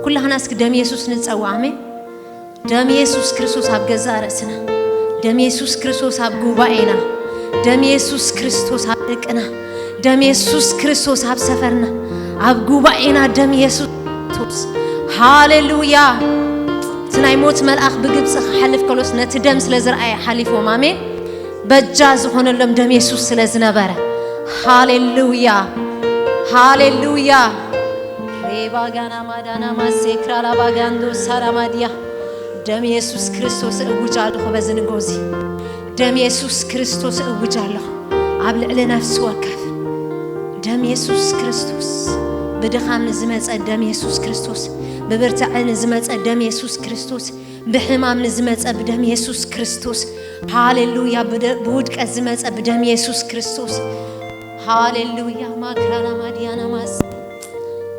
ኩላህና እስኪ ደም የሱስ ንጸውዕ። ኣሜን። ደም የሱስ ክርስቶስ ኣብ ገዛእ ርእስና፣ ደም የሱስ ክርስቶስ ኣብ ጉባኤና፣ ደም የሱስ ክርስቶስ ኣብ ደቅና፣ ደም የሱስ ክርስቶስ ኣብ ሰፈርና፣ ኣብ ጉባኤና ደም የሱስ ክርስቶስ። ሃሌሉያ። እቲ ናይ ሞት መልኣኽ ብግብጺ ክሓልፍ ከሎስ ነቲ ደም ስለ ዝረኣየ ሓሊፍዎም። ኣሜን። በጃ ዝኾነሎም ደም የሱስ ስለ ዝነበረ። ሃሌሉያ፣ ሃሌሉያ። ሬባጋና ማዳና ማሴክራ ላባጋንዶ ሳራማድያ። ደም የሱስ ክርስቶስ እውጅ ኣለኹ በዚ ንጎዚ። ደም የሱስ ክርስቶስ እውጅ ኣለኹ ኣብ ልዕሊ ነፍሲ ወከፍ። ደም የሱስ ክርስቶስ፣ ብድኻም ንዝመጸ ደም የሱስ ክርስቶስ፣ ብብርትዐ ንዝመጸ ደም የሱስ ክርስቶስ፣ ብሕማም ንዝመጸ ብደም የሱስ ክርስቶስ። ሃሌሉያ። ብደ-፣ ብውድቀት ዝመጸ ብደም የሱስ ክርስቶስ። ሃሌሉያ። ማክራና ማዲያና ማስ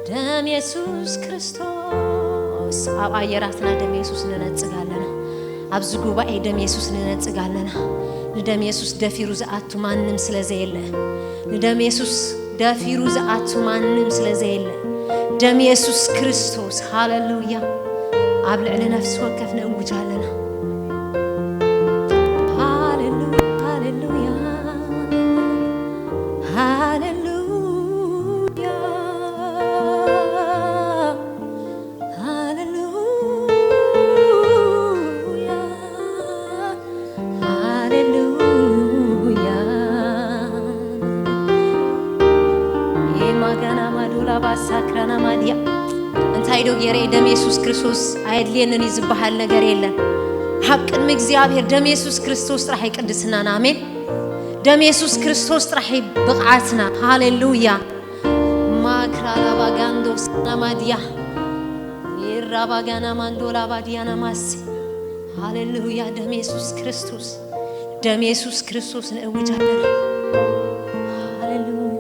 ደም የሱስ ክርስቶስ። ኣብ ኣየራትና ደም የሱስ ንነጽግ ኣለና። ኣብዚ ጉባኤ ደም የሱስ ንነጽግ ኣለና። ንደም የሱስ ደፊሩ ዝኣቱ ማንም ስለ ዘየለ፣ ንደም የሱስ ደፊሩ ዝኣቱ ማንም ስለ ዘየለ፣ ደም የሱስ ክርስቶስ። ሃሌሉያ። ኣብ ልዕሊ ነፍሲ ወከፍ ነእውጅ ኣለና። ሃሌሉያ፣ ሃሌሉያ፣ ሃሌሉያ፣ ሃሌሉያ፣ ሃሌሉያ። የማጋና ማዱላ ባሳክራና ማድያ። እንታይ ዶ ገይረ፣ ደም የሱስ ክርስቶስ ኣየድልየንን እዩ ዝበሃል ነገር የለን። ኣብ ቅድሚ እግዚኣብሔር ደም የሱስ ክርስቶስ ጥራሕ እዩ ቅድስናና። ኣሜን። ደም የሱስ ክርስቶስ ጥራሕ እዩ ብቕዓትና። ሃሌሉያ። ማክራላ ባጋንዶ ሳናማድያ ይራባጋና ማንዶላ ባድያና ማሴ። ሃሌሉያ። ደም የሱስ ክርስቶስ፣ ደም የሱስ ክርስቶስ ነእውጅ ኣለና። ሃሌሉያ።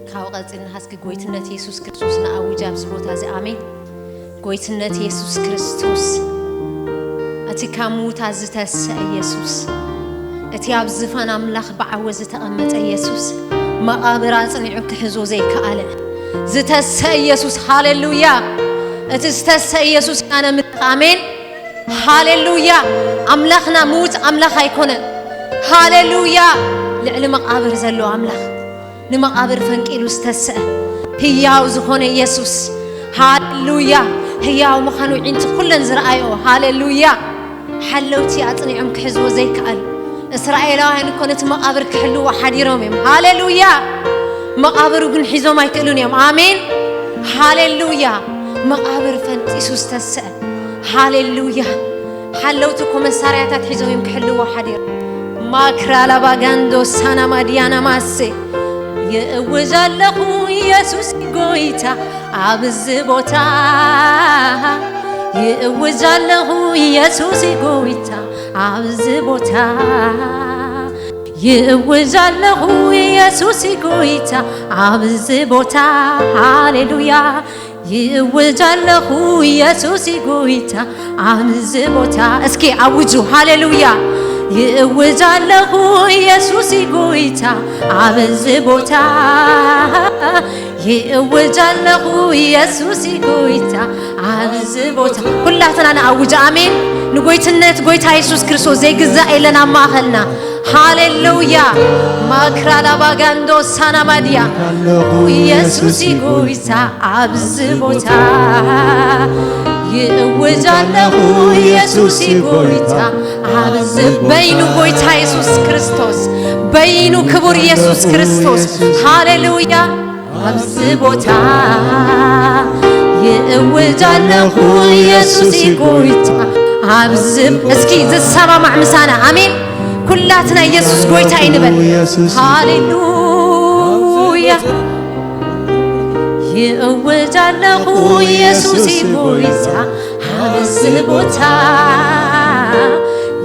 ካብ ቀጺልና እስኪ ጎይትነት የሱስ ክርስቶስ ንኣውጅ ኣብዚ ቦታ እዚ። ኣሜን። ጎይትነት የሱስ ክርስቶስ፣ እቲ ካብ ምዉታት ዝተስአ የሱስ፣ እቲ ኣብ ዝፋን ኣምላኽ ብዓወት ዝተቐመጠ የሱስ፣ መቓብር ኣጽኒዑ ክሕዞ ዘይከኣለ ዝተስአ የሱስ። ሃሌሉያ። እቲ ዝተስአ የሱስ ኢና ነምልኽ። ኣሜን። ሃሌሉያ። ኣምላኽና ምዉት ኣምላኽ ኣይኮነን። ሃሌሉያ። ልዕሊ መቓብር ዘሎ ኣምላኽ፣ ንመቓብር ፈንቂሉ ዝተስአ ህያው ዝኾነ የሱስ። ሃሌሉያ። ህያው ምዃኑ ዒንቲ ኩለን ዝረኣዮ። ሃሌሉያ። ሓለውቲ ኣጽኒዖም ክሕዝዎ ዘይከኣሉ እስራኤላውያን እኮ ነቲ መቓብር ክሕልዎ ሓዲሮም እዮም። ሃሌሉያ። መቓብሩ ግን ሒዞም ኣይክእሉን እዮም። ኣሜን። ሃሌሉያ። መቓብር ፈንጢሱ ዝተስአ። ሃሌሉያ። ሓለውቲ እኮ መሳርያታት ሒዞም እዮም ክሕልዎ ሓዲሮም። ማክራላ ባጋንዶ ሳናማ ዲያና ማሴ። ይእውጅ ኣለኹ ኢየሱስ ጎይታ ኣብዚ ቦታ፣ ይእውጅ ኣለኹ ኢየሱስ ጎይታ ኣብዚ ቦታ፣ ይእውጅ ኣለኹ ኢየሱስ ጎይታ ኣብዚ ቦታ። ሃሌሉያ። ይእውጅ ኣለኹ ኢየሱስ ጎይታ ኣብዚ ቦታ። እስኪ ኣውጁ። ሃሌሉያ። ይእውጅ ኣለኹ ኢየሱስ ጎይታ ኣብዚ ቦታ፣ ይእውጅ ኣለኹ ኢየሱስ ጎይታ ኣብዚ ቦታ። ኩላትና ንኣውጅ። ኣሜን። ንጎይትነት ጎይታ የሱስ ክርስቶስ ዘይግዛእ የለን ኣብ ማእኸልና። ሃሌሉያ። ማክራላ ባጋንዶ ሳናማድያ። ኢየሱስ ጎይታ ኣብዚ ቦታ፣ ይእውጅ ኣለኹ ኢየሱስ ጎይታ ኣብዚ። በይኑ ጎይታ የሱስ ክርስቶስ፣ በይኑ ክቡር ኢየሱስ ክርስቶስ። ሃሌሉያ። ኣብዚ ቦታ ይእውጅ ኣለኹ ኢየሱስ ጎይታ ኣብዚ። እስኪ ዝሰማማዕ ምሳና ኣሜን። ኩላትና ኢየሱስ ጎይታ እዩ ንበል። ኢየሱስ። ሃሌሉያ። ይእውጅ ኣለኹ ኢየሱስ ጎይታ ኣብዚ ቦታ፣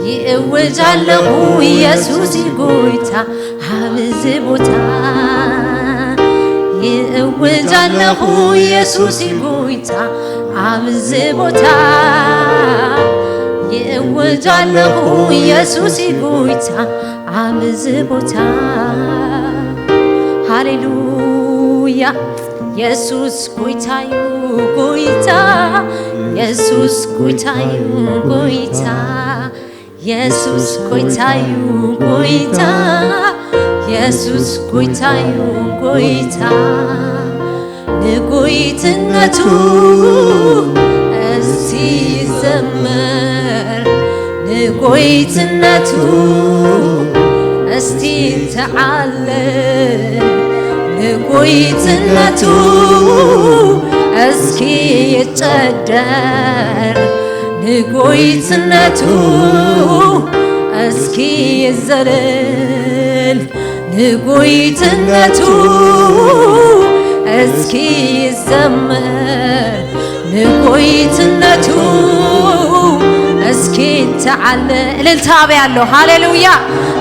ይእውጅ ኣለኹ ኢየሱስ ጎይታ ኣብዚ ቦታ፣ ይእውጅ ኣለኹ ኢየሱስ ጎይታ ኣብዚ ቦታ፣ ይእውጅ ኣለኹ ኢየሱስ ጎይታ ኣብዚ ቦታ። ሃሌሉያ። ሃሌሉያ። የሱስ ጎይታዩ ጎይታ፣ የሱስ ጎይታዩ ጎይታ፣ የሱስ ጎይታዩ ጎይታ፣ የሱስ ጎይታዩ ጎይታ። ንጎይትነቱ እስቲ ዘምር፣ ንጎይትነቱ እስቲ ተዓልል፣ ንጎይትነቱ እስኪ ይጨደር፣ ንጎይትነቱ እስኪ ይዘልል፣ ንጎይትነቱ እስኪ ይዘምር፣ ንጎይትነቱ እስኪ ተዓለ። እልልታ ኣበይ ኣሎ? ሃሌሉያ!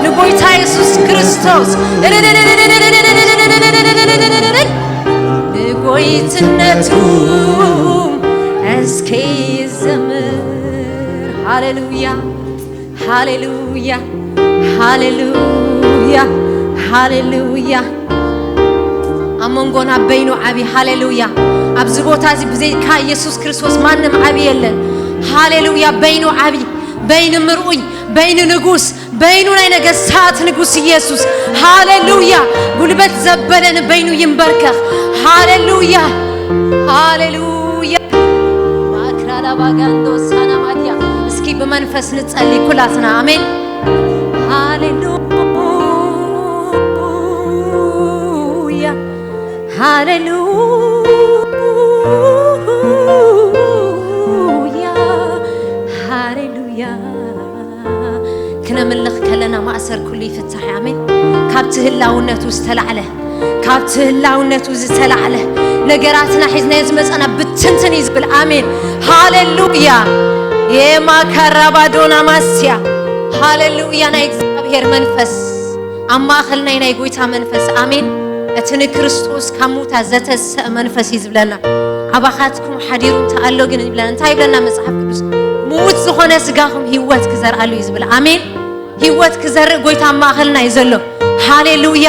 ንጎይታ የሱስ ክርስቶስ ንጎይትነቱ እስኪ ይዘምር። ሃሌሉያ! ሃሌሉያ፣ ሃሌሉያ፣ ሃሌሉያ። ኣብ መንጎና በይኑ ዓቢ። ሃሌሉያ። ኣብዚ ቦታ እዚ ብዘይካ ኢየሱስ ክርስቶስ ማንም ዓቢ የለን። ሃሌሉያ። በይኑ ዓቢ፣ በይኑ ምርኡይ፣ በይኑ ንጉስ፣ በይኑ ናይ ነገስታት ንጉስ ኢየሱስ። ሃሌሉያ። ጉልበት ዘበለ ንበይኑ ይንበርከኽ። ሃሌሉያ፣ ሃሌሉያ። ማክራዳ ባጋንዶ ሳና ማዲያ። እስኪ ብመንፈስ ንጸሊ ኩላትና። ኣሜን። ሃሌሉያ፣ ሃሌሉያ፣ ሃሌሉያ። ክነምልኽ ከለና ማእሰር ኩሉ ይፍታሕ። ኣሜን። ካብቲ ህላውነቱ ዝተላዕለ፣ ካብቲ ህላውነቱ ዝተላዕለ ነገራትና ሒዝናዮ ዝመጻና ብትንትን እዩ ዝብል። ኣሜን። ሃሌሉያ። የማካራባዶና ማስያ። ሃሌሉያ። ናይ እግዚኣብሔር መንፈስ ኣብ ማእኸልና እዩ፣ ናይ ጎይታ መንፈስ። ኣሜን። እቲ ንክርስቶስ ካብ ሙታ ዘተሰእ መንፈስ እዩ ዝብለና። ኣባኻትኩም ሓዲሩ እንተ ኣሎ ግን ይብለና። እንታይ ይብለና መጽሓፍ ቅዱስ? ምዉት ዝኾነ ስጋኹም ህይወት ክዘርኣሉ እዩ ዝብል። ኣሜን። ህይወት ክዘርእ ጎይታ ኣብ ማእኸልና እዩ ዘሎ። ሃሌሉያ።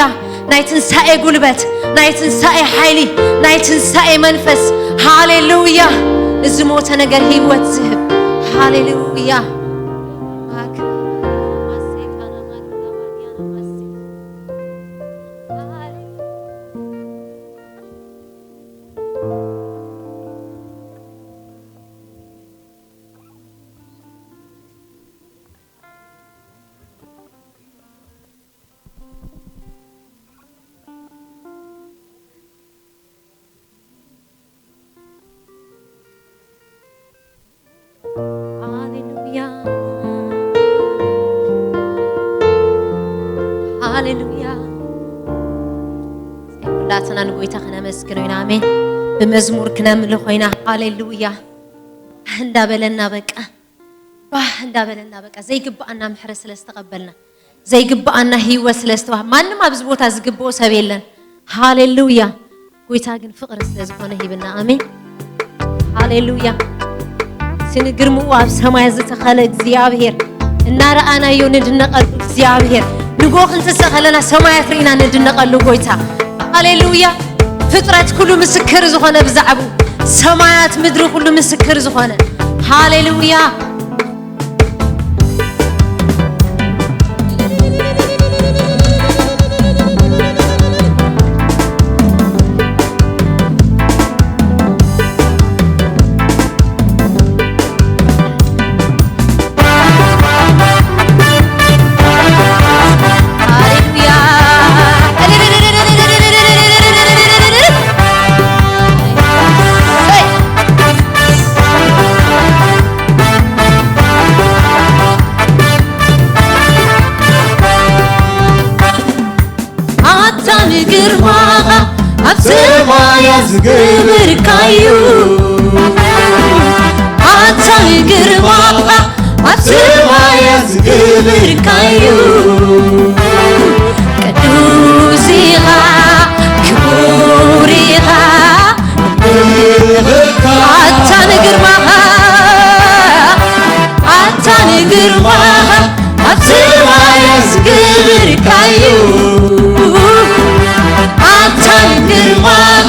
ናይ ትንሳኤ ጉልበት፣ ናይ ትንሳኤ ሓይሊ፣ ናይ ትንሳኤ መንፈስ። ሃሌሉያ። ንዝሞተ ነገር ህይወት ዝህብ። ሃሌሉያ። ሃሌሉያ፣ ሃሌሉያ። እስከ ኩላትና ንጎይታ ክነመስግኖ ኢና። ኣሜን። ብመዝሙር ክነምልኾ ኢና። ሃሌሉያ። ባህ እንዳበለና በቃ፣ ባህ እንዳበለና በቃ፣ ዘይግብኣና ምሕረት ስለ ዝተቐበልና፣ ዘይግብኣና ህይወት ስለ ዝተዋህብ፣ ማንም ኣብዚ ቦታ ዝግብኦ ሰብ የለን። ሃሌሉያ። ጎይታ ግን ፍቕሪ ስለ ዝኾነ ሂብና። ኣሜን። ሃሌሉያ። ስንግርምኡ ኣብ ሰማይ ዝተኸለ እግዚኣብሔር፣ እናረኣናዮ ንድነቐሉ እግዚኣብሔር፣ ንጎ ክንትሰእ ከለና ሰማያት ርኢና ንድነቐሉ ጎይታ። ሃሌሉያ። ፍጥረት ኩሉ ምስክር ዝኾነ ብዛዕቡ፣ ሰማያት ምድሪ ኩሉ ምስክር ዝኾነ። ሃሌሉያ። ኣታ ንግርማኻ ኣብ ሰማያ ዝገበርካዩ፣ ኣታ ንግርማኻ ኣብ ሰማያ ዝገበርካዩ፣ ቅዱስ ኢኻ፣ ክቡር ኢኻ፣ ኣታ ንግርማኻ፣ ኣታ ንግርማኻ ኣብ ሰማይ ዝገበርካዩ፣ ኣታ ታን ግርማኻ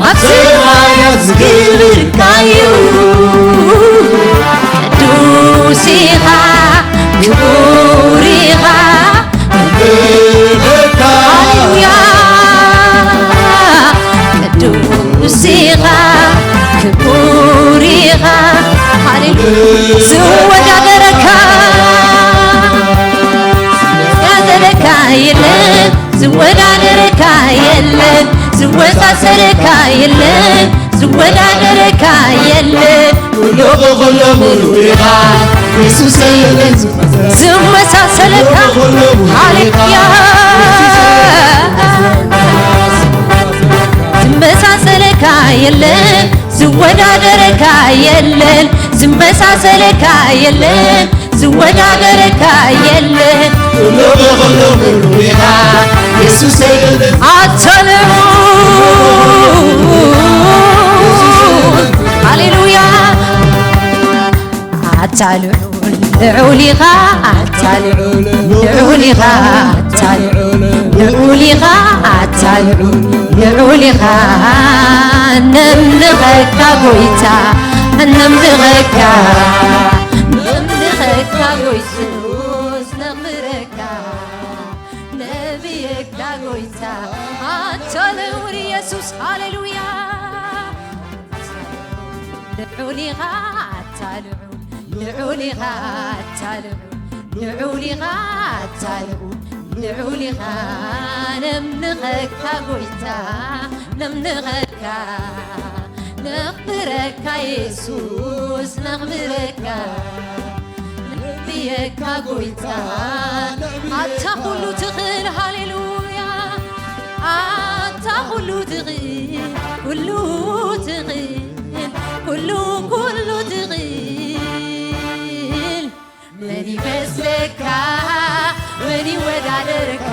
ኣብ ሰማያት ዝግብርካዩ። ቅዱስ ኢኻ፣ ክቡር ኢኻ። ሃሌሉያ። ቅዱስ ኢኻ፣ ክቡር ኢኻ። ሃሌሉያ። ዝወዳደረካ፣ ዝወዳደረካ የለን፣ ዝወዳደረካ የለን፣ ዝወሳሰረካ የለን፣ ዝወዳደረካ የለን። ኩሉ ብኹሉ ምሉእ ኢኻ የሱሰይ፣ ዝመሳሰለካ። ሃሌሉያ። ዝመሳሰለካ የለን፣ ዝወዳደረካ የለን፣ ዝመሳሰለካ የለን፣ ዝወዳደረካ የለን። ኩሉ ብኹሉ ምሉእ ኢኻ የሱሰይ። ኣታ ልዑል፣ ሃሌሉያ። ኣታ ልዑል፣ ልዑል ኢኻ፣ ኣታ ልዑል፣ ልዑል ኢኻ፣ ኣታ ልዑል፣ ልዑል ኢኻ፣ ኣታ ልዑል፣ ልዑል ኢኻ። ነምንኸካ ጎይታ፣ ነምንኸካ፣ ነምንኸካ ጎይታ፣ ነኽብረካ፣ ነብየካ ጎይታ። ኣታ ልዑል ኢየሱስ፣ ሃሌሉያ። ልዑል ኢኻ ኣታ ልዑል፣ ልዑል ኢኻ ኣታ ልዑል፣ ልዑል ኢኻ ኣታ ልዑል፣ ልዑል ኢኻ። ነምንኸካ ጎይታ፣ ነምንኸካ፣ ነኽብረካ የሱስ፣ ነኽብረካ። ነብየካ ጎይታ፣ ኣታ ኩሉ ትኽእል፣ ሃሌሉያ። ኣታ ኩሉ ትኽእል፣ ኩሉ ትኽእል፣ ኩሉ፣ ኩሉ ትኽእል። መን ይመስለካ? መን ይወዳደርካ?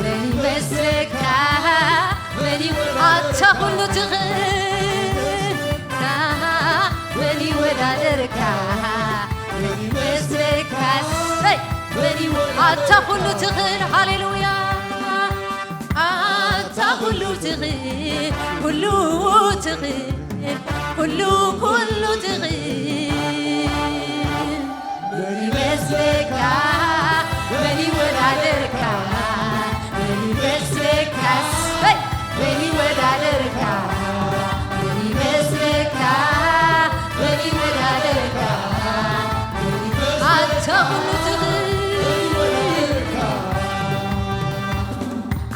መን ይመስለካ? መን ይወ-፣ ኣታ ኩሉ ትኽእል፣ መን ይወዳደርካ? መን ይመስለካ? ሰይ! መን ይወ-፣ ኣታ ኩሉ ትኽእል፣ ሃሌሉያ። ኣታ ኩሉ ትኽእል፣ ኩሉ ትኽእል፣ ኩሉ፣ ኩሉ ትኽእል። መን ይመስለካ? መን ይወዳደርካ? መን ይመስለካ? ሰይ! መን ይወዳደርካ? መን ይመስለካ? መን ይወዳደርካ? ኣታ ኩሉ ትኽእል፣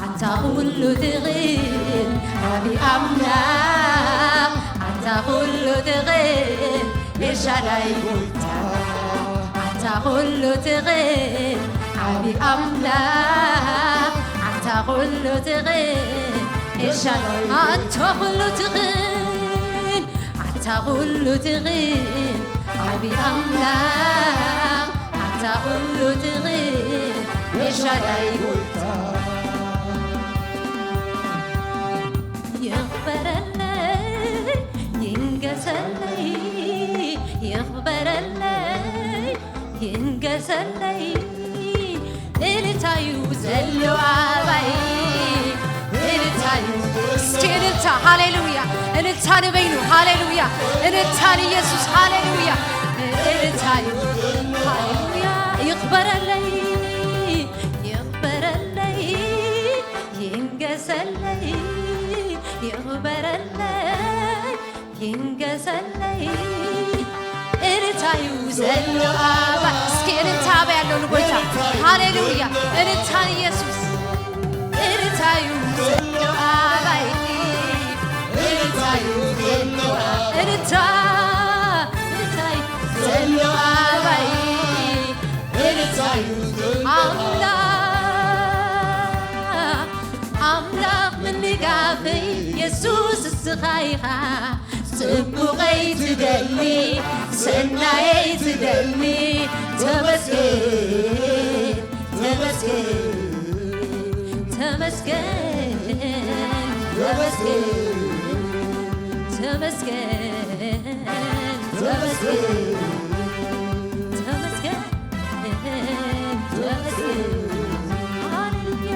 ኣታ ኩሉ ትኽእል ዓቢ ኣምላኽ፣ ኣታ ኩሉ ትኽእል ኤልሻዳይ ጎይታ፣ ኣታ ኩሉ ትኽእል ዓቢ ኣምላኽ፣ ኣታ ኩሉ ትኽእል ኤልሻዳይ፣ ኣታ ኩሉ ትኽእል፣ ኣታ ኩሉ ትኽእል ዓቢ ኣምላኽ፣ ኣታ ኩሉ ትኽእል ኤልሻዳይ ጎይታ። ይኽበረለይ፣ ይንገሰለይ፣ ይኽበረለይ፣ ይንገሰለይ። እልልታዩ ዘሎ ኣባይ፣ እልልታዩ። እስኪ እልልታ፣ ሃሌሉያ። እልልታ ንበይኑ፣ ሃሌሉያ። እልልታ ንኢየሱስ፣ ሃሌሉያ። እልልታዩ፣ ሃሌሉያ። ይኽበረለይ፣ ይኽበረለይ፣ ይንገሰለይ፣ ይኽበረለይ፣ ይንገሰለይ። እልልታዩ ዘሎ ኣባይ። እስኪ እልልታ ኣበይ ኣሎ ንጎይታ? ሃሌሉያ። እልልታ ንኢየሱስ። እልልታዩ ዘሎ ኣባይ። እልልታዩ ዘሎ ኣባይ። እልልታ፣ እልልታዩ ዘሎ ኣባይ። እልልታዩ ዘሎ ኣባይ። ኣምላኽ፣ ኣምላኽ ምንጋፈይ የሱስ እስኻ ኢኻ። ጽቡቐይ ትደሊ፣ ሰናየይ ትደሊ፣ ተመስገን፣ ተመስገን፣ ተመስገን፣ ተመስገን፣ ተመስገን፣ ተመስገን፣ ተመስገን። ሃሌሉያ።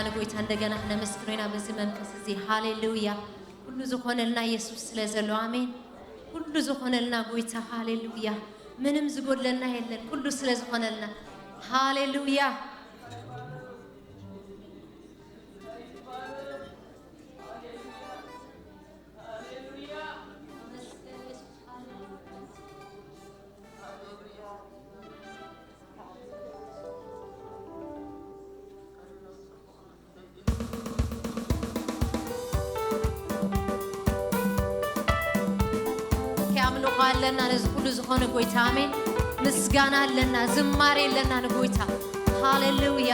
ንጎይታ እንደገና ክነመስግኖ ኢና በዚ መንፈስ እዚ። ሃሌሉያ። ኩሉ ዝኾነልና ኢየሱስ ስለ ዘሎ፣ ኣሜን። ኩሉ ዝኾነልና ጎይታ፣ ሃሌሉያ። ምንም ዝጎድለና የለን፣ ኩሉ ስለ ዝኾነልና። ሃሌሉያ። ኣምልኾ ኣለና ነዚ ኩሉ ዝኾነ ጎይታ፣ ኣሜን። ምስጋና ኣለና፣ ዝማሬ ኣለና ንጎይታ። ሃሌሉያ።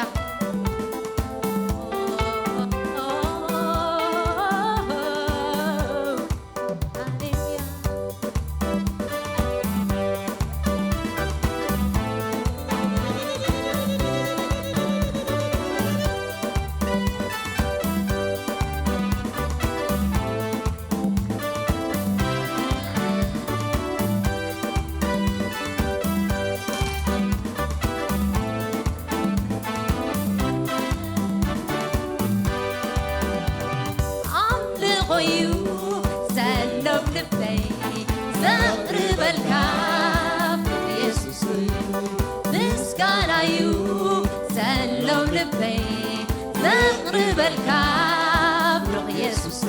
ኣምልኾዩ ዘሎ ልበይ ዘቕርበልካ ኢየሱስ፣ ምስጋናዩ ዘሎ ልበይ ዘቕርበልካ ኢየሱስ፣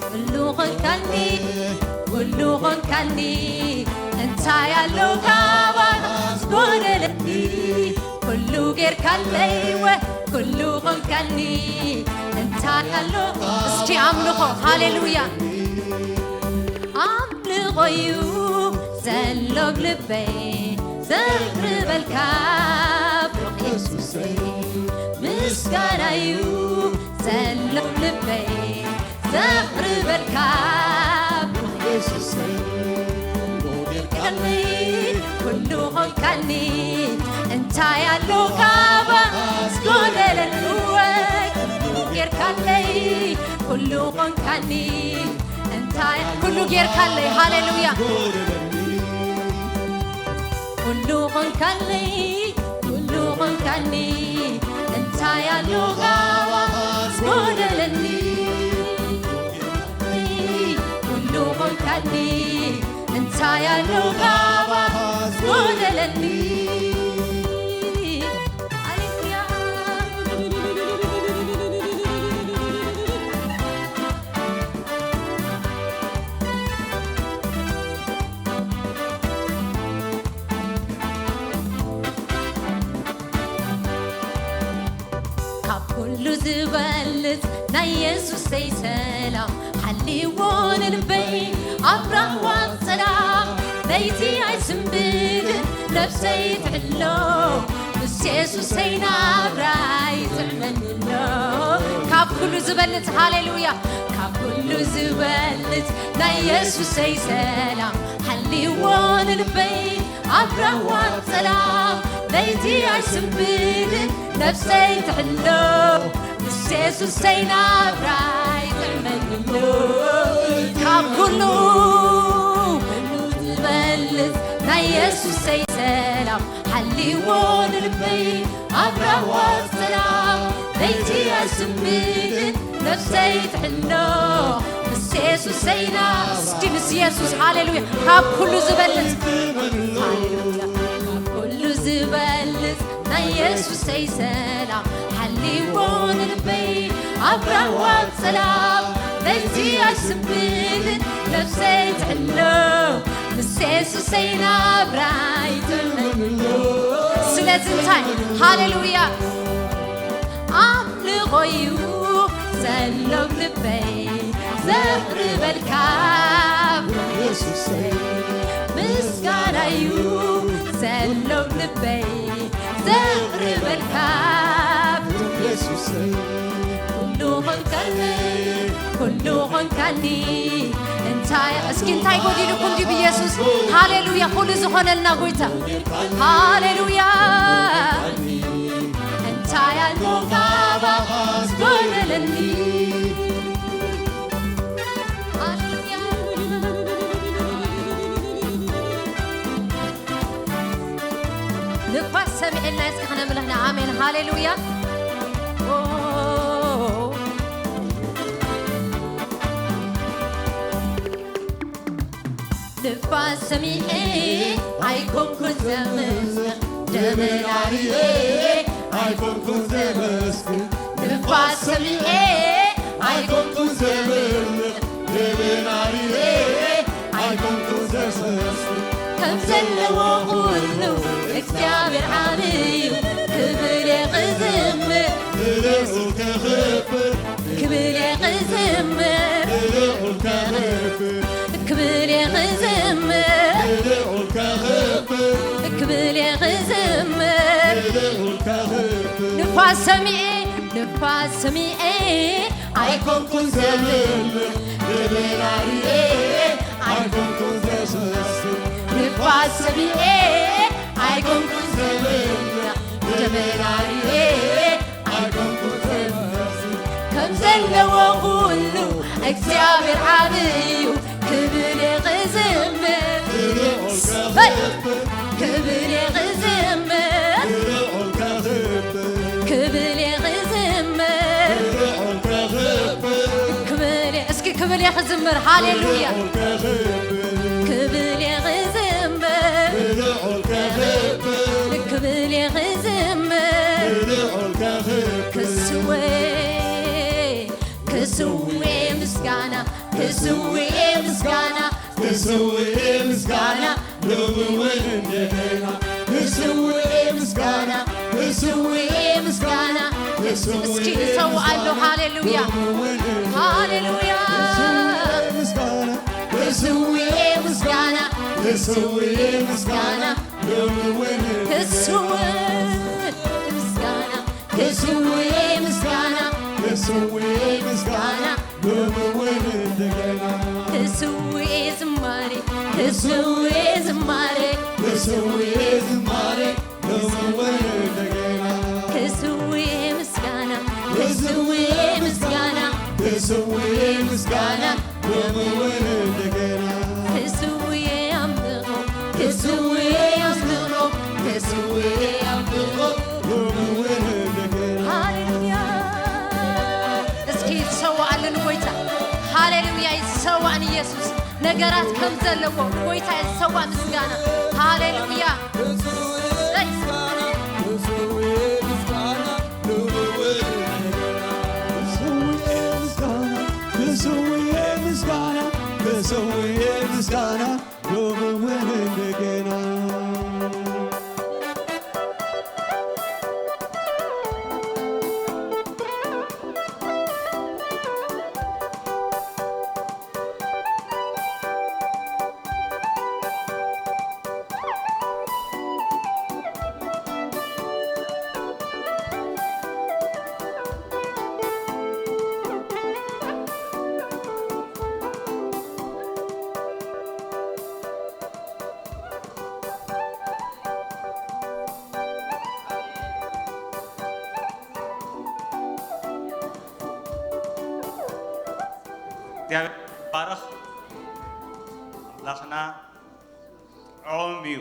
ኩሉ ኾንካኒ፣ ኩሉ ኾንካኒ፣ እንታይ ኣሎ ካባኻ ዝጎደለኒ? ኩሉ ጌርካለይ ወ-፣ ኩሉ ኾንካኒ፣ እንታይ ኣሎ? እስኪ ኣምልኾ፣ ሃሌሉያ። ኣምልኾዩ ዘሎ ልበይ ዘቕርበልካ ብሩኽ የሱሰይ፣ ምስጋናዩ ዘሎ ልበይ ዘቕርበልካ ብሩኽ የሱሰይ። ጌርካለይ ኩሉ ኾንካኒ፣ እንታይ ኣሎ ካባኻ ዝጎደለኒ? ወይ ኩሉ ጌርካለይ ኩሉ ኾንካኒ፣ እንታይ ኩሉ ጌርካለይ። ሃሌሉያ። ኩሉ ኾንካለይ፣ ኩሉ ኾንካኒ፣ እንታይ ኣሎ ካባኻ ዝጎደለኒ? ኩሉ ኾንካኒ፣ እንታይ ኣሎ ካባኻ ዝጎደለኒ? ሃሌሉያ። ካብ ኩሉ ዝበልጽ ናይ የሱሰይ ሰላም ሓልዎ ንልበይ ኣብ ራህዋ ሰላም። ለይቲ ኣይስንብድን ነፍሰይ ትሕሎ፣ ምስ የሱሰይ ናብራይ ይጥዕመኒ ኣሎ። ካብ ኩሉ ዝበልጽ፣ ሃሌሉያ፣ ካብ ኩሉ ዝበልጽ ናይ የሱሰይ ሰላም ሓልዎ ንልበይ ኣብ ራህዋ ሰላም። ለይቲ ኣይስንብድን ነፍሰይ ትሕሎ፣ ምስ የሱሰይ ናብራይ ይጥዕመኒ ኣሎ። ካብ ኩሉ ዝበልጽ ናይ የሱሰይ ሰላም ሓልዎ ንልበይ ኣብ ራህዋ ሰላም። ለይቲ ኣይስንብድን ነፍሰይ ትሕሎ፣ ምስ የሱሰይና። እስኪ ምስ የሱስ፣ ሃሌሉያ። ካብ ኩሉ ዝበልጽ፣ ሃሌሉያ፣ ካብ ኩሉ ዝበልጽ ናይ የሱሰይ ሰላም ሓልዎ ንልበይ ኣብ ራህዋ ሰላም። ለይቲ ኣይስንብድን ነፍሰይ ትሕሎ፣ ምስ የሱሰይ ናብራይ ይጥዕመኒ። ስለዚ እንታይ? ሃሌሉያ። ኣምልኾዩ ዘሎ ልበይ ዘቕርበልካ የሱሰይ፣ ምስጋናዩ ዘሎ ልበይ ዘቕርበልካ የሱሰይ። ኩሉ ኾንካኒ፣ ኩሉ ኾንካኒ። እንታይ፣ እስኪ እንታይ ጎዲሉኩም ድዩ ብየሱስ? ሃሌሉያ፣ ኩሉ ዝኾነልና ጎይታ። ሃሌሉያ። እንታይ ኣሎ ካባኻ ዝጎደለኒ? ሃሌሉያ። ንፋስ ሰሚዕና እስኪ ክነምልኽና። ኣሜን። ሃሌሉያ። ኦ፣ ንፋስ ሰሚዐ ኣይኮንኩን ዘመስግን፣ ደበና ርኤ ኣይኮንኩን ዘመስግን። ንፋስ ሰሚዐ ኣይኮንኩን ዘመስግን፣ ደበና ርኤ ኣይኮንኩን ዘመስግን። ከም ዘለዎ ኩሉ እግዚኣብሔር ዓብዩ ክብል እየ ክዝምር፣ ንልዑል ከኽብር ክብል እየ ክዝምር፣ ንልዑል ከኽብር ክብል እየ ክዝምር፣ ንልዑል ከኽብር ክብል እየ ክዝምር። ንልዑል ከኽብር ንፋስ ሰሚኤ ንፋስ ሰሚኤ ኣይኮንኩን ዘምር፣ ደበና ርኤ ኣይኮንኩን ዘመስግን። ንፋስ ሰሚኤ ኣይኮንኩን ዘምር፣ ደበና ርኤ ኣይኮንኩን ዘመስግን። ከም ዘለዎ ኩሉ እግዚኣብሔር ዓብዩ ክብል እየ ክዝምር። ክብል እየ ክዝምር። ክብል እየ ክዝምር። ክብል እየ፣ እስኪ ክብል እየ ክዝምር። ሃሌሉያ። ክብል እየ ክዝምር። ክብል እየ ክዝምር። ክስውእ ክስውእ ምስጋና ክስውእ ምስጋና ክስውእ ምስጋና ሎሚ እውን እንደገና ክስውእ ምስጋና ክስውእ ምስጋና እስኪ ንሰውኣሉ። ሃሌሉያ ሃሌሉያ። ክስውእ ምስጋና ክስውእ ምስጋና ሎሚ እውን ክስውእ ምስጋና ክስውእ ምስጋና ክስውእ ምስጋና ሎሚ እውን እንደገና ክስውእ ዝማሬ ክስውእ ዝማሬ ክስውእ ዝማሬ ሎሚ እውን እንደገና ክስውእ ምስጋና ክስውእ ምስጋና ክስውእ ምስጋና ሎሚ እውን እንደገና ክስውእ ኣምልኾ ክስውእ ኣምልኾ ክስውእ ኣምልኾ ሎሚ እውን እንደገና ሃሌሉያ። እስኪ ይሰዋኣሉ ንጎይታ። ሃሌሉያ፣ ይሰዋእ ንኢየሱስ። ነገራት ከም ዘለዎ ንጎይታ ይሰዋእ ምስጋና። ሃሌሉያ። እሰይ። ክስውእ ምስጋና ክስውእ ምስጋና ሎሚ እውን እንደገና እግዚኣብሔር ይባረኽ። ኣምላኽና ጥዑም እዩ።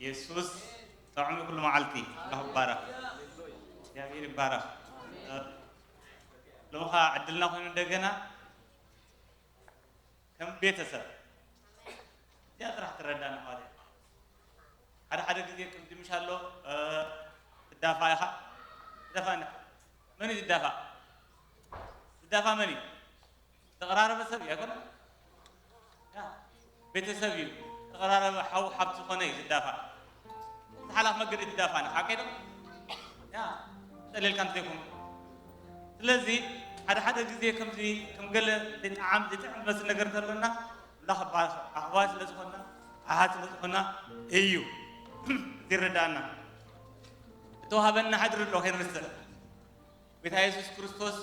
የሱስ ጥዑም እዩ ኩሉ መዓልቲ። ኣምላኽ ይባረኽ። እግዚኣብሔር ይባረኽ። ሎሚ ኸዓ ዕድልና ኮይኑ እንደገና ከም ቤተሰብ እዚኣ ጥራሕ ትረዳና ማለት እዩ። ሓደ ሓደ ግዜ ከምዚ ምሽ ኣሎ ትዳፋ ኢኻ ትዳፋ እንዳ መን እዩ ዝዳፋ? ዝዳፋ መን እዩ? ዝተቐራረበ ሰብ እዩ ኣይኮነ? ቤተሰብ እዩ። ዝተቐራረበ ሓው ሓብቲ ዝኾነ እዩ ዝዳፋ። ዝሓላፍ መገዲ ትዳፋ ንሓቀይ ዶ? ያ ጠሌልካ እንተዘይኮኑ ስለዚ ሓደ ሓደ ግዜ ከምዚ ከም ገለ ዘይጠዓም ዘይጥዕም ዝመስል ነገር እንተሎና ኣምላኽ ኣሕዋት ስለ ዝኾንና ኣሓት ስለ ዝኾንና እዩ ዝረዳእና። እተዋህበና ሕድሪ ኣሎ ከይንርስዕ። ጎይታ የሱስ ክርስቶስ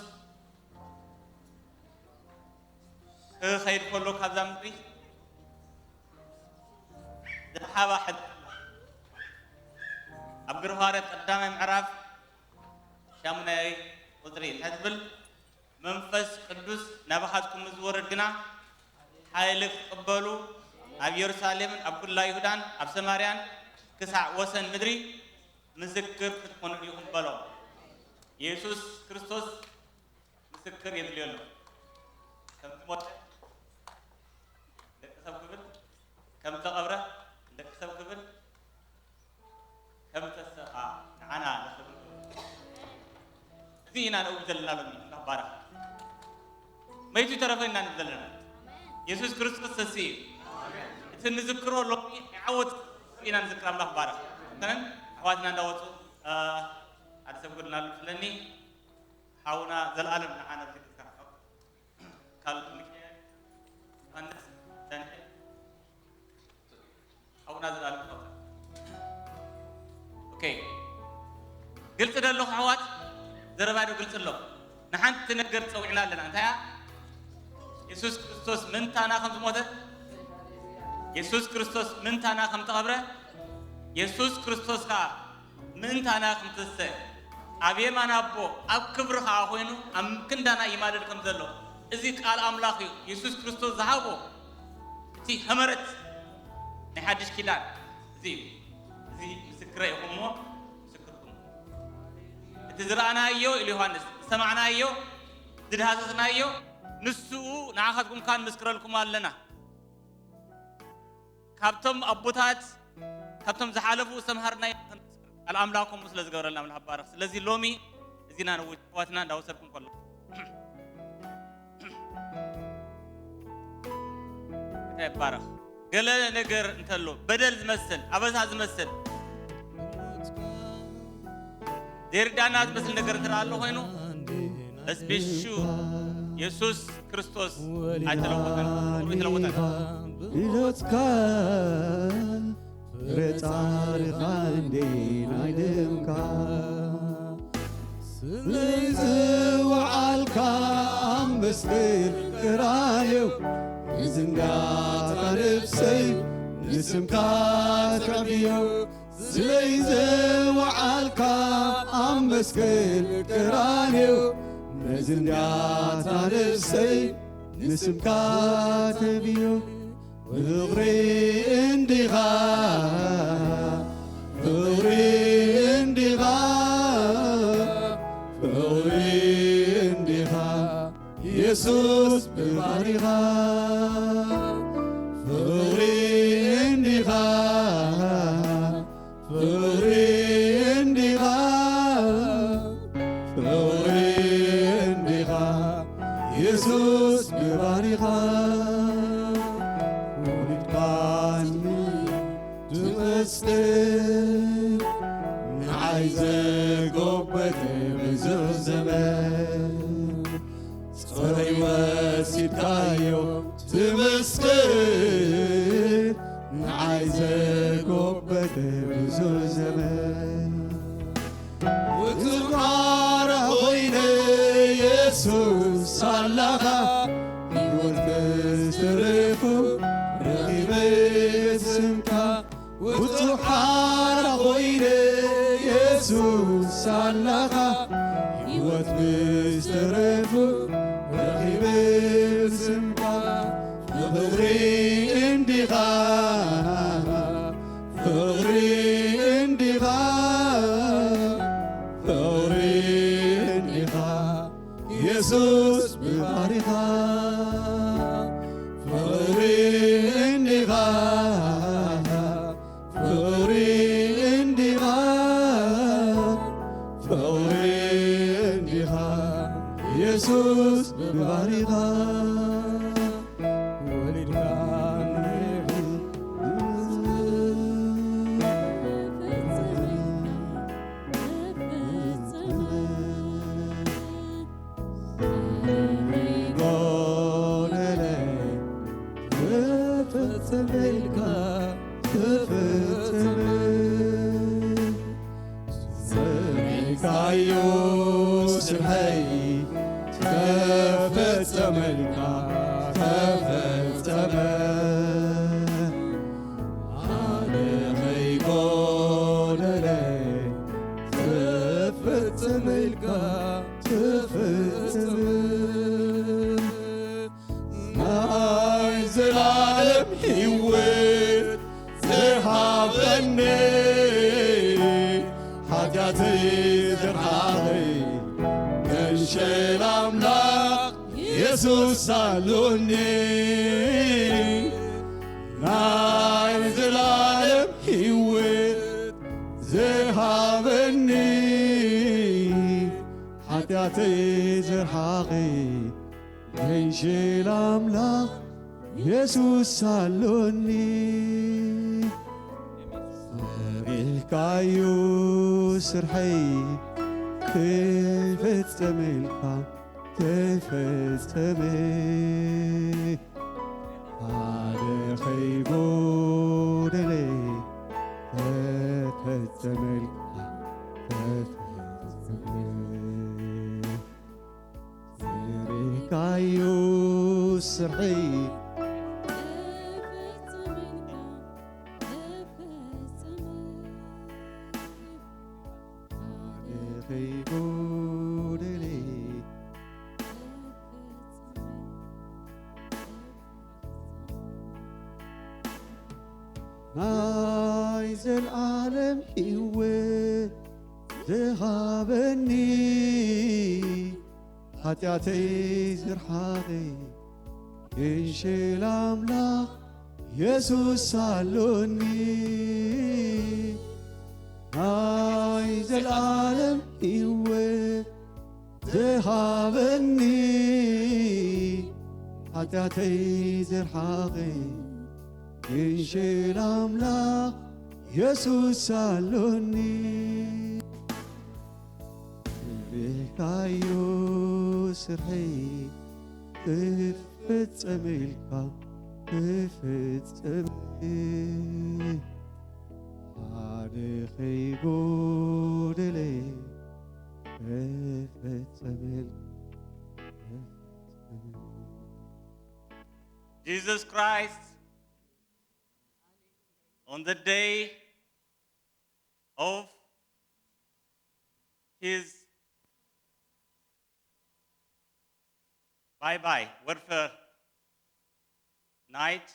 ክኸይድ ከሎ ካብዛ ምድሪ ዝረሓባ ሕድሪ ኣሎ። ኣብ ግብረ ሃዋርያት ቀዳማይ ምዕራፍ ሻሙናይ ቁፅሪ እንታይ ትብል? መንፈስ ቅዱስ ናባኻትኩም ምስ ዝወርድ ግና ሓይሊ ክትቕበሉ ኣብ ኢየሩሳሌምን ኣብ ኩላ ይሁዳን ኣብ ሰማርያን ክሳዕ ወሰን ምድሪ ምስክር ክትኮኑ ኢኹም በሎም። የሱስ ክርስቶስ ምስክር የድልዮ ኣሎ። ከም ዝሞተ ደቂ ሰብ ኢና ንእውጅ ዘለና ሎሚ። ኣምላኽ ባረኽ። መይቱ ይተረፈ ኢና ንብል ዘለና። የሱስ ክርስቶስ ተስኢ እዩ። እቲ ንዝክሮ ሎሚ ዓወት ኢና ንዝክር። ኣምላኽ ባረኽ። እተን ኣሕዋትና እንዳወፁ፣ እ፣ ሓደ ሰብ ጎድልና ኣሎ ስለኒ፣ ሓውና ዘልኣለም ንዓና ብዝግዝካ ካልእ ሚካኤል፣ ዮሃንስ፣ ዳንኤል፣ ሓውና ዘልኣለም። ኦኬ። ግልፂ ዶ ኣለኹ ኣሕዋት? ዘረባ ዶ ግልፂ ኣሎ? ንሓንቲ ነገር ፀዊዕና ኣለና። እንታይ እያ? የሱስ ክርስቶስ ምንታና ከም ዝሞተ፣ የሱስ ክርስቶስ ምንታና ከም ተቐብረ፣ የሱስ ክርስቶስ ከዓ ምእንታና ከም ተሰ ኣብ የማን ኣቦ ኣብ ክብሪ ከዓ ኮይኑ ኣብ ክንዳና ይማልድ ከም ዘሎ እዚ ቃል ኣምላኽ እዩ። የሱስ ክርስቶስ ዝሃቦ እቲ ሐመረት ናይ ሓድሽ ኪዳን እዚ እዩ። እዚ ምስክረ ኢኹም እሞ ምስክርኩም። እቲ ዝረኣናዮ ኢሉ ዮሃንስ፣ ዝሰማዕናዮ፣ ዝድሃሰስናዮ ንስኡ ንዓኻትኩም ከዓ ንምስክረልኩም ኣለና። ካብቶም ኣቦታት፣ ካብቶም ዝሓለፉ ዝተምሃርናዮ ቃል ኣምላኽ ከምኡ ስለ ዝገበረልና ኣምላኽ ይባረኽ። ስለዚ ሎሚ እዚና ንውጅ ኣሕዋትና እንዳወሰድኩም ከሎ እንታይ ይባረኽ። ገለ ነገር እንተሎ በደል ዝመስል፣ ኣበሳ ዝመስል፣ ዘይርዳና ዝመስል ነገር እንተ ኣሎ ኮይኑ፣ በስቢሹ የሱስ ክርስቶስ ኣይተለወጠን፣ ፍቕሩ ኣይተለወጠን። ብሎትካ ፍረ ጻድቃን እንዴ ናይ ደምካ ስለይ ዝወዓልካ ኣብ መስቀል ቀራንዮ ንዝንጋታ ነፍሰይ ንስምካ ተዕብዮ። ስለይ ዝወዓልካ ኣብ መስቀል ቀራንዮ ነዝንጋታ ነፍሰይ ንስምካ ተብዮ። ፍቕሪ እንዲኻ፣ ፍቕሪ እንዲኻ፣ ፍቕሪ እንዲኻ፣ የሱስ ብባሪኻ። ፍቕሪ እንዲኻ፣ ፍቕሪ እንዲኻ፣ ፍቕሪ እንዲኻ፣ የሱስ ብባሪኻ። ወሊድካኒ ትመስል ንዓይ ዘጎበጠ ብዙሕ ዘመን ጸረይ ወሲድካዮ ትመስገን ንዓይ ዘጎበጠ ብዙሕ ዘመን። ውጹእ ሓራ ኮይነ የሱስ ሳላኻ፣ ህይወት ምስ ተረፉ ረኺበ ስምካ። ውጹእ ሓራ ኮይነ የሱስ ሳላኻ፣ ህይወት ምስ ተረፉ ረኺበ ስምካ። ፍቕሪ እንዲኻ፣ ፍቕሪ እንዲኻ፣ ፍቕሪ እንዲኻ፣ የሱስ ብባሪኻ። ፍቕሪ እንዲኻ፣ ፍቕሪ እንዲኻ፣ ፍቕሪ እንዲኻ፣ የሱስ ብባሪኻ። ወሊድካ ጎደለ ተፈጸመ ኢልካ ተፈጸመ። ዘሪእካዮ ስርሐይ ተፈጸመ ኢልካ ተፈጸመ። ሓደ ከይጎደለ ተፈጸመ ኢልካ ተፈጸመ። ናይ ዘላለም ህይወት ዝሃበኒ ሓጢኣተይ ዘርሓቐ መንሸል ኣምላኽ የሱስ ኣሎኒ። ናይ ዘላለም ህይወት ዝሃበኒ ሓጢኣተይ ያተይ ዝርሓቒ ገንሽል ኣምላኽ የሱስ ኣሎኒ። ሰሪሕካዮ ስርሐይ ክፍጽመልካ ተፈጸመ። ሓደ ኸይጎደለ ተፈጸመልካ ተፈጸመ። ዝርኢካዮ ስርሐይ ሓደ ኸይጎደለ ናይ ዘልዓለም ህይወት ዝሃበኒ ሓጢኣተይ ዝርሓቐ ግንሽል ኣምላኽ የሱስ ኣሎኒ። ናይ ዘልዓለም ህይወት ዝሃበኒ ሓጢኣተይ ዝርሓቐ ግንሽል ኣምላኽ የሱስ ኣሎኒ። ዝርኢካዮ ስርሐይ ክፍጸም ኢልካ ክፍጸም ሓደ ኸይጎደለ ክፍጸም ኢልካ ክፍጸም። Jesus Christ, on the day of his bye bye warfare night,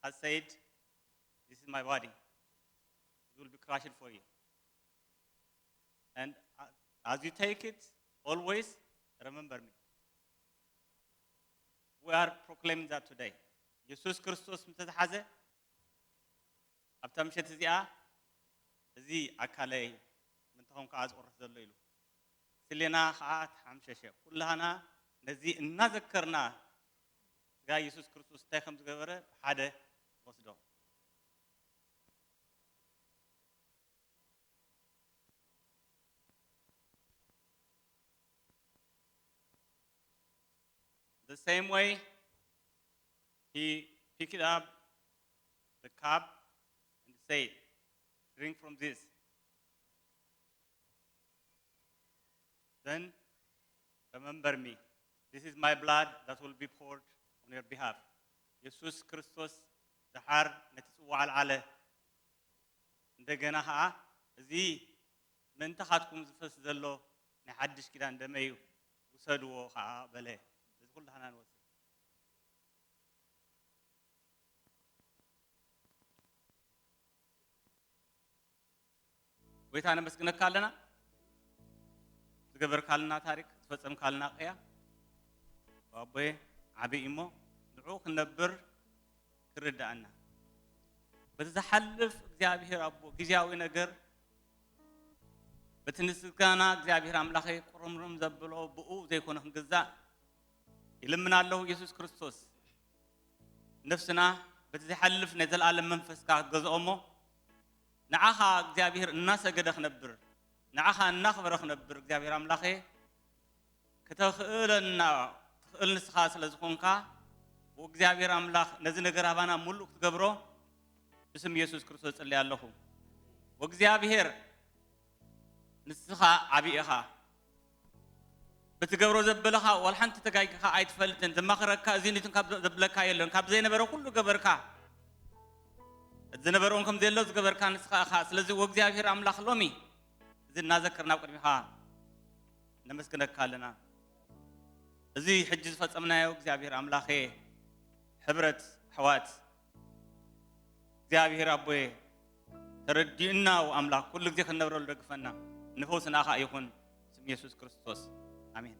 has said, "This is my body. It will be crushed for you. And uh, as you take it, always remember me." We are proclaiming that today. የሱስ ክርስቶስ ምስ ተታሓዘ ኣብታ ምሸት እዚኣ፣ "እዚ ኣካለይ ምእንታኹም ከኣ ዝቑረስ ዘሎ" ኢሉ፣ ስሌና ከኣ ተሓምሸሸ። ኩላህና ነዚ እናዘከርና፣ ስጋ የሱስ ክርስቶስ እንታይ ከም ዝገበረ ብሓደ ንወስዶ። The same way, he picked up the cup and said, "Drink from this. Then remember me. This is my blood that will be poured on your behalf." የሱስ ክርስቶስ ደሓር ነቲ ጽዋዕ ኣልዓለ። እንደገና ኸዓ፣ "እዚ ምእንታኻትኩም ዝፈስ ዘሎ ናይ ሓድሽ ኪዳን ደመይ እዩ፣ ውሰድዎ ኸዓ" በለ። እዚ ኩላህና ንወስድ። ጎይታ ነመስግነካ ኣለና፣ ዝገበርካልና ታሪክ፣ ዝፈጸምካልና ቅያ። ኣቦየ ዓቢ እዩ እሞ፣ ንዕኡ ክንነብር ክርድኣና። በቲ ዝሓልፍ እግዚኣብሔር ኣቦ፣ ግዝያዊ ነገር፣ በቲ ንስጋና እግዚኣብሔር ኣምላኸይ ቁርምርም ዘብሎ ብኡ ዘይኮነ ክንግዛእ ይልምን ኣለኹ። የሱስ ክርስቶስ፣ ነፍስና በቲ ዘይሓልፍ ናይ ዘለኣለም መንፈስካ ክትገዝኦ እሞ፣ ንዓኻ እግዚኣብሔር እናሰገደ ክነብር፣ ንዓኻ እናኽበረ ክነብር እግዚኣብሔር ኣምላኸ ክተኽእለና ትኽእል ንስኻ ስለ ዝኾንካ፣ ወእግዚኣብሔር ኣምላኽ ነዚ ነገር ኣባና ሙሉእ ክትገብሮ ብስም የሱስ ክርስቶስ እጽሊ ኣለኹ። ወእግዚኣብሔር ንስኻ ዓቢ ኢኻ። ብትገብሮ ዘበለኻ ዋላ ሓንቲ ተጋጊኻ ኣይትፈልጥን። ዘማኽረካ እዚ ንትን ካብ ዘብለካ የለን። ካብ ዘይነበረ ኩሉ ገበርካ። እቲ ዝነበረ እውን ከም ዘየሎ ዝገበርካ ንስኻ ኢኻ። ስለዚ ወእግዚኣብሔር ኣምላኽ ሎሚ እዚ እናዘከርና ኣብ ቅድሚኻ ነመስግነካ ኣለና። እዚ ሕጂ ዝፈጸምናዮ እግዚኣብሔር ኣምላኸ ሕብረት ኣሕዋት እግዚኣብሔር ኣቦየ ተረዲኡና ኣምላኽ ኩሉ ግዜ ክንነብረሉ ደግፈና። ንፈውሲ ንኣኻ ይኹን ስም የሱስ ክርስቶስ ኣሜን።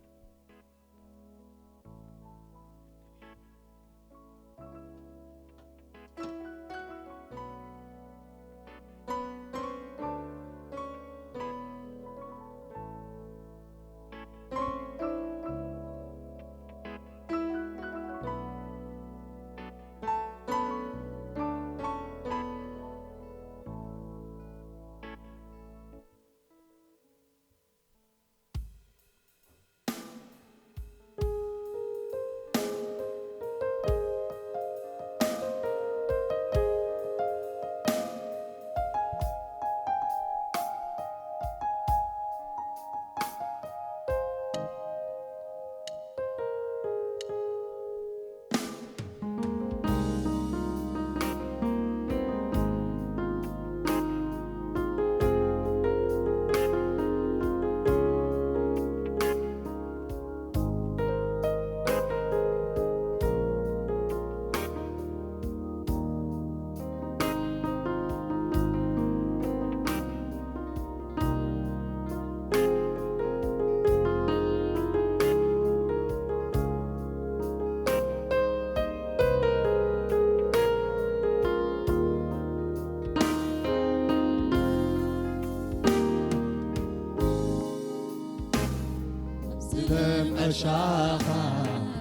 ሻኻ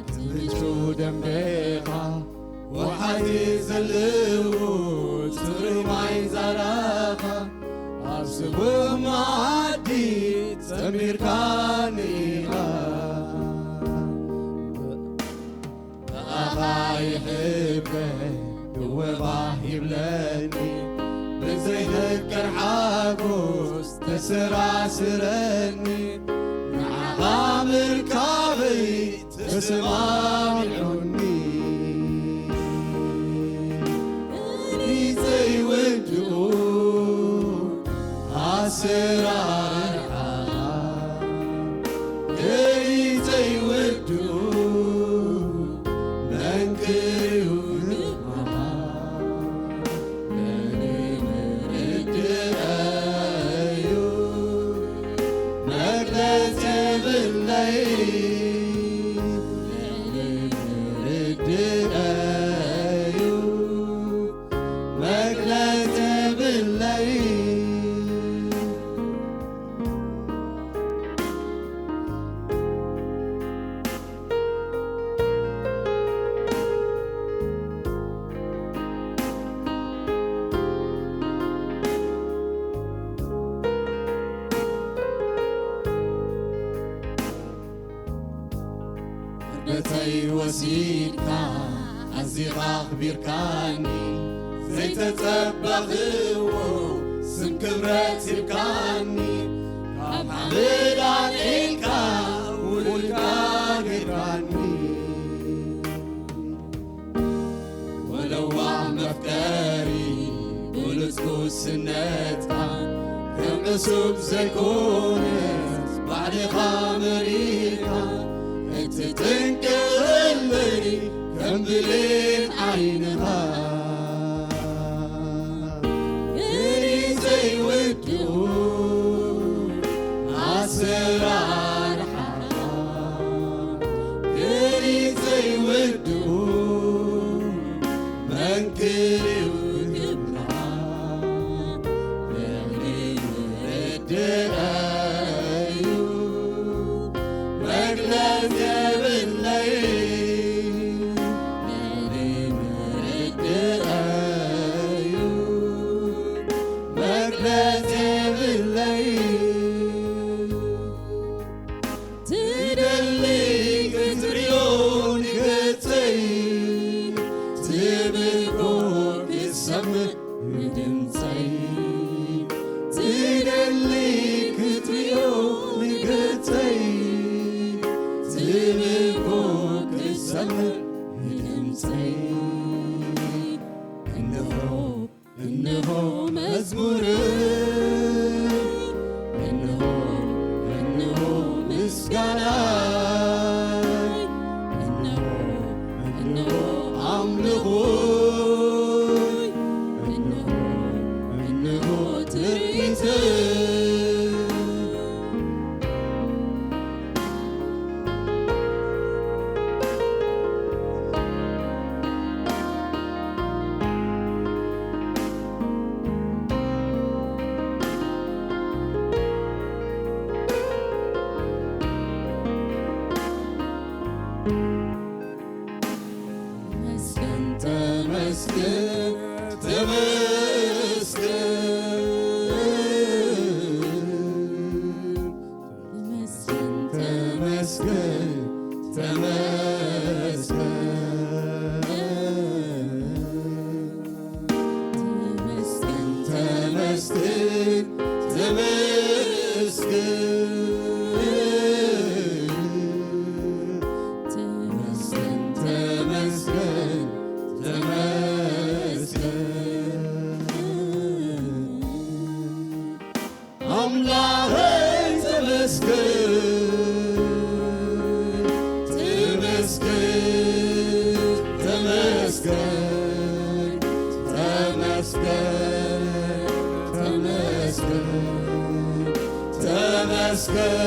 ትምቹ ደንበኻ፣ ወሓይቲ ዘለዎ ጽሩይ ማይ ዛራኻ፣ ኣብ ስቡህ መኣዲ ጸሚርካኒ ኢኻ። ብኣኻ ይሕበ እወ ባህ ይብለኒ፣ ብዘይህቀር ሓጎስ ተሰራስረኒ፣ ንዓኻ ምርካበይ ተሰማሚዑኒ። ዘይወድኡ ኣሰራርሓ ዘይወድኡ መንክርዩ ግርማኻ። መን ምርድእ እዩ መግለጺ የብለይ። መን ምርድእ እዩ መግለጺ የብለይ። ውርደተይ ወሲድካ ኣዚኻ ኣኽቢርካኒ፣ ዘይተጸበኽዎ ስም ክብረት ሂብካኒ፣ ካብ ሓመድ ኣልዒልካ ውሉድካ ጌርካኒ። ወለዋ መፍቀሪ ብሉጽ ጉስነትካ ከም ዕሱብ ዘይኮነስ ባዕልኻ መሪኻ፣ እትጥንቀቐለይ ከም ብሌን ዓይንኻ። እኔ ዘይወድኡ ኣሰራርሓኻ፣ እኔ ዘይወድኡ መንክርዩ ግብርኻ። እኔ ምርድእ እዩ መግለጽ የብለይ። እኔ ምርድእ እዩ መግለጽ የብለይ። ትደሊ ክትርእዮ ንገጸይ፣ ትብል እኮ ክሰምዕ ንድምጸይ። ትደሊ ክትርእዮ ንገጸይ፣ ትብል እኮ ክሰምዕ ንድምጸይ። እንሆ እንሆ መዝሙር፣ እንሆ፣ እንሆ ምስጋና፣ እንሆ፣ እንሆ ኣምልኾ፣ እንሆ፣ እንሆ ትርኢት። ተመስገን፣ ተመስገን፣ ተመስገን። ተመስገን፣ ተመስገን፣ ተመስገን። ተመስገን፣ ተመስገን፣ ተመስገን። ተመስገን፣ ተመስገን፣ ተመስገን። ኣምላኸይ ተመስገን፣ ተመስገን፣ ተመስገን፣ ተመስገን፣ ተመስገን፣ ተመስገን፣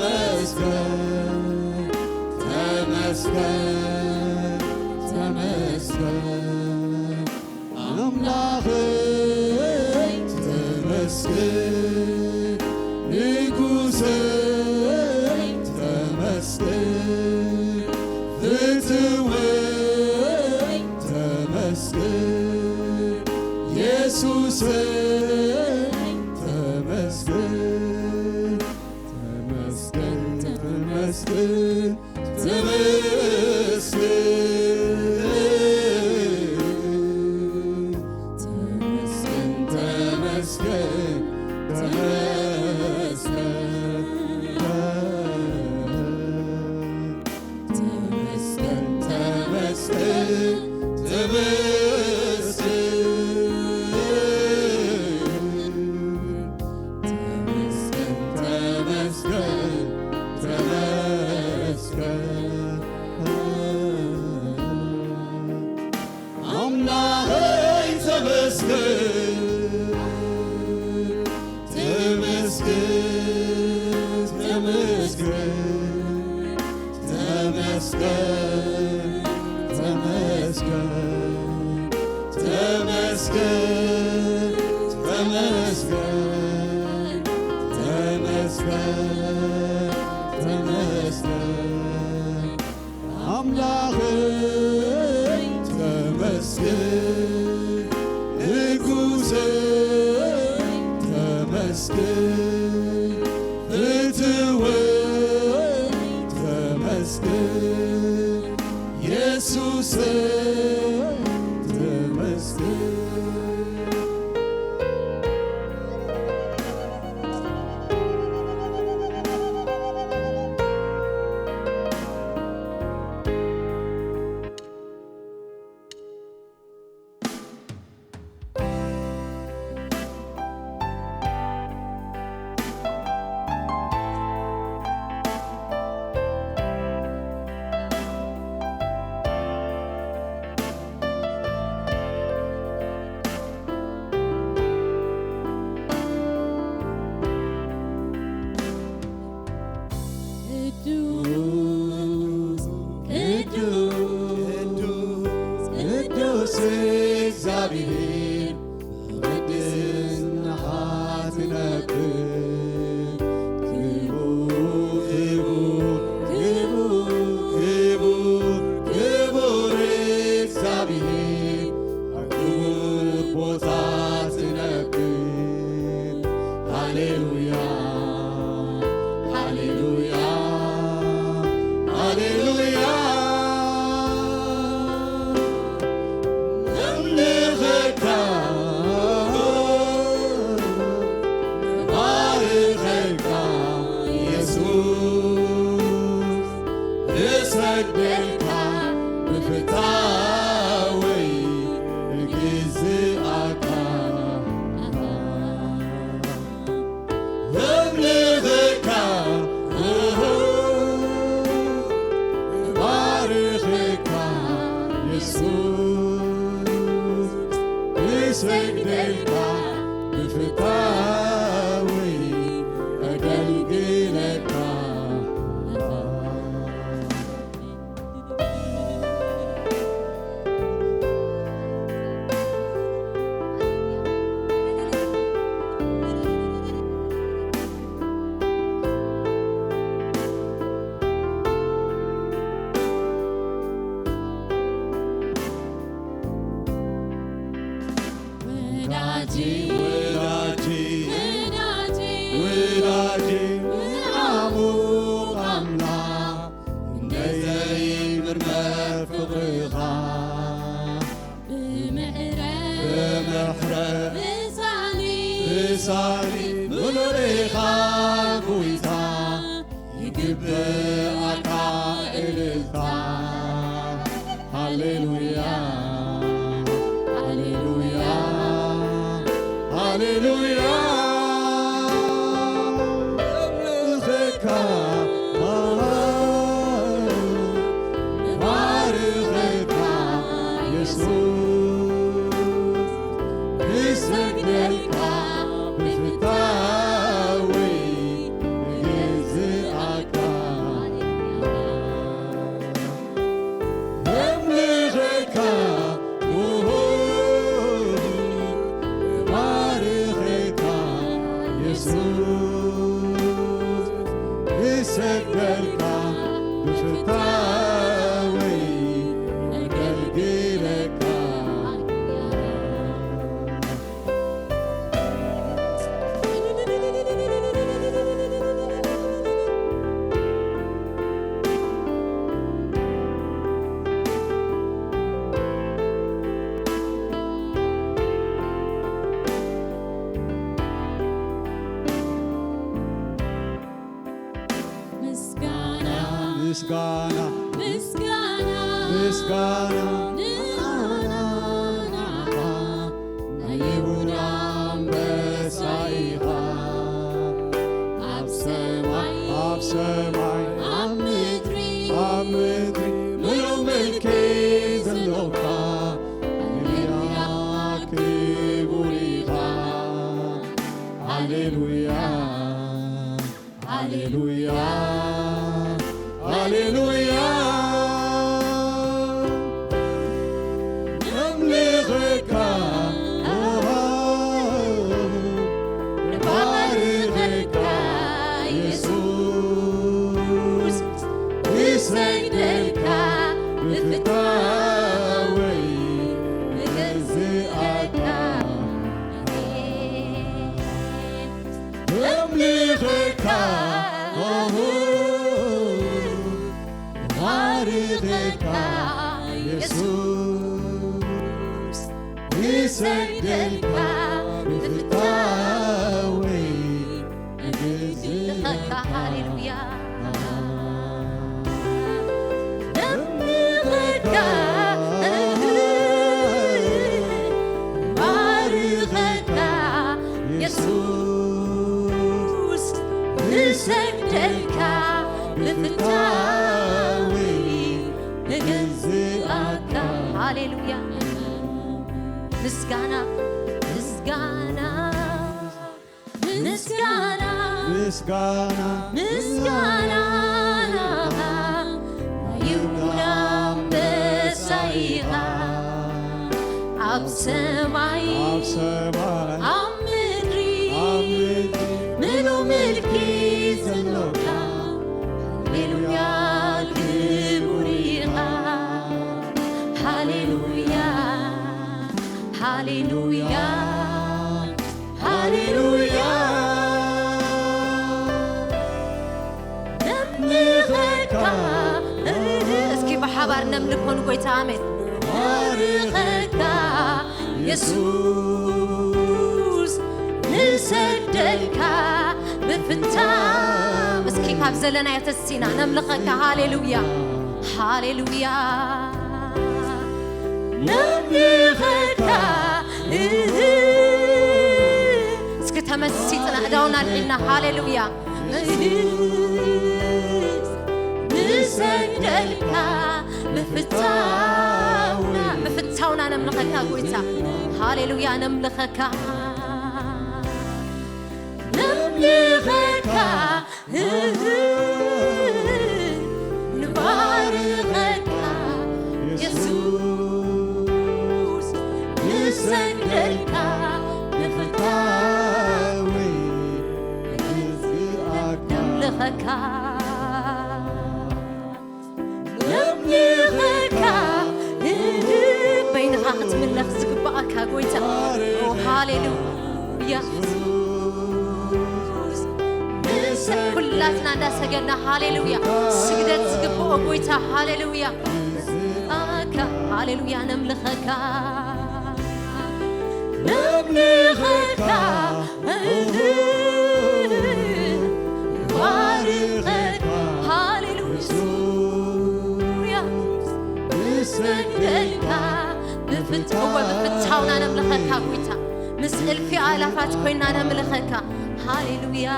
ተመስገን፣ ተመስገን፣ ተመስገን። ኣምላኸይ ተመስገን፣ ንጉሰይ ተመስገን፣ ተመስገን፣ ተመስገን። ኣምላኸይ ተመስገን፣ ንጉሰይ ተመስገን፣ ፍትወይ ተመስገን፣ የሱሰይ ተመስገን። ቅዱስ፣ ቅዱስ፣ ቅዱስ፣ ቅዱስ እግዚኣብሔር ቅድስናኻ ትነብር። ክቡር፣ ክቡር፣ ክቡር፣ ክቡር፣ ክቡር እግዚኣብሔር ኣብ ክቡር ቦታ ትነብር። ሃሌሉያ፣ ሃሌሉያ፣ ሃሌሉያ። ነምልኸካ፣ ንባርኸካ የሱስ፣ ንሰግደልካ ብፍታወይ ንግዝኣካ። ነምልኸካ፣ ንባርኸካ የሱስ፣ ንሰግደልካ ብፍታወይ ነገልግለካ። ወዳጄ፣ ወዳጄ፣ ወዳጄ፣ ወዳጄ፣ ዓሙቕ ኣምላኽ፣ ክንደይ ዘይምርመር ፍቕርኻ። ብምሕረት፣ ብምሕረት፣ ብሳኒ፣ ብሳኒ፣ ምሉእ ኢኻ ጎይታ። ይግብኣካ እልልታ። ሃሌሉያ፣ ሃሌሉያ፣ ሃሌሉያ። ነምልኸካ፣ ንባርኸካ የሱስ፣ ንሰግደልካ ብፍታወይ ንግዝኣካ። ነምልኸካ፣ ንባርኸካ የሱስ፣ ንሰግደልካ ብፍታወይ ነገልግለካ። ምስጋና፣ ምስጋና፣ ምስጋና፣ ምስጋና ንዓኻ፣ ናይ ይሁዳ ኣንበሳ ኢኻ። ኣብ ሰማይ፣ ኣብ ሰማይ፣ ኣብ ምድሪ፣ ኣብ ምድሪ፣ ምሉእ ምልኪ ዘለካ፣ ሃሌሉያ፣ ክቡር ኢኻ። ሃሌሉያ፣ ሃሌሉያ፣ ሃሌሉያ። የሱስ ንሰግደልካ ብፍታወይ ንግዝእካ። ሃሌሉያ። ነምልኸካ፣ ባርኸካ የሱስ፣ ንሰግደልካ ብፍታወይ ንግዝኣካ። ሃሌሉያ። ምስጋና፣ ምስጋና፣ ምስጋና፣ ምስጋና፣ ምስጋና ይኹን ኣንበሳይኻ ኣብ ሰማይ ኣብ ሰማይ ኣብ ምድሪ ኣብ ምድሪ ምሉእ ምልኪ ዘሎካ። ሃሌሉያ ክቡር ኢኻ። ሃሌሉያ፣ ሃሌሉያ፣ ሃሌሉያ። ነምልኸካ። እስኪ ብሓባር ነምልኮ ንጎይታ። ኣሜን። ባርኸካ የሱስ፣ ንሰግደልካ ብፍታ። እስኪ ካብ ዘለናዮ ተሲና ነምልኸካ። ሃሌሉያ፣ ሃሌሉያ። ነምልኸካ። እስኪ ተመሲጥና እዳውና ኣልዒልና። ሃሌሉያ። ንሰግደልካ ብፍታውና፣ ብፍታውና ነምልኸካ ጎይታ። ሃሌሉያ። ነምልኸካ፣ ነምልኸካ፣ ንባርኸካ የሱስ፣ ንሰግደልካ ብፍታወይ ንግዝኣካ። ነምልኸካ፣ ነምልኸካ። በይንኻ ክትምለኽ ዝግብኣካ ጎይታ። ኦ፣ ሃሌሉያ። ኩላትና እንዳሰገድና፣ ሃሌሉያ። ስግደት ዝግብኦ ጎይታ፣ ሃሌሉያ። ኣካ፣ ሃሌሉያ፣ ነምልኸካ፣ ነምልኸካ፣ ባርኸካ፣ ሃሌሉያ። ንሰግደልካ ብፍት-፣ እወ፣ ብፍታውና ነምልኸካ ጎይታ፣ ምስ እልፊ ኣእላፋት ኮይና ነምልኸካ። ሃሌሉያ።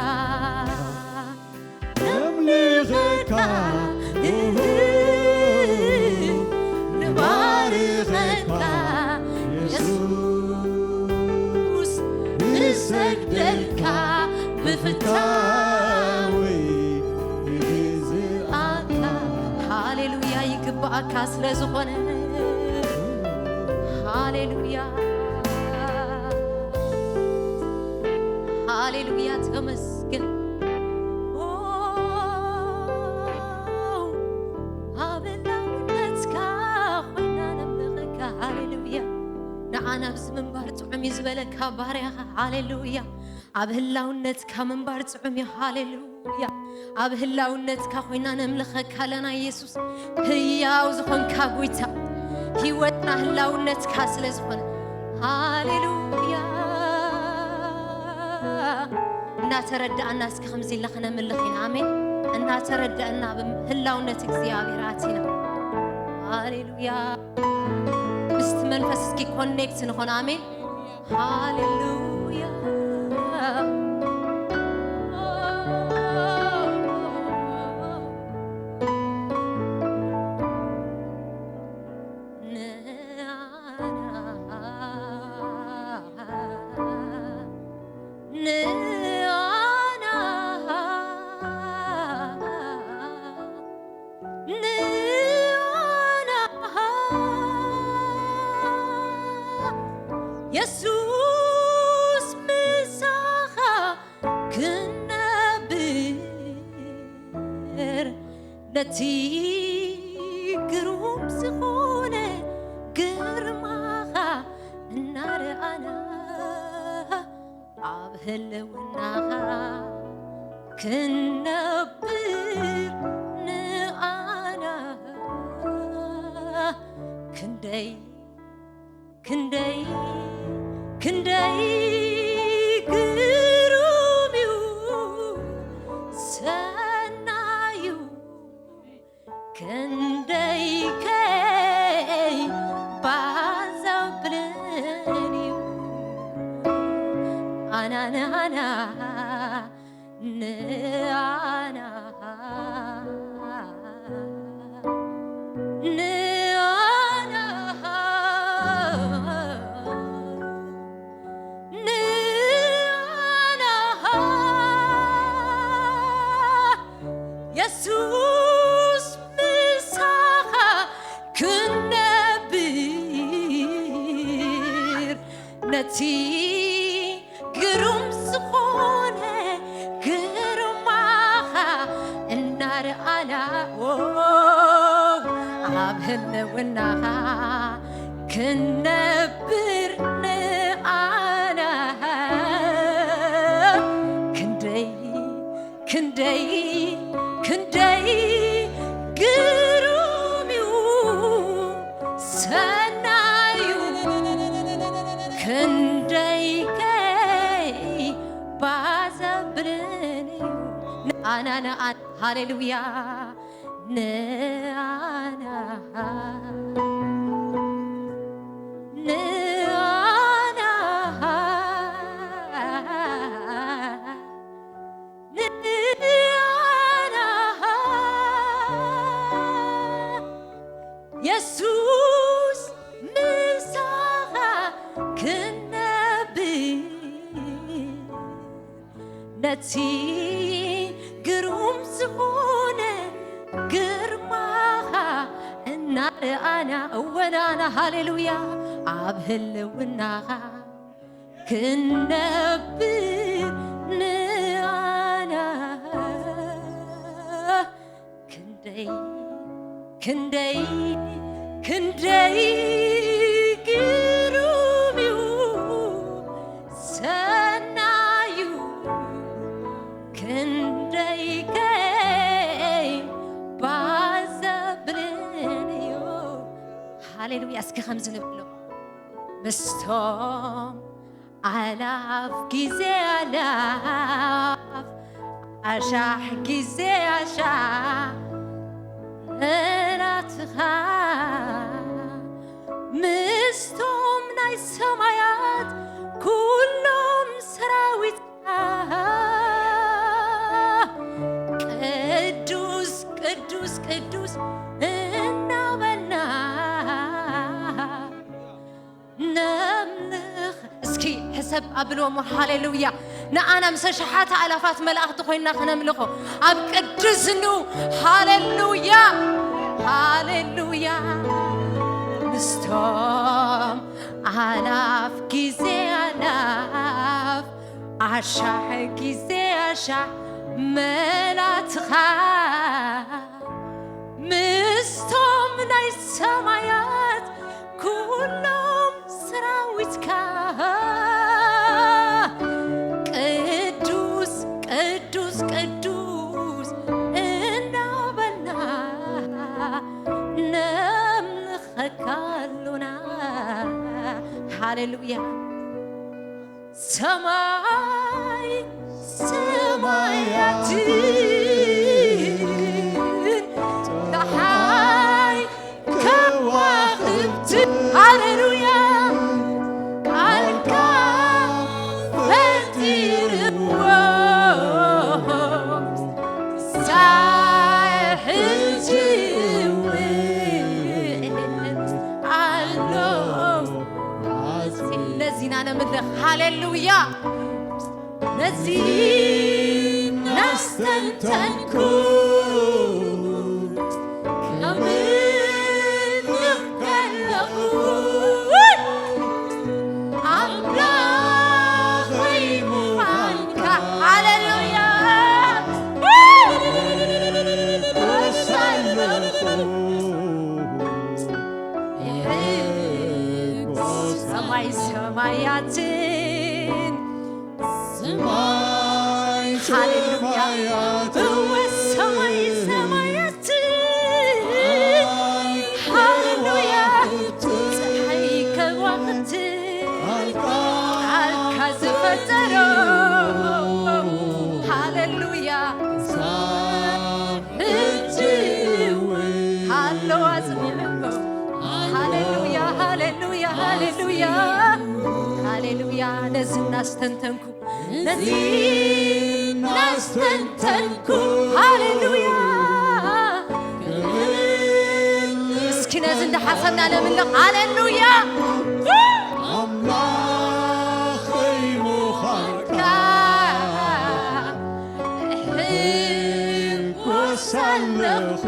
ነምልኸካ፣ ንባርኸካ የሱስ፣ ንሰግደልካ ብፍታወይ ንግዝኣካ። ሃሌሉያ፣ ይግብኣካ ስለ ዝኾነ። ሃሌሉያ፣ ሃሌሉያ፣ ተመስገን። ኦ፣ ኣብ ህላውነትካ ኮይና ነምልኸካ። ሃሌሉያ፣ ንዓና ኣብዚ ምንባር ጥዑም እዩ ዝበለካ ባርያኻ። ሃሌሉያ፣ ኣብ ህላውነትካ ምንባር ጥዑም እዩ። ሃሌሉያ፣ ኣብ ህላውነትካ ኮይና ነምልኸካ ኣለና የሱስ። ህያው ዝኾንካ ጎይታ፣ ህይወትና ህላውነትካ ስለ ዝኾነ። ሃሌሉያ። እናተረዳእና እስኪ ከምዚ ኢልና ክነምልኽ ኢና። ኣሜን። እናተረዳእና ብህላውነት እግዚኣብሔር ኣቲና። ሃሌሉያ። ምስቲ መንፈስ እስኪ ኮኔክት ንኾን። ኣሜን። ሃሌሉያ። ንኣና፣ ንኣና፣ ንኣና የሱስ ምሳኻ ክነብር፣ ነቲ ግሩም ዝኾነ ግርማኻ እናረኣና ኣብ ህልውናኻ ክነብር ንኣና ክንደይ ክንደይ ግሩም እዩ ሰናዩ፣ ክንደይ ከይ ባዘብልን እዩ ኣና ንኣና ንኣና ንኣና ንኣና የሱስ ምሳኻ ክነብር ነቲ ግሩም ዝኾነ ግርማኻ እናርኣና ኣብ ህልውናኻ ክነብር ንኣና ክንደይ ክንደይ ክንደይ ግሩም እዩ ሰናዩ ክንደይ ከይ ባዘብልን እዩ ንኣና ንኣና ሃሌሉያ ንኣና ንኣና ንኣና የሱስ ምሳኻ ክነብር ነቲ ግሩም ዝኾነ ግርማኻ እናርኣና እወናና ሃሌሉያ ኣብ ህልውናኻ ክነብር ንኣና ክንደይ ክንደይ ክንደይ ግሩም እዩ ሰናዩ ክንደይ ከይ ባዘብልን እዩ ሃሌሉያ እስኪ ከምዚ ንብሎ ምስቶም ኣላፍ ግዜ ኣላፍ ኣሻሕ ግዜ ኣሻሕ መላትኻ ምስቶም ናይ ሰማያት ኩሎም ሰራዊትካ ቅዱስ ቅዱስ ቅዱስ እናበልና ነምልኽ እስኪ ሕሰብ ኣብልዎ እሞ ሃሌሉያ ንኣና ምስ ኣሽሓት ኣእላፋት መላእኽቲ ኮይንና ክነምልኾ ኣብ ቅድስኑ ሃሌሉያ ሃሌሉያ ምስቶም ኣላፍ ግዜ ኣላፍ ኣሻሕ ግዜ ኣሻሕ መላትኻ ምስቶም ናይ ሰማያት ኩሎም ሰራዊትካ ቅዱስ ቅዱስ ቅዱስ እናበልና ነምልኸካ ኣሎና ሃሌሉያ ሰማይ ሰማያትን ፀሓይ ከዋኽብትን ሃሌሉያ ቃልካ ፈጢርዎ ሳይ ሕጂ እውን ኣሎ ነዚና ነምልኽ ሃሌሉያ ነዚ ናስተንተንኩ ከምልኽ ከለኹ ኣምላኸይ ምዃንካ ሃሌሉያ ሰማይ ሰማያትን ሰማይ ሃሌሉያ ሰማያትን እወ ሰማይ ሰማያትን ሃሌሉያ ሃሌሉያ፣ ሃሌሉያ። ነዚ እናስተንተንኩ፣ ነዚ እናስተንተንኩ፣ ሃሌሉያ። እስኪ ነዚ እንዳሓሰብና ነምልኽ። ሃሌሉያ። ኣምላኸይ ምዃንካ እሕጎስ ኣለኹ።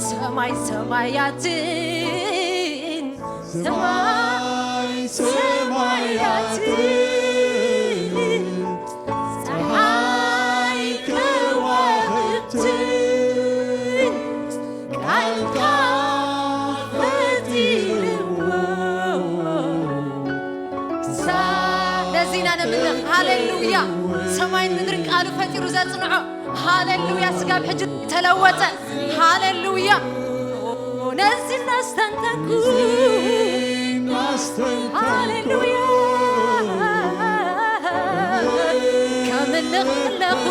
ሰማይ ሰማያትን፣ ሰማይ ሰማያትን፣ ፀሓይ ከዋኽብትን ቃልካ ፈጢርዎ። ነዚ ኢና ነምልኽ። ሃሌሉያ። ሰማይን ምድርን ቃሉ ፈጢሩ ዘጽንዖ። ሃሌሉያ። ስጋብ ሕጂ ተለወጠ። ሃሌሉያ። ነዚ እናስተንተንኩ፣ ሃሌሉያ፣ ከምልኽ ኣለኹ።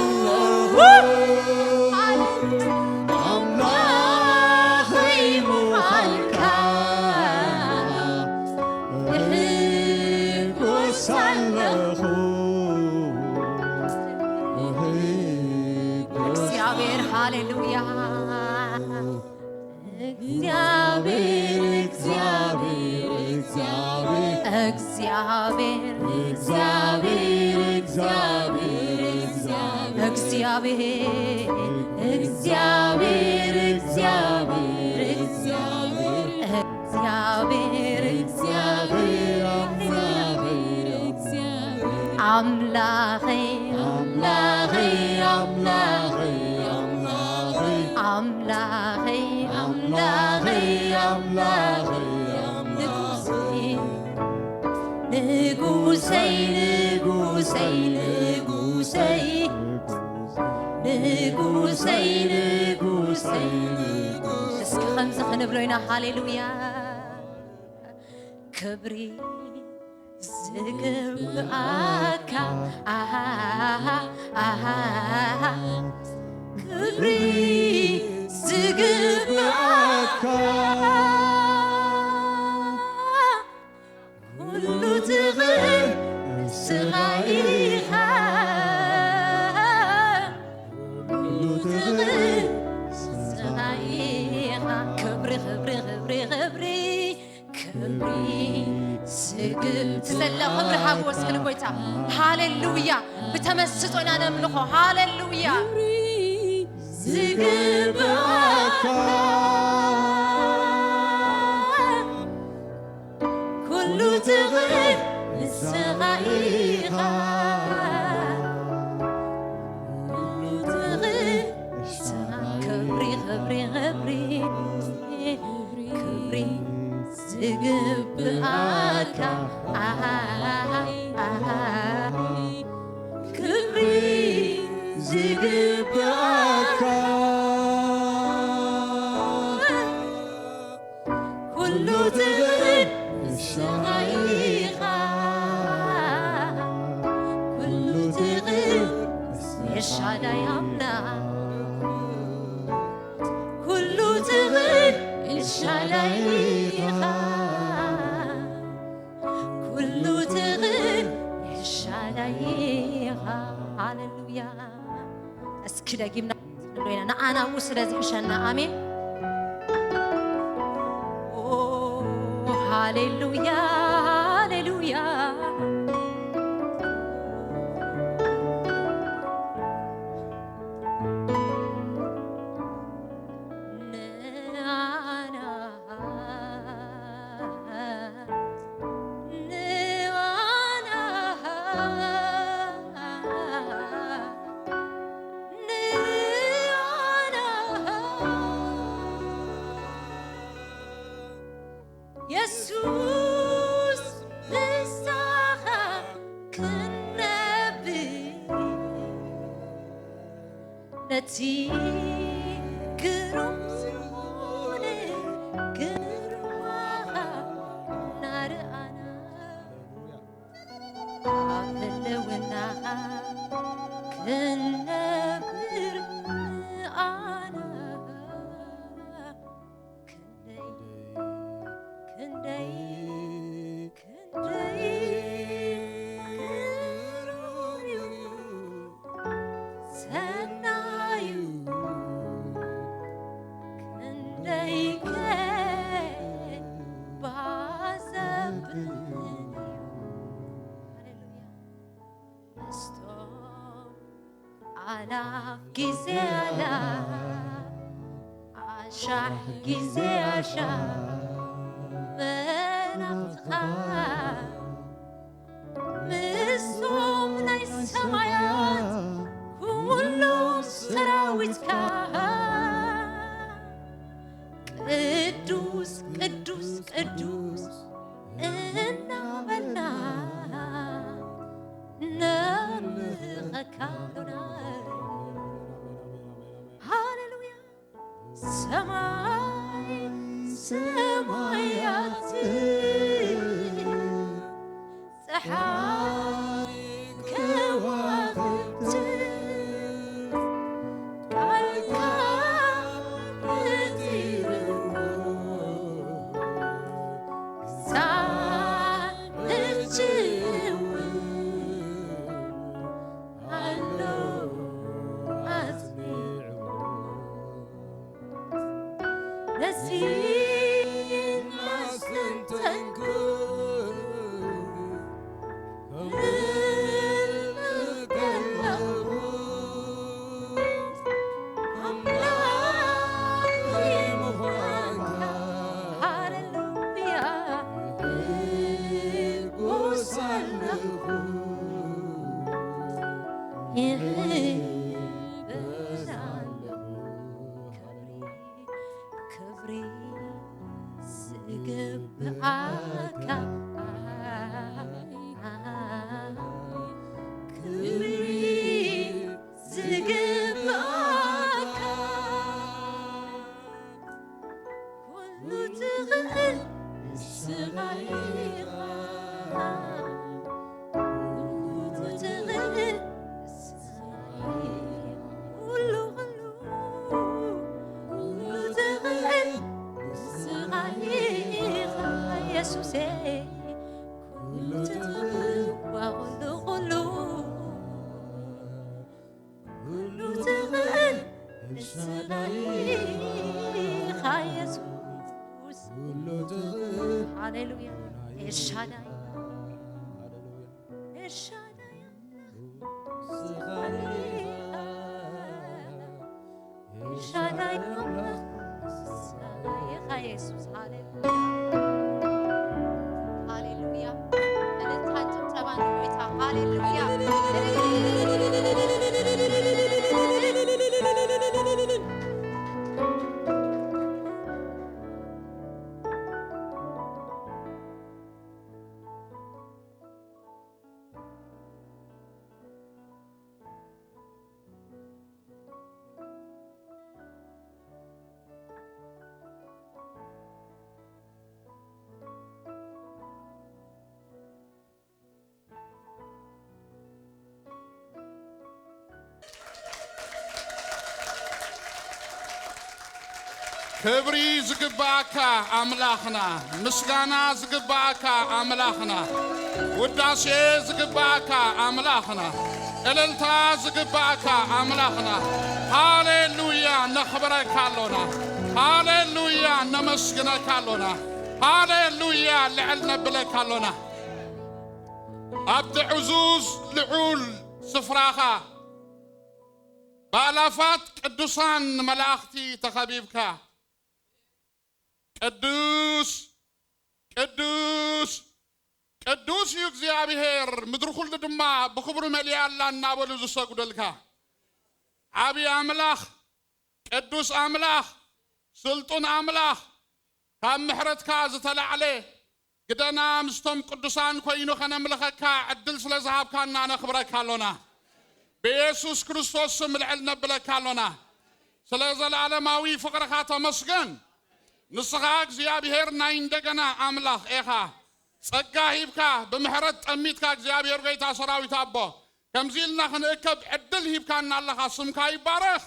ኣምላኸይ ምዃንካ እሕጎስ ኣለኹ። እሕጎስ እግዚኣብሔር፣ ሃሌሉያ። እግዚኣብሔር፣ እግዚኣብሔር፣ እግዚኣብሔር፣ እግዚኣብሔር፣ እግዚኣብሔር፣ ኣምላኸይ፣ ኣምላኸይ፣ ኣምላኸይ፣ ኣምላኸይ፣ ኣምላኸይ፣ ኣምላኸይ፣ ኣምላኸይ፣ ንጉሰይ፣ ንጉሰይ፣ ንጉሰይ፣ ንጉሰይ፣ ንጉሰይ፣ ንጉሰይ፣ ንጉሰይ። እስኪ ከምዚ ክንብሎ ኢና። ሃሌሉያ። ክብሪ ዝግብኣካ፣ ኣሃ፣ ኣሃ፣ ክብሪ ዝግብኣካ፣ ኩሉ ትኽእል ንስኻ ኢኻ፣ ኩሉ ትኽእል ንስኻ ኢኻ። ክብሪ፣ ክብሪ፣ ክብሪ፣ ክብሪ፣ ክብሪ ዝግብ-፣ ትዘለ ክብሪ ሃብዎ እስኪ ንጎይታ። ሃሌሉያ። ብተመስጦ ኢና ነምልኾ። ሃሌሉያ። ክብሪ ዝግብኣካ፣ ኩሉ ትኽእል ንስኻ ኢኻ፣ ኩሉ ትኽእል ንስኻ። ክብሪ፣ ክብሪ፣ ክብሪ፣ ክብሪ ዝግብኣካ፣ ኣሃ፣ ኣሃ፣ ክብሪ ዝግብኣካ፣ ኩሉ ትኽእል ንስኻ ኢኻ፣ ኩሉ ትኽእል ኤልሻዳይ ኣምላኽ፣ ኩሉ ትኽእል ኤልሻዳይ ኢኻ፣ ኩሉ ትኽእል ኤልሻዳይ ኢኻ። ሃሌሉያ። እስኪ ደጊምና ንብሎ ኢና፣ ንኣና ብኡ ስለ ዝሕሸና። ኣሜን። ኦ፣ ሃሌሉያ፣ ሃሌሉያ። ንኣና፣ ንኣና፣ ንኣና የሱስ ምሳኻ ክነብር ነቲ ግሩም ዝኾነ ግርማኻ እናረኣና ኣብ ህልውናኻ ክንነብር ኣና ግዜ ኣላ ኣሻሕ ግዜ ኣሻሕ መናፍቕኻ ምስቶም ናይ ሰማያት ኩሎም ሰራዊትካ ቅዱስ ቅዱስ ቅዱስ እናበልና ነምልኸካ ኣሎና። ሃሌሉያ። ሰማይ ሰማያት ጸሓይ ከዋኽብቲ ቃልካ ፈጢሩ ክሳብ ሕጂ እውን ኣሎ ኣጽኒዑ። ነዚ እናስተንተንኩ ከምልከለኹ ኣምላኽ ምዃንካ ሃሌሉያ። ይሕጎስ ኣለኹ። ይሕጎስ ኣለኹ። ክብሪ ዝግብኣካ ክብሪ ዝግብኣካ ኩሉ ትኽእል ንስኻ ኢኻ። ኩሉ ትኽእል ንስኻ ኢኻ። ኩሉ፣ ኩሉ፣ ኩሉ ትኽእል ንስኻ ኢኻ ኢየሱሰይ። ኩሉ ትኽእል ኩሉ፣ ኩሉ። ኩሉ ትኽእል ንስኻ ኢኻ የሱስ። ኩሉ ትኽእል ሃሌሉያ። ኤልሻዳይ። ሃሌሉያ። ኤልሻዳይ ኣምላኽ ንስኻ ኢኻ። ኤልሻዳይ ኣምላኽ ንስኻ ኢኻ የሱስ። ሃሌሉያ። ሃሌሉያ። እልልታን ጭብጨባን ንጎይታ። ሃሌሉያ። ክብሪ ዝግብኣካ ኣምላኽና፣ ምስጋና ዝግብኣካ ኣምላኽና፣ ውዳሴ ዝግብኣካ ኣምላኽና፣ እልልታ ዝግብኣካ ኣምላኽና። ሃሌሉያ፣ ነኽብረካ ኣሎና። ሃሌሉያ፣ ነመስግነካ ኣሎና። ሃሌሉያ፣ ልዕል ነብለካ ኣሎና። ኣብቲ ዕዙዝ ልዑል ስፍራኻ ብኣላፋት ቅዱሳን መላእኽቲ ተኸቢብካ፣ ቅዱስ፣ ቅዱስ፣ ቅዱስ እዩ እግዚኣብሔር፣ ምድሪ ኩሉ ድማ ብኽብሩ መሊኣ ኣላ እናበሉ ዝሰግዱልካ። ዓብዪ ኣምላኽ፣ ቅዱስ ኣምላኽ፣ ስልጡን ኣምላኽ፣ ካብ ምሕረትካ ዝተላዕለ ግደና ምስቶም ቅዱሳን ኮይኑ ከነምልኸካ ዕድል ስለ ዝሃብካና ነኽብረካ ኣሎና። ብየሱስ ክርስቶስ ስም ልዕል ነብለካ ኣሎና። ስለ ዘለዓለማዊ ፍቕርኻ ተመስገን። ንስኻ እግዚኣብሔር ናይ እንደገና ኣምላኽ ኢኻ። ጸጋ ሂብካ፣ ብምሕረት ጠሚትካ እግዚኣብሔር ጐይታ ሰራዊት ኣቦ፣ ከምዚ ኢልና ክንእከብ ዕድል ሂብካና ኣለኻ። ስምካ ይባረኽ።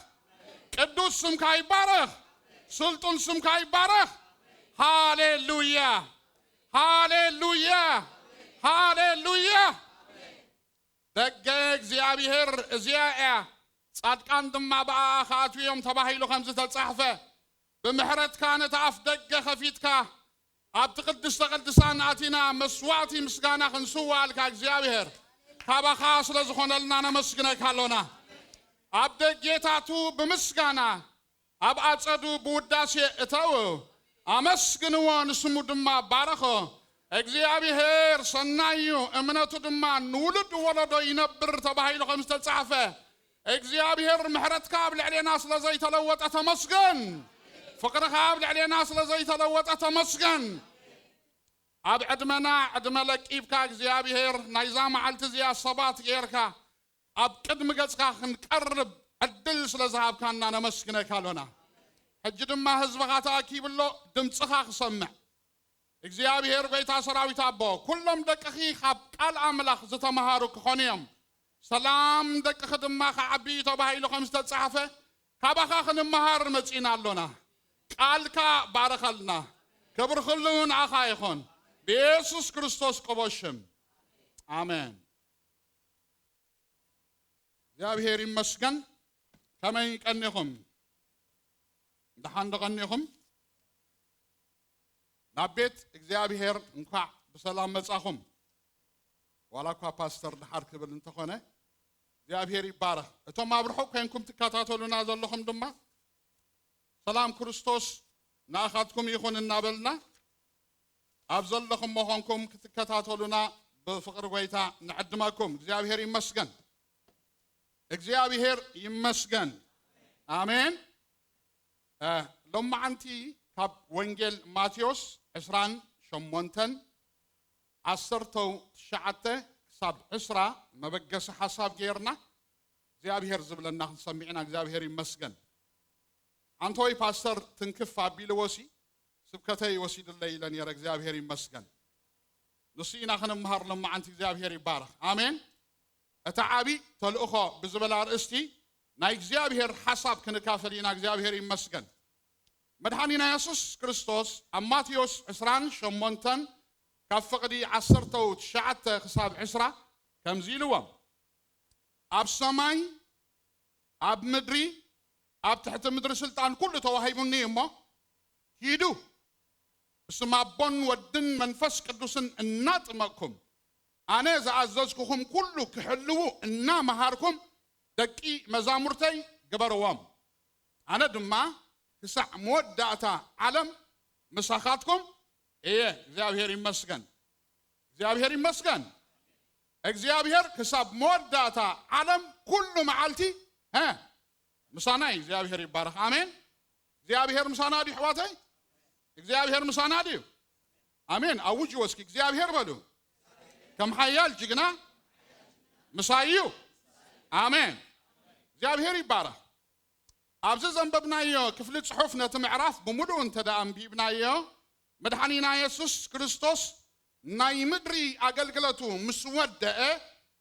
ቅዱስ ስምካ ይባረኽ። ስልጡን ስምካ ይባረኽ። ሃሌሉያ፣ ሃሌሉያ፣ ሃሌሉያ። ደገ እግዚኣብሔር እዚኣ እያ፣ ጻድቃን ድማ ብኣኣ ክኣትዉ እዮም ተባሂሉ ከም ዝተጻሕፈ፣ ብምሕረትካ ነቲ ኣፍ ደገ ከፊትካ፣ ኣብቲ ቅድስተ ቅዱሳን ኣቲና መስዋዕቲ ምስጋና ክንስዋኣልካ እግዚኣብሔር ካባኻ ስለ ዝኾነልና ነመስግነካ ኣሎና። ኣብ ደጌታቱ ብምስጋና፣ ኣብ ኣጸዱ ብውዳሴ እተው፣ ኣመስግንዎ፣ ንስሙ ድማ ባረኾ። እግዚኣብሔር ሰናይ እዩ፣ እምነቱ ድማ ንውሉድ ወለዶ ይነብር ተባሂሉ ከም ዝተጻሕፈ፣ እግዚኣብሔር ምሕረትካ ኣብ ልዕሌና ስለ ዘይተለወጠ ተመስገን። ፍቕርኻ ኣብ ልዕሌና ስለ ዘይተለወጠ ተመስገን። ኣብ ዕድመና ዕድመ ለቂብካ እግዚኣብሔር ናይዛ መዓልቲ እዚኣ ሰባት ጌርካ ኣብ ቅድሚ ገጽካ ክንቀርብ ዕድል ስለ ዝሃብካና ነመስግነካ ኣሎና። ሕጂ ድማ ህዝብኻ ተኣኪቡ ኣሎ፣ ድምጽኻ ክሰምዕ። እግዚኣብሔር ጐይታ ሰራዊት ኣቦ፣ ኩሎም ደቅኺ ካብ ቃል ኣምላኽ ዝተመሃሩ ክኾኑ እዮም። ሰላም ደቅኺ ድማ ክዓቢ እዩ ተባሂሉ ከም ዝተጻሕፈ፣ ካባኻ ክንመሃር መጺና ኣሎና። ቃልካ ባረኸልና። ክብሪ ኩሉ ንኣኻ ይኹን። ብየሱስ ክርስቶስ ቅቡል ሽም። ኣሜን። እግዚኣብሔር ይመስገን። ከመይ ቀኒኹም? ደሓን ዶ ቀኒኹም? ናብ ቤት እግዚኣብሔር እንኳዕ ብሰላም መጻኹም። ዋላ እኳ ፓስተር ደሓር ክብል እንተኾነ፣ እግዚኣብሔር ይባረኽ። እቶም ኣብ ርሑቕ ኮይንኩም ትከታተሉና ዘለኹም ድማ፣ ሰላም ክርስቶስ ንኣኻትኩም ይኹን እናበልና፣ ኣብ ዘለኹም መኾንኩም ክትከታተሉና ብፍቕሪ ጐይታ ንዕድመኩም። እግዚኣብሔር ይመስገን። እግዚኣብሔር ይመስገን። ኣሜን። እ፣ ሎማዓንቲ ካብ ወንጌል ማቴዎስ ዕስራን ሸሞንተን፣ ዓሰርተ ትሽዓተ ክሳብ ዕስራ መበገሲ ሓሳብ ጌርና እግዚኣብሔር ዝብለና ክንሰምዕ ኢና። እግዚኣብሔር ይመስገን። ኣንቶይ ፓስተር ትንክፍ ኣቢልዎሲ ስብከተይ ወሲድለይ ኢለ ነይረ። እግዚኣብሔር ይመስገን። ንሱ ኢና ክንምሃር ሎማዓንቲ። እግዚኣብሔር ይባረኽ። ኣሜን። እታ ዓቢ ተልእኾ ብዝብል ኣርእስቲ ናይ እግዚኣብሔር ሓሳብ ክንካፈል ኢና። እግዚኣብሔር ይመስገን። መድሓኒና የሱስ ክርስቶስ ኣብ ማቴዎስ ዕስራን ሸሞንተን ካብ ፍቕዲ ዓሰርተው ትሽዓተ ክሳብ ዕስራ ከምዚ ኢልዎም፣ ኣብ ሰማይ፣ ኣብ ምድሪ፣ ኣብ ትሕቲ ምድሪ ስልጣን ኩሉ ተዋሂቡኒ እዩ እሞ፣ ኪዱ ብስም ኣቦን ወድን መንፈስ ቅዱስን እናጥመቕኩም፣ ኣነ ዝኣዘዝኩኹም ኩሉ ክሕልዉ እናመሃርኩም ደቂ መዛሙርተይ ግበርዎም። ኣነ ድማ ክሳዕ መወዳእታ ዓለም ምሳኻትኩም እየ። እግዚኣብሔር ይመስገን። እግዚኣብሔር ይመስገን። እግዚኣብሔር ክሳብ መወዳእታ ዓለም ኩሉ መዓልቲ፣ ሀ፣ ምሳና እዩ። እግዚኣብሔር ይባረኽ። ኣሜን። እግዚኣብሔር ምሳና ድዩ ኣሕዋተይ? እግዚኣብሔር ምሳና ድዩ? ኣሜን። ኣውጅዎ እስኪ፣ እግዚኣብሔር በሉ። ከም ሓያል ጅግና ምሳይ እዩ። ኣሜን። እግዚኣብሔር ይባረኽ። ኣብዚ ዘንበብናዮ ክፍሊ ጽሑፍ ነቲ ምዕራፍ ብምሉኡ እንተ ደኣ ኣንቢብናዮ፣ መድሓኒና የሱስ ክርስቶስ ናይ ምድሪ ኣገልግለቱ ምስ ወደአ፣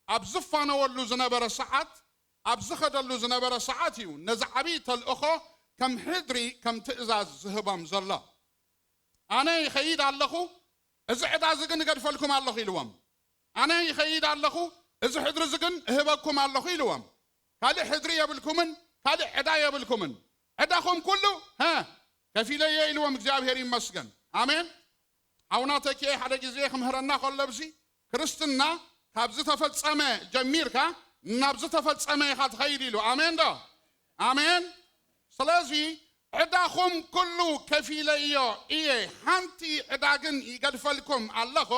ኣብ ዝፋነወሉ ዝነበረ ሰዓት፣ ኣብ ዝኸደሉ ዝነበረ ሰዓት እዩ ነዚ ዓብዪ ተልእኾ ከም ሕድሪ፣ ከም ትእዛዝ ዝህቦም ዘሎ። ኣነ ይኸይድ ኣለኹ፣ እዚ ዕዳ እዚ ግን እገድፈልኩም ኣለኹ ኢልዎም። ኣነ ይኸይድ ኣለኹ፣ እዚ ሕድሪ እዚ ግን እህበኩም ኣለኹ ኢልዎም። ካልእ ሕድሪ የብልኩምን፣ ካልእ ዕዳ የብልኩምን። ዕዳኹም ኩሉ፣ ሀ፣ ከፊለዮ ኢልዎም። እግዚኣብሔር ይመስገን። ኣሜን። ሓውና ተኪኤ ሓደ ግዜ ክምህረና ከሎ፣ ብዚ ክርስትና ካብ ዝተፈጸመ ጀሚርካ ናብ ዝተፈጸመ ኢኻ ትኸይድ ኢሉ። ኣሜን ዶ? ኣሜን። ስለዚ ዕዳኹም ኩሉ ከፊለዮ እየ፣ ሓንቲ ዕዳ ግን ይገድፈልኩም ኣለኹ፣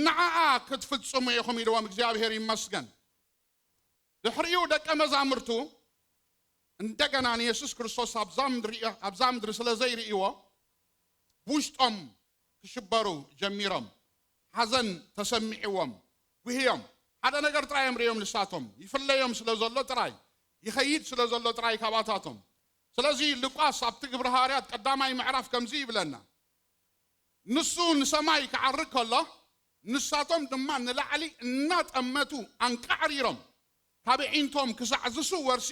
ንዓኣ ክትፍጽሙ ኢኹም ኢልዎም። እግዚኣብሔር ይመስገን። ድሕሪኡ ደቀ መዛሙርቱ እንደገና ንየሱስ ክርስቶስ ኣብዛ ምድሪ፣ ኣብዛ ምድሪ ስለ ዘይርእይዎ፣ ብውሽጦም ክሽበሩ ጀሚሮም። ሓዘን ተሰሚዕዎም፣ ጉህዮም። ሓደ ነገር ጥራይ እዮም ርእዮም ንሳቶም፣ ይፍለዮም ስለ ዘሎ ጥራይ፣ ይኸይድ ስለ ዘሎ ጥራይ ካብኣታቶም። ስለዚ ሉቃስ ኣብቲ ግብረ ሃዋርያት ቀዳማይ ምዕራፍ ከምዚ ይብለና፣ ንሱ ንሰማይ ክዓርግ ከሎ፣ ንሳቶም ድማ ንላዕሊ እናጠመቱ ኣንቃዕሪሮም፣ ካብ ኣዒንቶም ክሳዕ ዝስወርሲ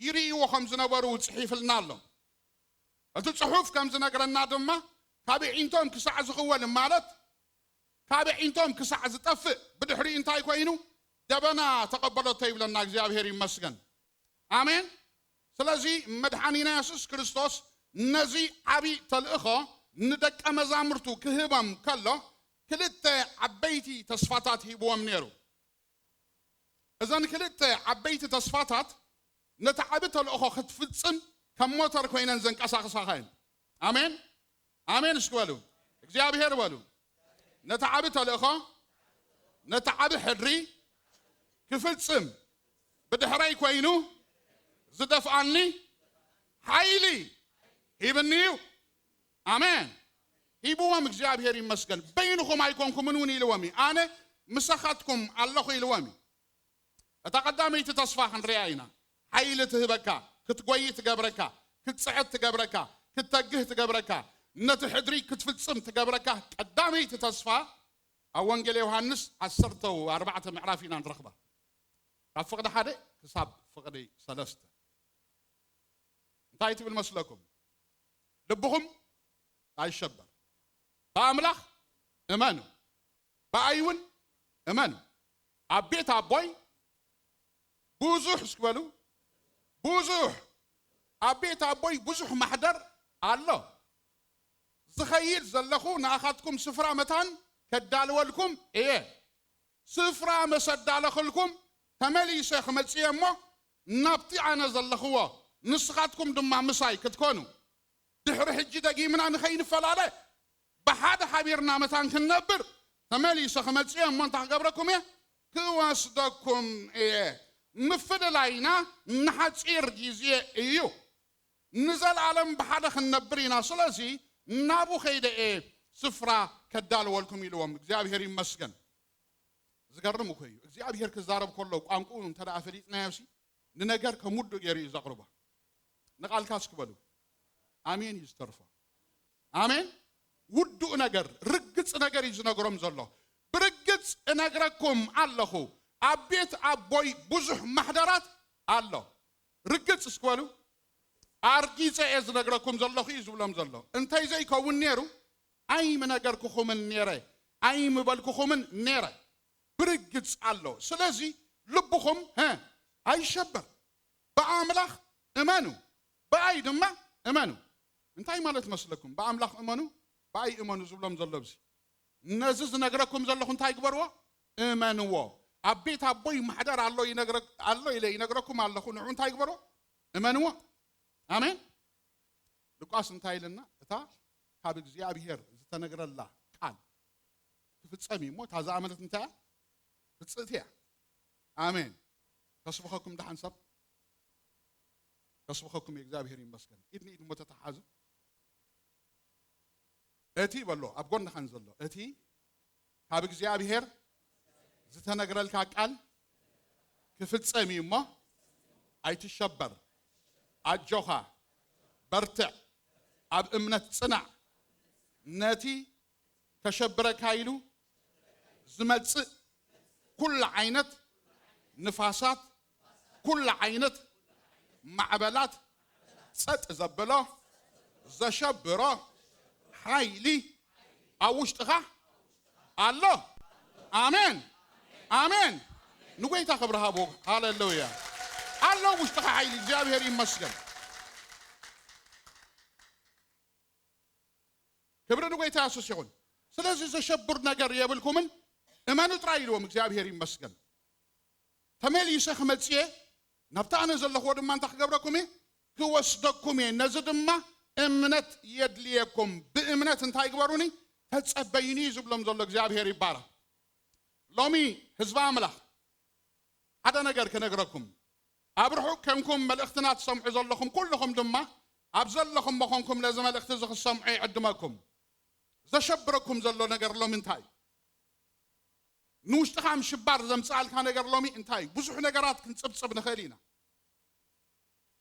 ይርእይዎ ከም ዝነበሩ ጽሒፍልና ኣሎ። እቲ ጽሑፍ ከም ዝነግረና ድማ፣ ካብ ኣዒንቶም ክሳዕ ዝኽወል ማለት፣ ካብ ኣዒንቶም ክሳዕ ዝጠፍእ፣ ብድሕሪኡ እንታይ ኮይኑ? ደበና ተቐበለቶ ይብለና። እግዚኣብሔር ይመስገን። ኣሜን። ስለዚ መድሓኒና የሱስ ክርስቶስ ነዚ ዓቢ ተልእኾ ንደቀ መዛሙርቱ ክህቦም ከሎ፣ ክልተ ዓበይቲ ተስፋታት ሂብዎም ነይሩ። እዘን ክልተ ዓበይቲ ተስፋታት ነቲ ዓቢ ተልእኾ ክትፍጽም ከም ሞተር ኮይነን ዘንቀሳቕሳኻ እየን። ኣሜን፣ ኣሜን እስኪ በሉ። እግዚኣብሔር በሉ። ነቲ ዓቢ ተልእኾ፣ ነቲ ዓቢ ሕድሪ ክፍጽም ብድሕረይ ኮይኑ ዝደፍኣኒ ሓይሊ ሂብኒ እዩ። ኣሜን። ሂብዎም እግዚኣብሔር ይመስገን። በይንኹም ኣይኮንኩምን እውን ኢልዎም እዩ። ኣነ ምሳኻትኩም ኣለኹ ኢልዎም እዩ። እታ ቀዳመይቲ ተስፋ ክንሪኣ ኢና። ሓይሊ ትህበካ፣ ክትጎይ ትገብረካ፣ ክትጽዕት ትገብረካ፣ ክትተግህ ትገብረካ፣ ነቲ ሕድሪ ክትፍጽም ትገብረካ ቀዳመይቲ ተስፋ ኣብ ወንጌል ዮሃንስ ዓሰርተ ኣርባዕተ ምዕራፍ ኢና ንረኽባ። ካብ ፍቕዲ ሓደ ክሳብ ፍቕዲ ሰለስተ። እንታይ ትብል መስለኩም? ልብኹም ኣይሸበር። ብኣምላኽ እመኑ፣ ብኣይ እውን እመኑ። ኣብ ቤት ኣቦይ ብዙሕ እስኪ በሉ፣ ብዙሕ፣ ኣብ ቤት ኣቦይ ብዙሕ ማሕደር ኣሎ። ዝኸይድ ዘለኹ ንኣኻትኩም ስፍራ መታን ከዳልወልኩም እየ። ስፍራ መሰ ኣዳለኽልኩም ተመሊሰ ክመጽእ እየ እሞ፣ ናብቲ ኣነ ዘለኽዎ ንስኻትኩም ድማ ምሳይ ክትኮኑ፣ ድሕሪ ሕጂ ደጊምና ንኸይንፈላለ ብሓደ ሓቢርና መታን ክንነብር ተመሊሰ ክመጽእ እየ እሞ፣ እንታይ ክገብረኩም እየ? ክወስደኩም እየ። ምፍልላይና ንሓጺር ግዜ እዩ። ንዘለኣለም ብሓደ ክንነብር ኢና። ስለዚ ናብኡ ከይደ እየ ስፍራ ከዳልወልኩም ኢልዎም። እግዚኣብሔር ይመስገን። ዝገርም እኮ እዩ። እግዚኣብሔር ክዛረብ ከሎ ቋንቋኡ እንተ ደኣ ፈሊጥናዮ ሲ ንነገር ከም ውዱእ ገይሩ እዩ ዘቕርቦ። ንቓልካ እስኪ በሉ። ኣሜን እዩ ዝተርፎ። ኣሜን። ውዱእ ነገር፣ ርግጽ ነገር እዩ ዝነግሮም ዘሎ። ብርግጽ እነግረኩም ኣለኹ፣ ኣብ ቤት ኣቦይ ብዙሕ ማሕደራት ኣሎ። ርግጽ እስኪ በሉ። ኣርጊጸ እየ ዝነግረኩም ዘለኹ እዩ ዝብሎም ዘሎ። እንተይ ዘይከውን ነይሩ ኣይምነገርኩኹምን ነይረ፣ ኣይምበልኩኹምን ነይረ። ብርግጽ ኣሎ። ስለዚ ልብኹም፣ ሀ፣ ኣይሸበር። ብኣምላኽ እመኑ፣ ብኣይ ድማ እመኑ። እንታይ ማለት መስለኩም? ብኣምላኽ እመኑ፣ ብኣይ እመኑ ዝብሎም ዘሎ ኣብዚ። ነዚ ዝነግረኩም ዘለኹ እንታይ ግበርዎ? እመንዎ። ኣብ ቤት ኣቦይ ማሕደር ኣሎ ይነግረ-፣ ኣሎ ኢለ ይነግረኩም ኣለኹ። ንዑ እንታይ ግበርዎ? እመንዎ። ኣሜን። ሉቃስ እንታይ ኢልና? እታ ካብ እግዚኣብሔር ዝተነግረላ ቃል ክፍጸም እዩ እሞ፣ እታ ዝኣመነት እንታይ እያ? ፍጽእቲ እያ። ኣሜን። ከስብኸኩም ደሓን ሰብ? ከስብኸኩም እየ፣ እግዚኣብሔር ይመስገን። ኢድ ንኢድ እሞ ተተሓዙ። እቲ በሎ፣ ኣብ ጎንኻ ንዘሎ፣ እቲ ካብ እግዚኣብሔር ዝተነግረልካ ቃል ክፍጸም እዩ እሞ፣ ኣይትሸበር። ኣጆኻ፣ በርትዕ፣ ኣብ እምነት ጽናዕ። ነቲ ከሸብረካ ኢሉ ዝመጽእ ኩሉ ዓይነት ንፋሳት፣ ኩሉ ዓይነት ማዕበላት ጸጥ ዘብሎ፣ ዘሸብሮ ሓይሊ ኣብ ውሽጥኻ ኣሎ። ኣሜን፣ ኣሜን። ንጎይታ ክብሪ ሃቦ። ሃሌሉያ። ኣሎ ኣብ ውሽጥኻ ሓይሊ። እግዚኣብሔር ይመስገን። ክብሪ ንጎይታ የሱስ ይኹን። ስለዚ ዘሸብር ነገር የብልኩምን፣ እመኑ ጥራይ ኢልዎም። እግዚኣብሔር ይመስገን። ተመሊሰ ክመጽእ እየ፣ ናብቲ ኣነ ዘለኽዎ ድማ እንታይ ክገብረኩም እየ? ክወስደኩም እየ። ነዚ ድማ እምነት የድልየኩም። ብእምነት እንታይ ግበሩኒ? ተጸበዩኒ እዩ ዝብሎም ዘሎ። እግዚኣብሔር ይባረኽ። ሎሚ ህዝቢ ኣምላኽ ሓደ ነገር ክነግረኩም። ኣብ ርሑቕ ኮንኩም መልእኽትና ትሰምዑ ዘለኹም ኩልኹም ድማ ኣብ ዘለኹም መኾንኩም ነዚ መልእኽቲ እዚ ክትሰምዑ ይዕድመኩም። ዘሸብረኩም ዘሎ ነገር ሎሚ እንታይ እዩ? ንውሽጥኻ ምሽባር ዘምጽኣልካ ነገር ሎሚ እንታይ እዩ? ብዙሕ ነገራት ክንጽብጽብ ንኽእል ኢና።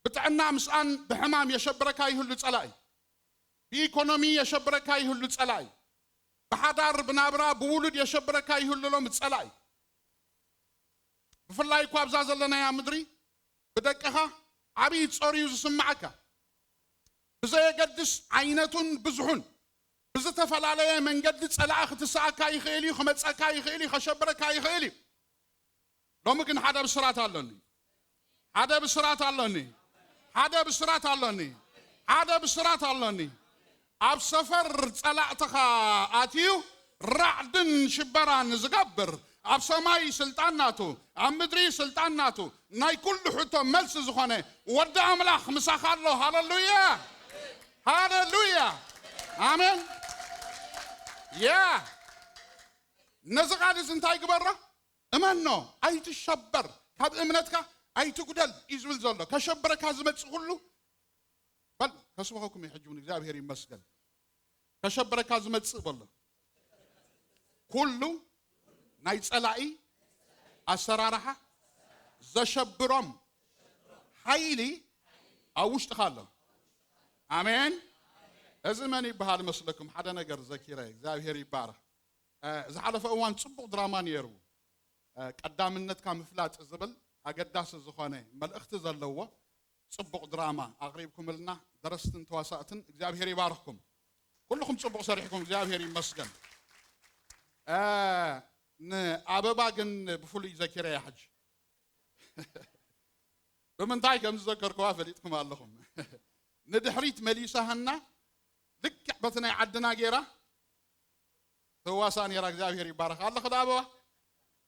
ብጥዕና ምስኣን ብሕማም የሸብረካ ይህሉ ጸላኢ። ብኢኮኖሚ የሸብረካ ይህሉ ጸላኢ። ብሓዳር፣ ብናብራ፣ ብውሉድ የሸብረካ ይህሉ ሎሚ ጸላኢ። ብፍላይ እኳ ኣብዛ ዘለናያ ምድሪ ብደቅኻ ዓብዪ ጸር እዩ ዝስምዓካ። ብዘየገድስ ዓይነቱን ብዝሑን ብዝተፈላለየ መንገዲ ጸላኢ ክትስኣካ ይኽእል እዩ፣ ክመጸካ ይኽእል እዩ፣ ከሸብረካ ይኽእል እዩ። ሎሚ ግን ሓደ ብስራት ኣሎኒ። ሓደ ብስራት ኣሎኒ። ሓደ ብስራት ኣሎኒ። ሓደ ብስራት ኣሎኒ። ኣብ ሰፈር ጸላእትኻ ኣትዩ ራዕድን ሽበራን ዝገብር ኣብ ሰማይ ስልጣን ናቱ፣ ኣብ ምድሪ ስልጣን ናቱ፣ ናይ ኩሉ ሕቶ መልሲ ዝኾነ ወዲ ኣምላኽ ምሳኻ ኣሎ። ሃለሉያ፣ ሃለሉያ፣ ኣሜን። ያ ነዚ ቃል እዚ እንታይ ግበሮ? እመኖ፣ ኣይትሸበር፣ ካብ እምነትካ ኣይትጉደል እዩ ዝብል ዘሎ። ከሸብረካ ዝመጽእ ኩሉ በል፣ ከስብኸኩም እዩ ሕጂ እውን፣ እግዚኣብሔር ይመስገን። ከሸብረካ ዝመጽእ በሎ። ኩሉ ናይ ጸላኢ ኣሰራርሓ ዘሸብሮም ሓይሊ ኣብ ውሽጥኻ ኣሎ። ኣሜን። እዚ መን ይበሃል መስለኩም? ሓደ ነገር ዘኪረ፣ እግዚኣብሔር ይባረኽ። እ፣ ዝሓለፈ እዋን ጽቡቕ ድራማ ነይሩ። እ፣ ቀዳምነትካ ምፍላጥ ዝብል ኣገዳሲ ዝኾነ መልእኽቲ ዘለዎ ጽቡቕ ድራማ ኣቕሪብኩምልና፣ ደረስትን ተዋሳእትን እግዚኣብሔር ይባርኽኩም። ኩልኹም ጽቡቕ ሰሪሕኩም፣ እግዚኣብሔር ይመስገን። እ፣ ንኣበባ ግን ብፍሉይ ዘኪረያ ሕጂ። ብምንታይ ከም ዝዘከርኩዋ ፈሊጥኩም ኣለኹም። ንድሕሪት መሊሳህና ልክዕ በቲ ናይ ዓድና ጌራ ትዋሳእ ነይራ። እግዚኣብሔር ይባረኽ። ኣለኹ ዶ ኣበባ?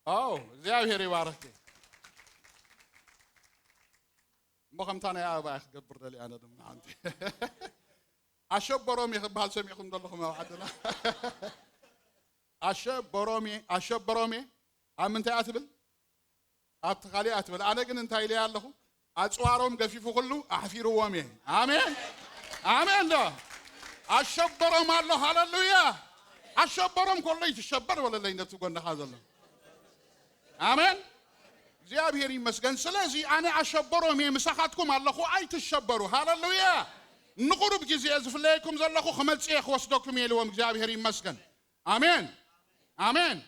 ኣዎ፣ እግዚኣብሔር ይባረኽኪ። እሞ ከምታ ናይ ኣበባ እየ ክገብር ደልየ ኣነ ድማ ሓንቲ። ኣሸበሮሜ ክበሃል ሰሚዕኩም ዘለኹም ኣብ ዓድና። ኣሸበሮሜ፣ ኣሸበሮሜ ኣብ ምንታይ እያ ትብል? ኣብቲ ካልእ እያ ትብል። ኣነ ግን እንታይ ኢለያ ኣለኹ? ኣጽዋሮም ገፊፉ ኩሉ ኣሕፊርዎም እየ። ኣሜን፣ ኣሜን ዶ? ኣሸበሮም ኣሎ። ሃለሉያ። ኣሸበሮም ከሎ ይትሸበር በለለይ ነቲ ጎንኻ ዘሎ። ኣሜን። እግዚኣብሔር ይመስገን። ስለዚ ኣነ ኣሸበሮም እየ፣ ምሳኻትኩም ኣለኹ፣ ኣይትሸበሩ። ሃለሉያ። ንቁሩብ ግዜ ዝፍለየኩም ዘለኹ ክመጽእ እየ ክወስደኩም እየ ኢልዎም። እግዚኣብሔር ይመስገን። ኣሜን፣ ኣሜን።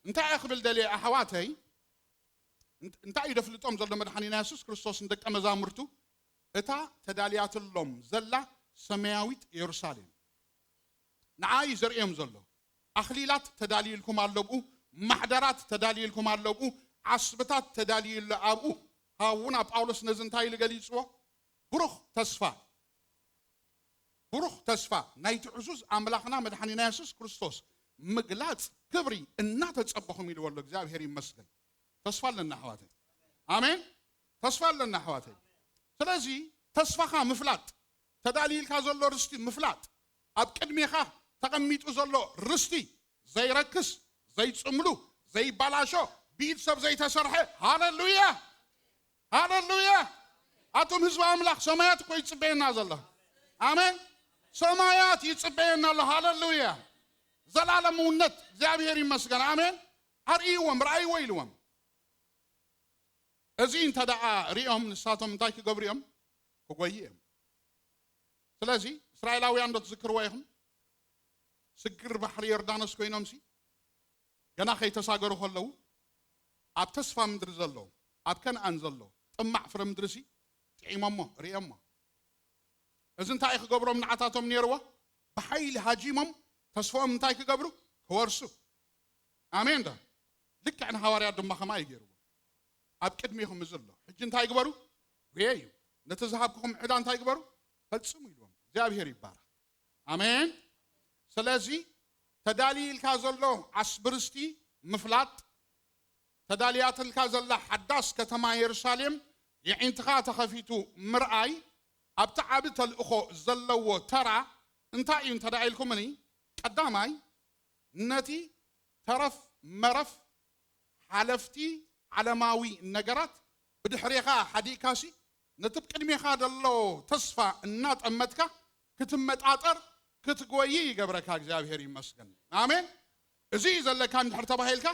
እንታይ እየ ክብል ደልየ ኣሕዋተይ? እንት-፣ እንታይ እዩ ደፍልጦም ዘሎ መድሓኒና የሱስ ክርስቶስ ንደቀ መዛሙርቱ? እታ ተዳልያትሎም ዘላ ሰማያዊት የሩሳሌም ንዓ እዩ ዘርእዮም ዘሎ። ኣኽሊላት ተዳልዩልኩም ኣሎ ብኡ፣ ማሕደራት ተዳልዩልኩም ኣሎ ብኡ፣ ዓስብታት ተዳልዩ ኣሎ ኣብኡ። ሃውና ጳውሎስ ነዚ እንታይ ኢሉ ገሊጽዎ? ብሩኽ ተስፋ፣ ብሩኽ ተስፋ ናይቲ ዕዙዝ ኣምላኽና መድሓኒና የሱስ ክርስቶስ ምግላጽ ክብሪ እናተጸበኹም ኢልዎ ኣሎ። እግዚኣብሔር ይመስገን። ተስፋ ኣለና ኣሕዋተይ። ኣሜን። ተስፋ ኣለና ኣሕዋተይ። ስለዚ ተስፋኻ ምፍላጥ፣ ተዳልይልካ ዘሎ ርስቲ ምፍላጥ፣ ኣብ ቅድሜኻ ተቐሚጡ ዘሎ ርስቲ ዘይረክስ፣ ዘይጽምሉ፣ ዘይባላሾ፣ ብኢድ ሰብ ዘይተሰርሐ። ሃለሉያ፣ ሃለሉያ። ኣቱም ህዝቢ ኣምላኽ፣ ሰማያት እኮ ይጽበየና ዘሎ። ኣሜን። ሰማያት ይጽበየና ኣሎ። ሃለሉያ። ዘላለምውነት፣ እግዚኣብሔር ይመስገን። ኣሜን። ኣርእይዎም፣ ረኣይዎ ኢልዎም። እዚ እንተ ደኣ ሪኦም፣ ንሳቶም እንታይ ክገብሩ እዮም? ክጎዩ እዮም። ስለዚ እስራኤላውያን ዶ ትዝክርዎ ኢኹም? ስግር ባሕሪ ዮርዳኖስ ኮይኖምሲ፣ ገና ከይተሳገሩ ከለዉ፣ ኣብ ተስፋ ምድሪ ዘሎ፣ ኣብ ከነኣን ዘሎ ጥማዕ ፍረ ምድሪሲ ጥዒሞሞ፣ ርእዮሞ። እዚ እንታይ እዩ ክገብሮም ንዓታቶም ነይርዎ? ብሓይሊ ሃጂሞም ተስፋኦም እንታይ ክገብሩ? ክወርሱ። ኣሜን ዶ? ልክዕ ንሃዋርያት ድማ ከማይ እዩ ገይርዎ። ኣብ ቅድሚኹም እዚ ኣሎ። ሕጂ እንታይ ግበሩ? ጉየዩ። ነቲ ዝሃብኩኹም ዕዳ እንታይ ግበሩ? ፈጽሙ ኢልዎም። እግዚኣብሔር ይባረኽ። ኣሜን። ስለዚ ተዳልይልካ ዘሎ ዓስቢ ርስቲ ምፍላጥ፣ ተዳልያትልካ ዘላ ሓዳስ ከተማ የሩሳሌም የዒንትኻ ተኸፊቱ ምርኣይ፣ ኣብቲ ዓቢ ተልእኾ ዘለዎ ተራ እንታይ እዩ እንተ ደኣ ኢልኩምኒ፣ ቀዳማይ ነቲ ተረፍ መረፍ ሓለፍቲ ዓለማዊ ነገራት ብድሕሬኻ ሓዲእካሲ፣ ነቲ ብቅድሜኻ ዘሎ ተስፋ እናጠመትካ ክትመጣጠር ክትጎይ ይገብረካ። እግዚኣብሔር ይመስገን። ኣሜን። እዚ እዩ ዘለካ እንድሕር ተባሂልካ፣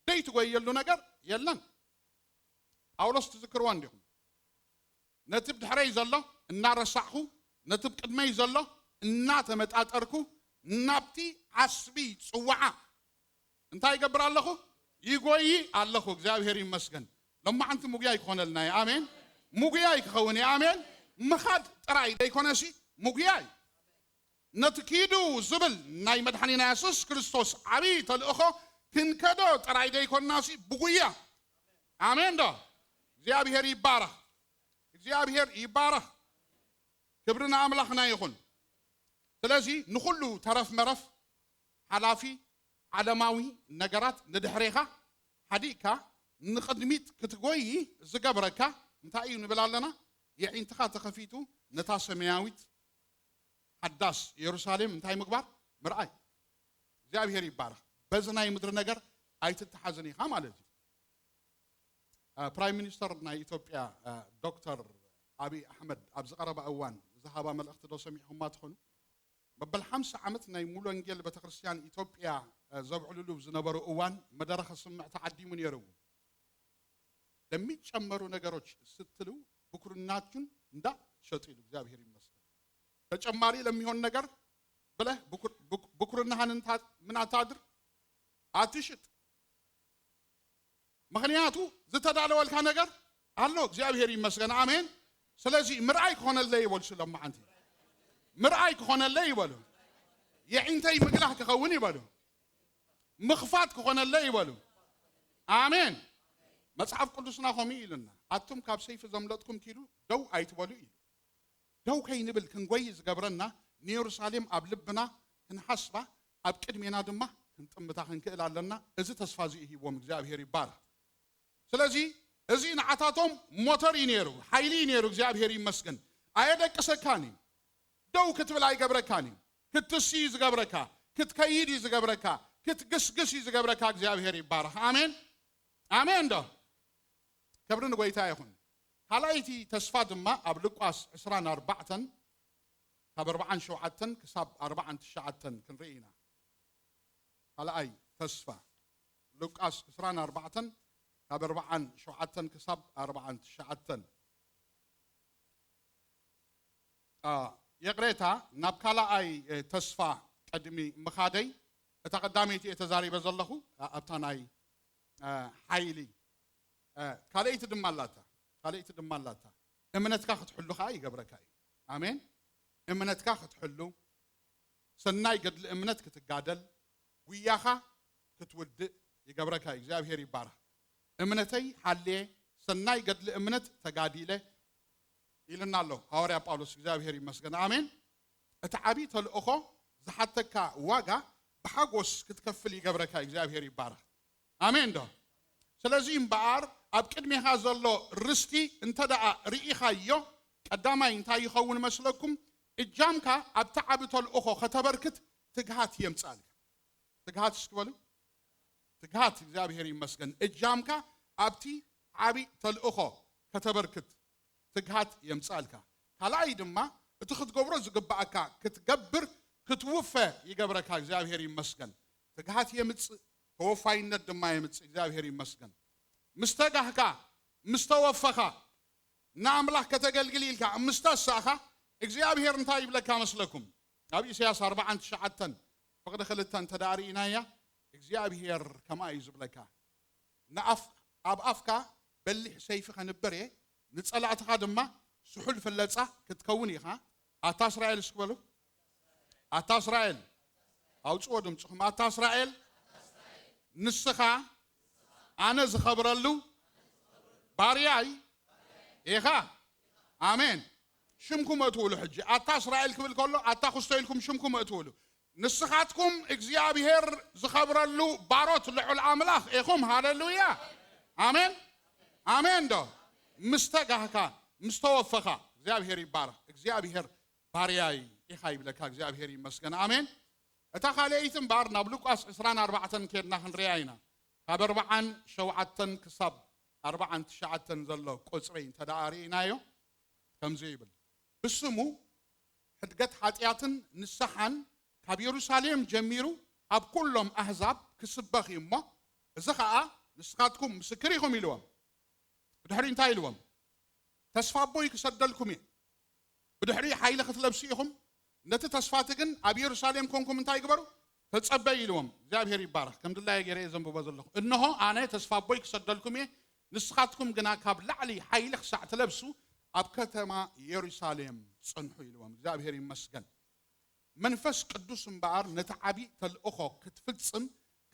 ደይትጎየሉ ነገር የለን። ጳውሎስ ትዝክርዎ እንዲኹም። ነቲ ብድሕረይ ዘሎ እናረሳዕኹ፣ ነቲ ብቅድመይ ዘሎ እናተመጣጠርኩ፣ ናብቲ ዓስቢ ጽዋዓ እንታይ ይገብር ኣለኹ? ይጎይ ኣለኹ። እግዚኣብሔር ይመስገን። ሎማዓንቲ ምጉያይ ክኾነልና እዩ። ኣሜን። ምጉያይ ክኸውን እዩ። ኣሜን። ምኻድ ጥራይ ደይኮነሲ፣ ምጉያይ። ነቲ ኪዱ ዝብል ናይ መድሓኒና የሱስ ክርስቶስ ዓብዪ ተልእኾ ክንከዶ ጥራይ ደይኮንናሲ፣ ብጉያ። ኣሜን ዶ? እግዚኣብሔር ይባረኽ። እግዚኣብሔር ይባረኽ። ክብሪ ንኣምላኽና ይኹን። ስለዚ ንኹሉ ተረፍ መረፍ ሓላፊ ዓለማዊ ነገራት ንድሕሬኻ ሓዲእካ ንቕድሚት ክትጎይ ዝገብረካ እንታይ እዩ ንብል ኣለና? የዒንትኻ ተኸፊቱ ነታ ሰማያዊት ሓዳስ የሩሳሌም እንታይ ምግባር? ምርኣይ። እግዚኣብሔር ይባረኽ። በዚ ናይ ምድሪ ነገር ኣይትተሓዝን ኢኻ ማለት እዩ። ፕራይም ሚኒስተር ናይ ኢትዮጵያ ዶክተር ኣብይ ኣሕመድ ኣብ ዝቐረባ እዋን ዝሃባ መልእኽቲ ዶ ሰሚዕኹማ ትኾኑ? መበል ሓምሳ ዓመት ናይ ሙሉ ወንጌል ቤተክርስትያን ኢትዮጵያ ዘብዕልሉ ዝነበሩ እዋን መደረ ከስምዕ ተዓዲሙ ነይሩ። ለሚጨመሩ ነገሮች ስትሉ ብኩርናችሁን እንዳትሸጡ ይሉ። እግዚአብሔር ይመስገን። ተጨማሪ ለሚሆን ነገር ብለህ ብኩር- ብኩ- ብኩርናህን እንታ- ምን አታድር አትሽጥ። ምክንያቱ ዝተዳለወልካ ነገር ኣሎ። እግዚኣብሔር ይመስገን። አሜን። ስለዚ ምርኣይ ክኾነለይ ይበሉ። ስለማዓንቲ ምርኣይ ክኾነለይ ይበሉ። የዒንተይ ምግላህ ክኸውን ይበሉ። ምኽፋት ክኾነለይ ይበሉ። ኣሜን። መጽሓፍ ቅዱስና ከምኡ ኢልና ኣቱም ካብ ሰይፊ ዘምለጥኩም ኪዱ ደው ኣይትበሉ እዩ። ደው ከይንብል ክንጎይ ዝገብረና ንየሩሳሌም ኣብ ልብና ክንሓስባ ኣብ ቅድሜና ድማ ክንጥምታ ክንክእል ኣለና። እዚ ተስፋ እዚ ሂቦም እግዚኣብሔር ይባረክ። ስለዚ እዚ ንዓታቶም ሞተር እዩ ነይሩ፣ ሓይሊ እዩ ነይሩ። እግዚኣብሔር ይመስገን። ኣየደቅሰካን እዩ። ደው ክትብል ኣይገብረካን እዩ። ክትትሲ እዩ ዝገብረካ፣ ክትከይድ እዩ ዝገብረካ፣ ክትግስግስ እዩ ዝገብረካ። እግዚኣብሔር ይባረክ። ኣሜን ኣሜን። ዶ ክብሪ ንጎይታ ይኹን። ካልኣይቲ ተስፋ ድማ ኣብ ሉቃስ ዕስራን ኣርባዕተን ካብ ኣርባዓን ሸውዓተን ክሳብ ኣርባዓን ትሽዓተን ክንርኢ ኢና። ካልኣይ ተስፋ ሉቃስ ዕስራን ኣርባዕተን ካብ ኣርባዓን ሸውዓተን ክሳብ ኣርባዓን ትሽዓተን። ይቕሬታ፣ ናብ ካልኣይ ተስፋ ቅድሚ ምኻደይ እታ ቀዳመይቲ እየ ተዛሪበ ዘለኹ ኣብታ ናይ ሓይሊ። ካልኣይቲ ድማ ኣላታ፣ ካልኣይቲ ድማ ኣላታ። እምነትካ ክትሕሉ ከዓ ይገብረካ እዩ። ኣሜን። እምነትካ ክትሕሉ፣ ሰናይ ገድሊ እምነት ክትጋደል፣ ጉያኻ ክትውድእ ይገብረካ እዩ። እግዚኣብሔር ይባረክ። እምነተይ ሓልየ፣ ሰናይ ገድሊ እምነት ተጋዲለ ኢልና ኣሎ ሃዋርያ ጳውሎስ። እግዚኣብሔር ይመስገን። ኣሜን። እቲ ዓብዪ ተልእኾ ዝሓተካ ዋጋ ብሓጎስ ክትከፍል ይገብረካ። እግዚኣብሔር ይባረክ። ኣሜን ዶ? ስለዚ እምበኣር ኣብ ቅድሜኻ ዘሎ ርስቲ እንተ ደኣ ርኢኻዮ፣ ቀዳማይ እንታይ ይኸውን መስለኩም? እጃምካ ኣብቲ ዓቢ ተልእኾ ከተበርክት ትግሃት የምጻልካ። ትግሃት እስኪ በሉ። ትግሃት። እግዚኣብሔር ይመስገን። እጃምካ ኣብቲ ዓቢ ተልእኾ ከተበርክት ትግሃት የምጻልካ። ካልኣይ ድማ እቲ ክትገብሮ ዝግባኣካ ክትገብር ክትውፈ ይገብረካ። እግዚኣብሔር ይመስገን። ትግሃት የምጽእ፣ ተወፋይነት ድማ የምጽእ። እግዚኣብሔር ይመስገን። ምስ ተጋህካ፣ ምስ ተወፈኻ፣ ንኣምላኽ ከተገልግል ኢልካ ምስ ተሳእኻ እግዚኣብሔር እንታይ ይብለካ መስለኩም? ኣብ ኢሳያስ ኣርባዓን ትሽዓተን ፍቕዲ ክልተ እንተ ደኣ ርኢናያ እግዚኣብሔር ከምኣ እዩ ዝብለካ። ንኣፍ ኣብ ኣፍካ በሊሕ ሰይፊ ከንብር እየ፣ ንጸላእትኻ ድማ ስሑል ፍለጻ ክትከውን ኢኻ። ኣታ እስራኤል እስኪ በሉ። ኣታ እስራኤል ኣውጽዎ ድምፅኹም። ኣታ እስራኤል ንስኻ ኣነ ዝኸብረሉ ባርያይ ኢኻ። ኣሜን። ሽምኩም እትውሉ ሕጂ ኣታ እስራኤል ክብል ከሎ ኣታ ክስቶ ኢልኩም ሽምኩም እትውሉ ንስኻትኩም እግዚኣብሔር ዝኸብረሉ ባሮት ልዑል ኣምላኽ ኢኹም። ሃሌሉያ ኣሜን ኣሜን። ዶ ምስ ተጋህካ ምስ ተወፈኻ እግዚኣብሔር ይባረኽ። እግዚኣብሔር ባርያይ ኢኻ ይብለካ። እግዚኣብሔር ይመስገን ኣሜን። እታ ካልኣይቲ እምበኣር ናብ ሉቃስ ዕስራን ኣርባዕተን ከድና ክንሪኣ ኢና። ካብ ኣርባዓን ሸውዓተን ክሳብ ኣርባዓን ትሽዓተን ዘሎ ቁፅሪ እንተ ደኣ ርኢናዮ ከምዚ ይብል፣ ብስሙ ሕድገት ሓጢኣትን ንስሓን ካብ የሩሳሌም ጀሚሩ ኣብ ኩሎም ኣህዛብ ክስበኽ እዩ እሞ፣ እዚ ኸኣ ንስኻትኩም ምስክር ኢኹም ኢልዎም። ብድሕሪ እንታይ ኢልዎም? ተስፋ ኣቦይ ክሰደልኩም እየ። ብድሕሪ ሓይሊ ክትለብሱ ኢኹም። ነቲ ተስፋቲ ግን ኣብ የሩሳሌም ኮንኩም እንታይ ግበሩ? ተጸበዩ ኢልዎም። እግዚኣብሔር ይባረኽ። ከም ድላየ ገይረ እየ ዘንብቦ ዘለኹ። እንሆ ኣነ ተስፋ ኣቦይ ክሰደልኩም እየ፣ ንስኻትኩም ግና ካብ ላዕሊ ሓይሊ ክሳዕ ትለብሱ ኣብ ከተማ የሩሳሌም ጽንሑ ኢልዎም። እግዚኣብሔር ይመስገን። መንፈስ ቅዱስ እምበኣር ነቲ ዓቢ ተልእኾ ክትፍጽም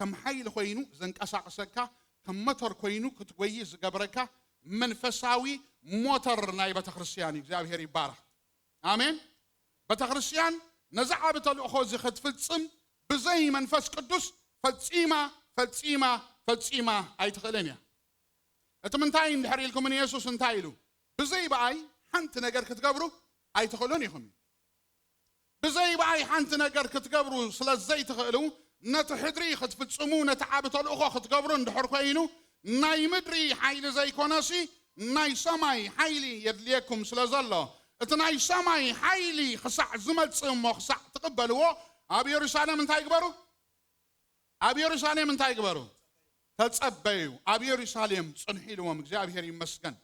ከም ሓይሊ ኮይኑ ዘንቀሳቕሰካ፣ ከም መተር ኮይኑ ክትጎይ ዝገብረካ መንፈሳዊ ሞተር ናይ ቤተ ክርስትያን እዩ። እግዚኣብሔር ይባረኽ። ኣሜን። ቤተ ክርስትያን ነዚ ዓቢ ተልእኾ እዚ ክትፍጽም ብዘይ መንፈስ ቅዱስ ፈጺማ ፈጺማ ፈጺማ ኣይትኽእልን እያ። እቲ ምንታይ እንድሕር ኢልኩምኒ፣ የሱስ እንታይ ኢሉ? ብዘይ ብኣይ ሓንቲ ነገር ክትገብሩ ኣይትኽእሉን ኢኹም። ብዘይ ብኣይ ሓንቲ ነገር ክትገብሩ ስለ ዘይትኽእሉ፣ ነቲ ሕድሪ ክትፍጽሙ፣ ነቲ ዓቢ ተልእኾ ክትገብሩ እንድሕር ኮይኑ፣ ናይ ምድሪ ሓይሊ ዘይኮነሲ፣ ናይ ሰማይ ሓይሊ የድልየኩም ስለ ዘሎ፣ እቲ ናይ ሰማይ ሓይሊ ክሳዕ ዝመጽእ እሞ ክሳዕ ትቕበልዎ፣ ኣብ የሩሳሌም እንታይ ግበሩ? ኣብ የሩሳሌም እንታይ ግበሩ? ተጸበዩ። ኣብ የሩሳሌም ጽንሑ ኢልዎም። እግዚኣብሔር ይመስገን።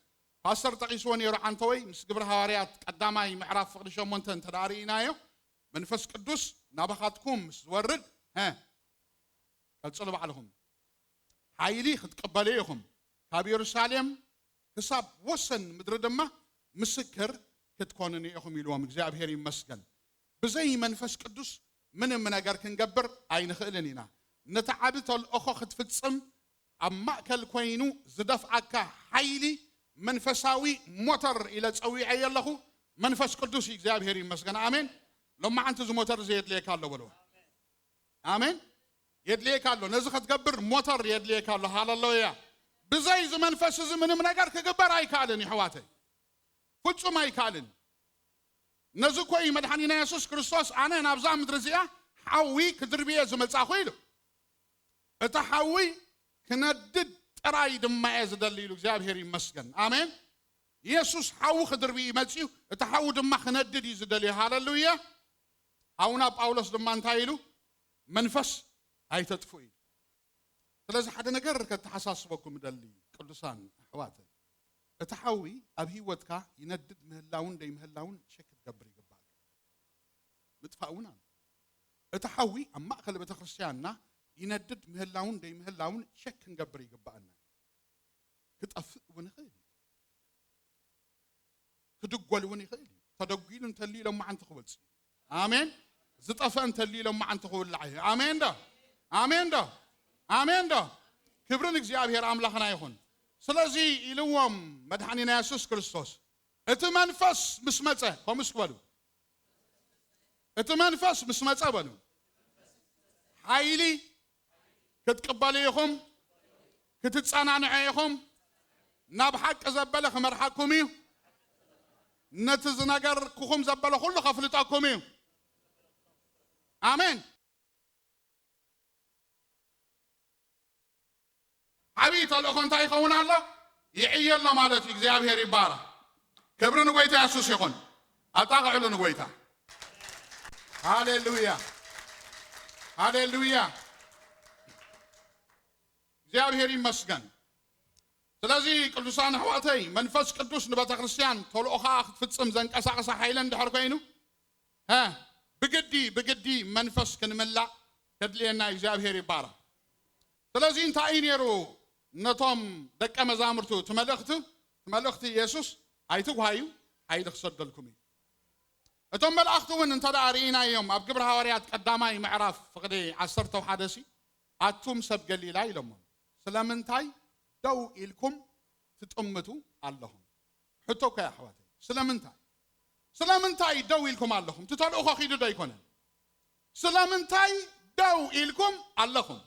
ፓስተር ጠቒስዎ ነይሩ፣ ዓንተወይ፣ ምስ ግብረ ሃዋርያት ቀዳማይ ምዕራፍ ፍቕዲ ሸሞንተ እንተ ደኣ ርኢናዮ፣ መንፈስ ቅዱስ ናባኻትኩም ምስ ዝወርድ፣ ሀ፣ ቀጽሉ ባዕልኹም። ሓይሊ ክትቀበሉ ኢኹም። ካብ የሩሳሌም ክሳብ ወሰን ምድሪ ድማ ምስክር ክትኮኑኒ ኢኹም ኢልዎም። እግዚኣብሔር ይመስገን። ብዘይ መንፈስ ቅዱስ ምንም ነገር ክንገብር ኣይንኽእልን ኢና። ነቲ ዓቢ ተልእኾ ክትፍጽም ኣብ ማእከል ኮይኑ ዝደፍኣካ ሓይሊ መንፈሳዊ ሞተር ኢለ ጸዊዐዮ ኣለኹ። መንፈስ ቅዱስ እዩ። እግዚኣብሔር ይመስገን። ኣሜን። ሎማዓንቲ እዚ ሞተር እዚ የድልየካ ኣሎ በልዎ። ኣሜን። የድልየካ ኣሎ። ነዚ ክትገብር ሞተር የድልየካ ኣሎ። ሃለሉያ። ብዘይ እዚ መንፈስ እዚ ምንም ነገር ክግበር ኣይከኣልን እዩ፣ ኣሕዋተይ። ፍጹም ኣይከኣልን። ነዚ እኮ እዩ መድሓኒና የሱስ ክርስቶስ፣ "ኣነ ናብዛ ምድሪ እዚኣ ሓዊ ክድርብየ ዝመጻኹ" ኢሉ። እቲ ሓዊ ክነድድ ጥራይ ድማ እየ ዝደሊ ኢሉ። እግዚኣብሔር ይመስገን። ኣሜን። የሱስ ሓዊ ክድርቢ እዩ መጺኡ፣ እቲ ሓዊ ድማ ክነድድ እዩ ዝደልዮ። ሃለሉያ። ሓውና ጳውሎስ ድማ እንታይ ኢሉ? "መንፈስ ኣይተጥፍኡ" ኢሉ። ስለዚ ሓደ ነገር ከተሓሳስበኩም እደሊ፣ ቅዱሳን ኣሕዋተይ። እቲ ሓዊ ኣብ ህይወትካ ይነድድ ምህላውን ደይምህላውን ቸክ ክትገብር ይግባእካ። ምጥፋእ እውን ኣሎ። እቲ ሓዊ ኣብ ማእከል ቤተ ክርስቲያንና ይነድድ ምህላውን ደይምህላውን ቸክ ክንገብር ይግባኣና እዩ። ክጠፍእ እውን ይኽእል እዩ። ክድጎል እውን ይኽእል እዩ። ተደጒሉ እንተልዩ ሎማዓንቲ ክወጽእ እዩ። ኣሜን። ዝጠፍአ እንተልዩ ሎማዓንቲ ክውላዕ እዩ። ኣሜን ዶ? ኣሜን ዶ? ኣሜን ዶ? ክብሪ ንእግዚኣብሔር ኣምላኽና ይኹን። ስለዚ ኢልዎም መድሓኒና የሱስ ክርስቶስ፣ "እቲ መንፈስ ምስ መጸ"፣ ከምኡ እስኪ በሉ፣ "እቲ መንፈስ ምስ መጸ" በሉ፣ "ሓይሊ ክትቅበሉ ኢኹም፣ ክትጸናንዑ ኢኹም፣ ናብ ሓቂ ዘበለ ክመርሓኩም እዩ፣ ነቲ ዝነገርኩኹም ዘበለ ኩሉ ከፍልጠኩም እዩ።" ኣሜን። ዓብዪ ተልእኾ እንታይ ይኸውን ኣሎ? ይዕየ ኣሎ ማለት እዩ። እግዚኣብሔር ይባረኽ። ክብሪ ንጎይታ የሱስ ይኹን። ኣጣቕዕሉ ንጎይታ። ሃሌሉያ፣ ሃሌሉያ። እግዚኣብሔር ይመስገን። ስለዚ ቅዱሳን ኣሕዋተይ፣ መንፈስ ቅዱስ ንቤተ ክርስቲያን ተልእኾኣ ክትፍጽም ዘንቀሳቕሳ ሓይሊ እንድሕር ኮይኑ፣ ሀ፣ ብግዲ፣ ብግዲ መንፈስ ክንምላእ ከድልየና እግዚኣብሔር ይባረኽ። ስለዚ እንታይ እዩ ነይሩ ነቶም ደቀ መዛሙርቱ እቲ መልእኽቲ፣ እቲ መልእኽቲ የሱስ ኣይትጉሃዩ፣ ሓይሊ ክሰደልኩም እዩ። እቶም መላእኽቲ እውን እንተ ደኣ ርኢናዮም ኣብ ግብረ ሃዋርያት ቀዳማይ ምዕራፍ ፍቕዲ ዓሰርተ ሓደ ሲ፣ "ኣቱም ሰብ ገሊላ" ኢሎሞም፣ "ስለምንታይ ደው ኢልኩም ትጥምቱ ኣለኹም?" ሕቶ እኮ እዩ ኣሕዋተይ። ስለምንታይ? ስለምንታይ ደው ኢልኩም ኣለኹም? እቲ ተልእኾ ኺዱ ዶ ኣይኮነን? ስለምንታይ ደው ኢልኩም ኣለኹም?